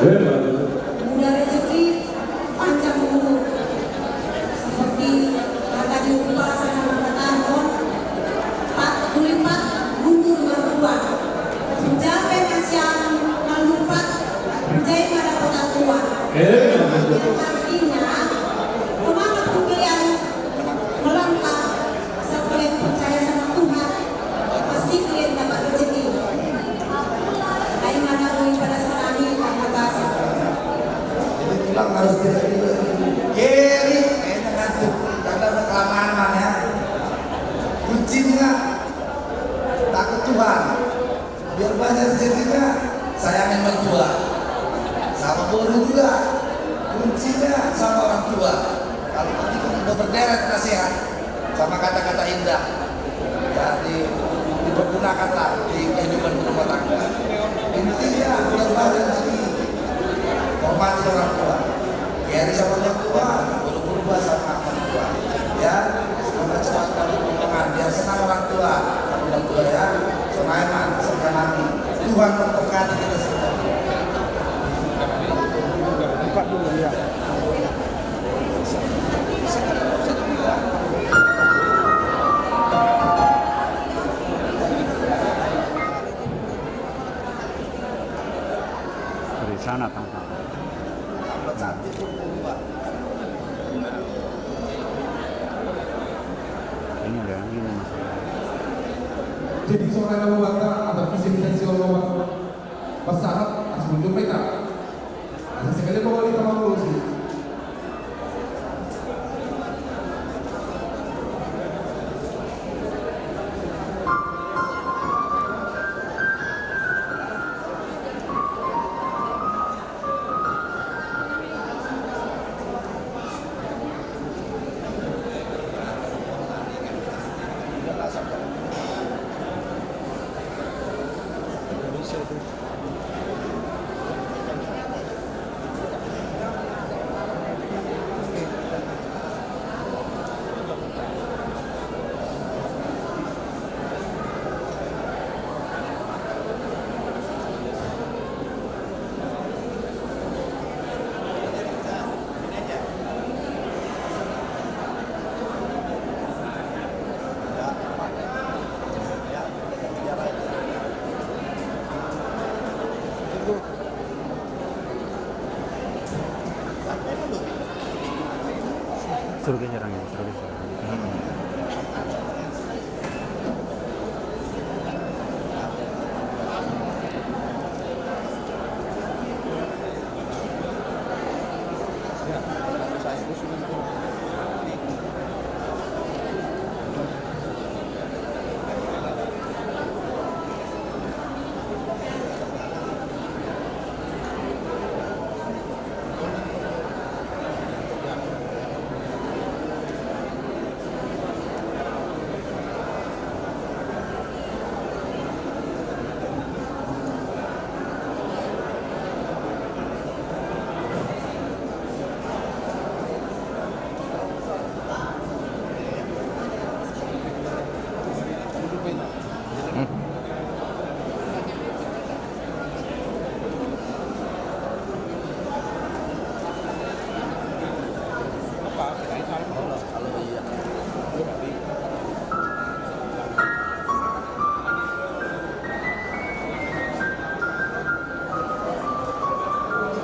Muda rezeki, panjang umur. Seperti kata di umpasa na mangkatahon, pat hulipat, mundur marhua. Hujape na sian na hulipat, hujai ma dapotan tua. Artinya, pemahaman pembelian melangkah. Siapa yang percaya sama Tuhan, pasti kalian dapat rezeki. Ai mana ui pada salami tak mabasa. Jadi tulang harus tidak juga. Keri, kayaknya ngantuk. Karena udah kelamaan, Mang, ya. Kuncinya takut Tuhan. Biar banyak rezekinya, sayangin mertua. Sama boru juga. Kuncinya sama orang tua. Kalau tadi kan udah berderet nasihat sama kata-kata indah, ya, di, dipergunakanlah di kehidupan rumah tangga. Intinya, biar banyak rezeki, hormati orang tua. Keri sama orang tua, buru-buru sama orang tua. Ya, semoga cepat kami pulang, biar senang orang tua. Orang tua, ya, sama emang, sama kami. Tuhan memberkati kita semua. Buka dulu, ya. Dari sana, Tang. Ini ada yang ini, Mas. Jadi, soalnya mau bantah, ada visi misi Allah, Mas. Pasahat, langsung jumpa kita. Langsung sekali bawa di kamar dulu sih. Suruh ke serang ya, suruh ke serang.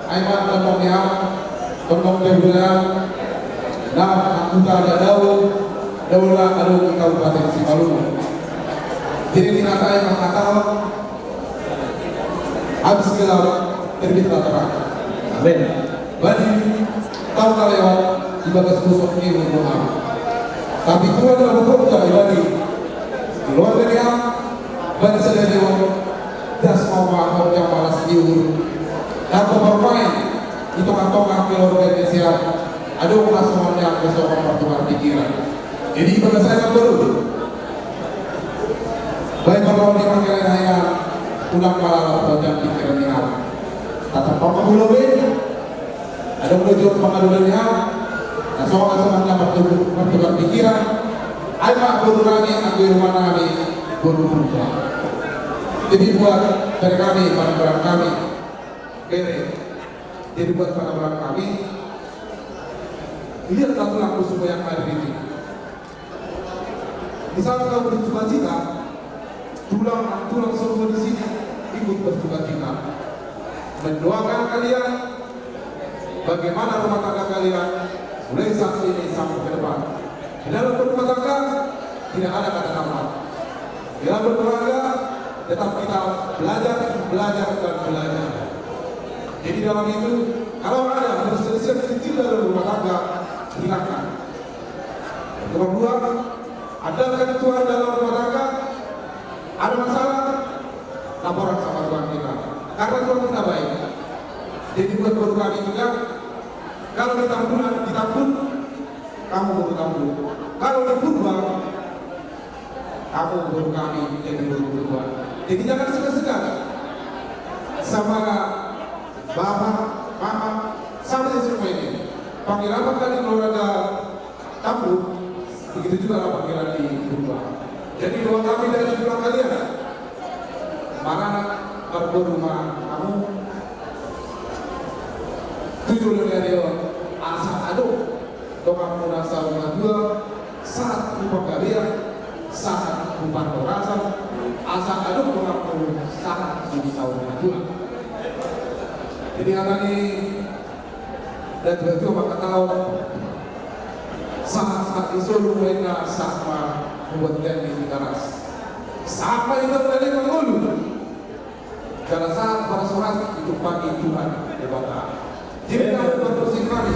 Ai ma tondong ni hau, tondong ni hau, na huta Dadau, Daula, adong di Kabupaten Simalungun. Jadi di hata i mangkatahon, habis gelap, terbitlah terang. Amin. Bahen taon na lewat di bagas gosok ni umur. Tapi Tuhan na bohong, jadi bahen keluarga ni hau, bahen sada ni hau, das ma hamu jala malas ni uhur. Na parumaen di tongatonga keluarga ni hau, adong hasongon ni hau, hasongon partukar pikiran. Jadi, bagasan na boru, baen parroha ni hau, mangkelean hau, unang ma lalap hojang pikiran ni hau. Tatap ma hula be, adong do jolo pangalualuan ni hau, na songon hasongon na partukar pikiran. Ai ma boru nami, anggo i rumah nami, boru Purba. Jadi buat bere nami, panumpahan nami, bere. Jadi buat para orang kami, lihatlah tulangku semua yang hadir ini. Di saat kau bersuka cita, tulang-tulang semua di sini ikut bersuka cita. Mendoakan kalian, bagaimana rumah tangga kalian mulai saat ini sampai ke depan. Di dalam berumah tangga, tidak ada kata tamat. Di dalam berkeluarga, tetap kita belajar, belajar, dan belajar. Jadi dalam itu, kalau ada perselisihan kecil dalam rumah tangga, hilangkan. Nomor dua, andalkan Tuhan dalam rumah tangga. Ada masalah, laporan sama Tuhan kita. Karena Tuhan kita baik. Jadi buat boru kami juga, kalau di Tambunan, di Tambun, kamu boru Tambun. Kalau di Purba, kamu boru kami, jadi boru Purba. Jadi jangan segan-segan sama bapak, mama, sama semua ini. Panggil apa kali keluarga Tambun, begitu juga lah panggilan di Purba. Jadi doa kami dari tulang kalian, maranak marboru ma hamu, tujuh lima hari on, asa adong donganmuna saur matua, sahat tu panggabean, sahat tu parhorasan, asa adong donganmu sahat tu saur matua. Jadi hata ni natuatua mangkatahon, sahat-sahat ni solu ma inna sahat ma tu bontean ni Tigaras. Sahat ma inna tu na mangolu. Jala sahat parhorasan ditumpahi Tuhan Debata. Jadi kamu berdoa sekali.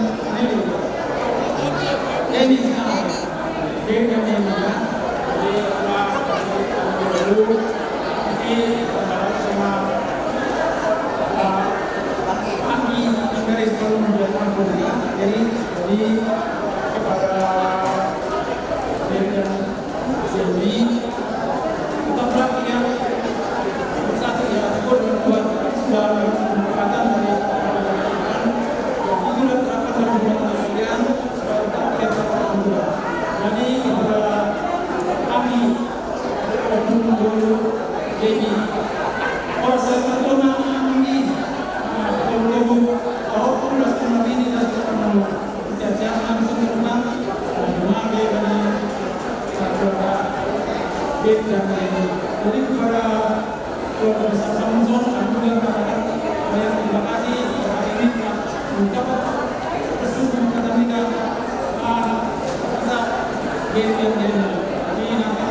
Neni. Neni, ah, Neni, Neni, ya. Jadi, apa, jadi, sama, ah, Anggi, Anggi dari sebelum menjadi ampun, ya. Jadi, jadi kepada Neni dan Jadi, tetaplah kita bersatu ya, teguh dengan kuat. Sudah kesepakatan dari itulah terakhir dari hubungan kalian, supaya tetap kita tetap berdoa. Jadi, kepada kami, Om Dulu, Baby, oh, saya terutama kami, ah, Om Dulu, oh, Om Dulu, ini dan teman-teman. Jadi, kepada keluarga besar Samson, kami juga mengatakan banyak terima kasih kepada ini telah mengucapkan restu pemecatan nikah, ah, kita, Baby dan Deni. Jadi, nanti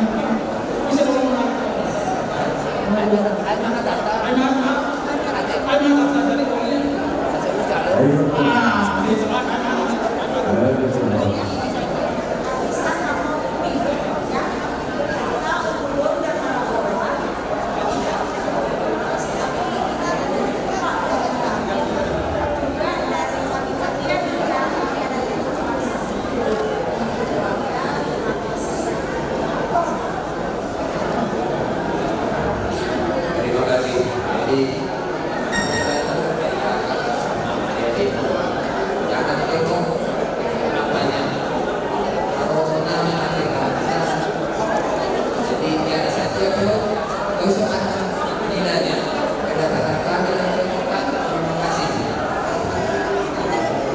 bisa dong, Terima kasih. Jadi, jadi, jangan tengok apanya. Kalau senang hati, jadi, biasa saja, bro. Nggak usah ada nilainya. Kedatangan kami dan terima kasih.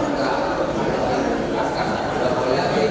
Enggak. Enggak boleh lagi.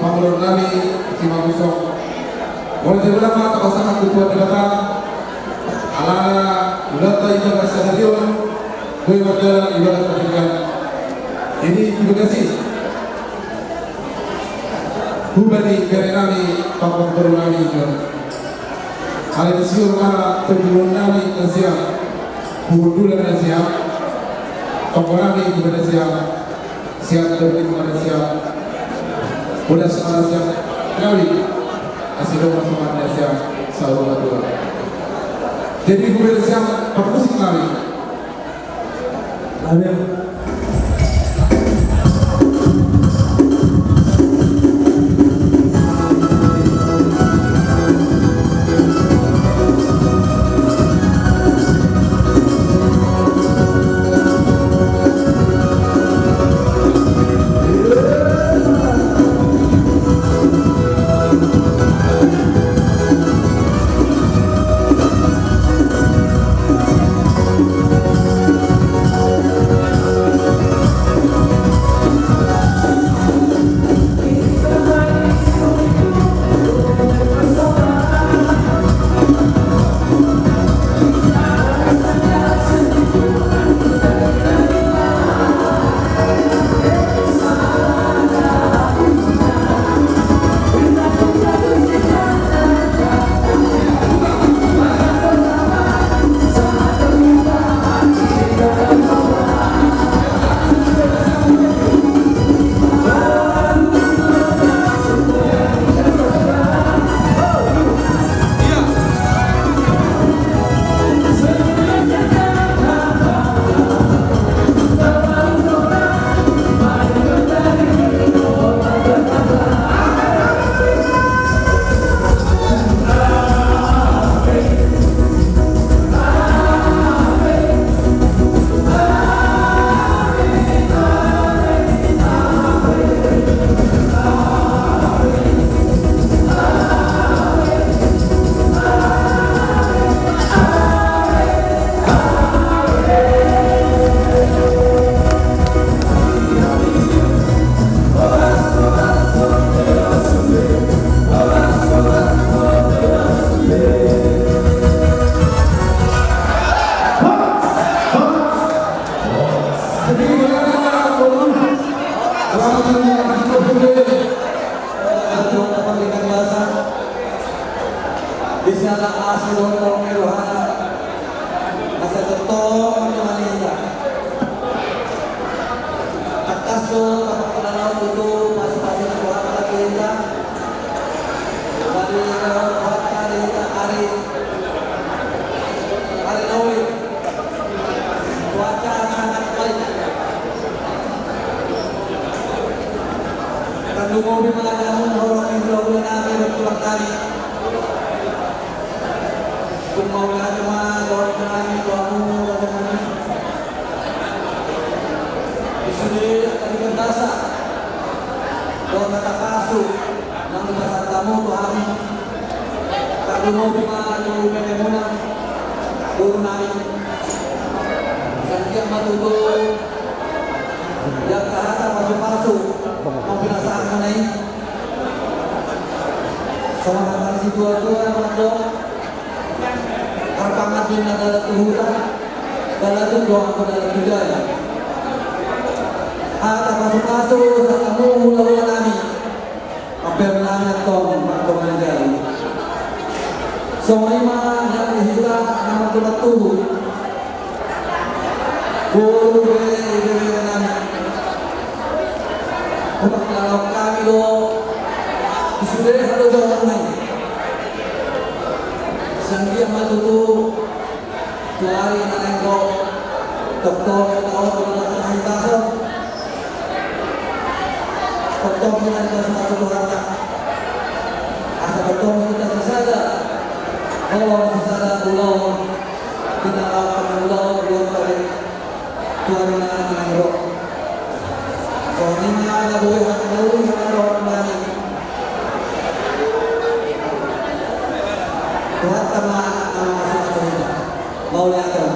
Pangulon nami, si Mamusong. Molo tung pe ma tapasahat tu Tuhan Debata, alana ulaonta i bagas sadari on, boi mardalan i bagas partingkian. Jadi di bagas i, hubani bere nami, pangulon nami, John. Alai disi ma tondi nami na siap, hundulan na siap, tonggo nami, tubu na siap, siap tondi na siap, bodas na siap, gawi, asi dong mas na siap, saur matua. Jadi tubu na siap, parmusik nami. Di siala asi dohot holong ni rohana, asa tongtong mandongani hita. Tangkas do tapangkilalahon tutu pasi-pasi ni Tuhanta tu hita. Bari dohot Tuhanta di hita ari, ari na uli. Cuaca sangat baik. Tarlumobi ma di hamu holong ni hulahula nami, tulang nami. Tung mauliate ma dohonon nami tu hamu, raja nami. Di sude angka di bagasan dohot angka pasu, nang di bagasan hamu tu hami. Tarlumobi ma tu beremuna, boru nami. Sai anggiat ma tutu di angka hata pasu-pasu na pinasahat muna i. Songon hata ni situa-tua na mandok, parpangan do na dalan tu huta, balatuk do angka dalan tu jala. Hata pasu-pasu sahat hamu hulahula nami. Ampe nami antong mandongani hami. Songon i ma di hita na martubu-tubu. Boru, bere, ibebere nami. Hupangkilalahon hami do di sude halomoan nami. Sai anggiat ma tutu tu ari na naeng ro, tongtong hita on tu bagasan hahipason. Tongtong hita di bagasan pasu-pasu ni Tuhanta. Asa tongtong hita sisada holong, sisada ulaon, hita laho mangula ulaon tadi tu ari na naeng ro. Songon i ma na boi hata na uli hata na roha nami. Tuhanta ma na mangasuh-asuh hita. Mauliate ma.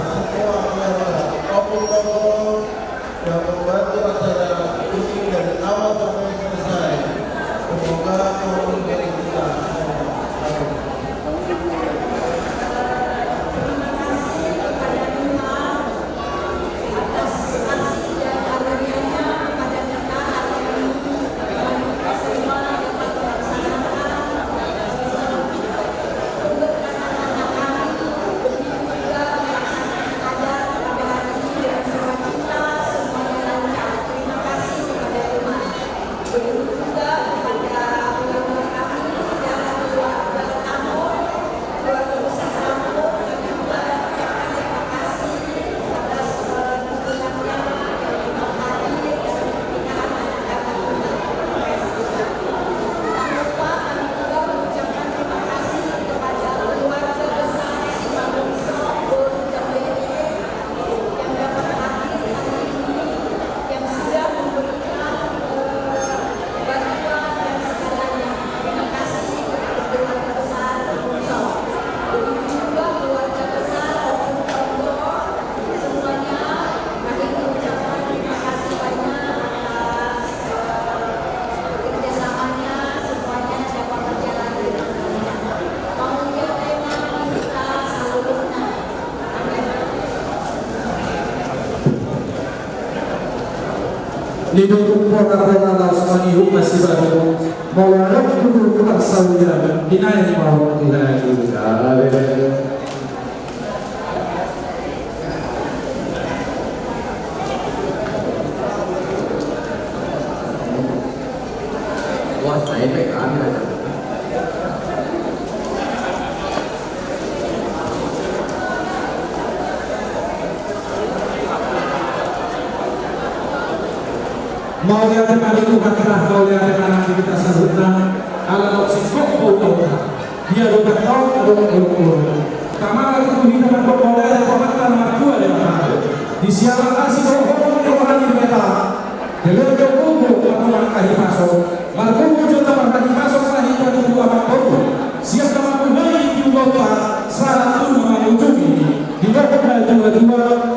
semua yang membantu acara ini dari awal sampai selesai. Semoga Allah memberi kita semua. Amin. Terima kasih kepada Tuhan atas kasih dan karunia-Nya kepada kita hari ini. Semoga semua dapat melaksanakan, eh, pemberkatan anak kami, begitu juga melaksanakan adat pada hari ini dengan sukacita, semuanya lancar. Terima kasih kepada Tuhan. Begitu juga kepada keluarga kami dan keluarga Tambun, keluarga besar Tambun, kami juga mengucapkan terima kasih atas, eh, dukungannya yang hadir dan pernikahan anak kami. Terima kasih. Tak lupa kami juga mengucapkan terima kasih kepada keluarga besar Simanungso, Boru Jambere, yang dapat hadir hari ini, yang sudah memberikan, eh, bantuan dan segalanya. Terima kasih kepada keluarga besar Simanungso. Begitu juga keluarga besar Ompung Tonggo, semuanya kami mengucapkan terima kasih banyak atas, eh, kerjasamanya, semuanya dapat berjalan dengan lancar. Mauliate ma di hita saluhutna. Amin. Nidok tu pora-pora laos manihut na sibatu, molo adong tutur parsaulian, dinaeng ma on tu hajut. Amin. Mauliate ma di Tuhanta, mauliate ma di hita saluhutna, ala naung singkop ulaonta. Di adopan taon adong olok-olok. Tamara tutu hita mandok mauliate tu Amanta na martua Debata. Di siala asi dohot holong ni roha ni Debata, dilehon do gogo marhahipason, margogo jolma marhahipason ma hita tutu amangboru, sian na mambuhai di ulaonta sahat tu na mangujungi, didok na tua-tua.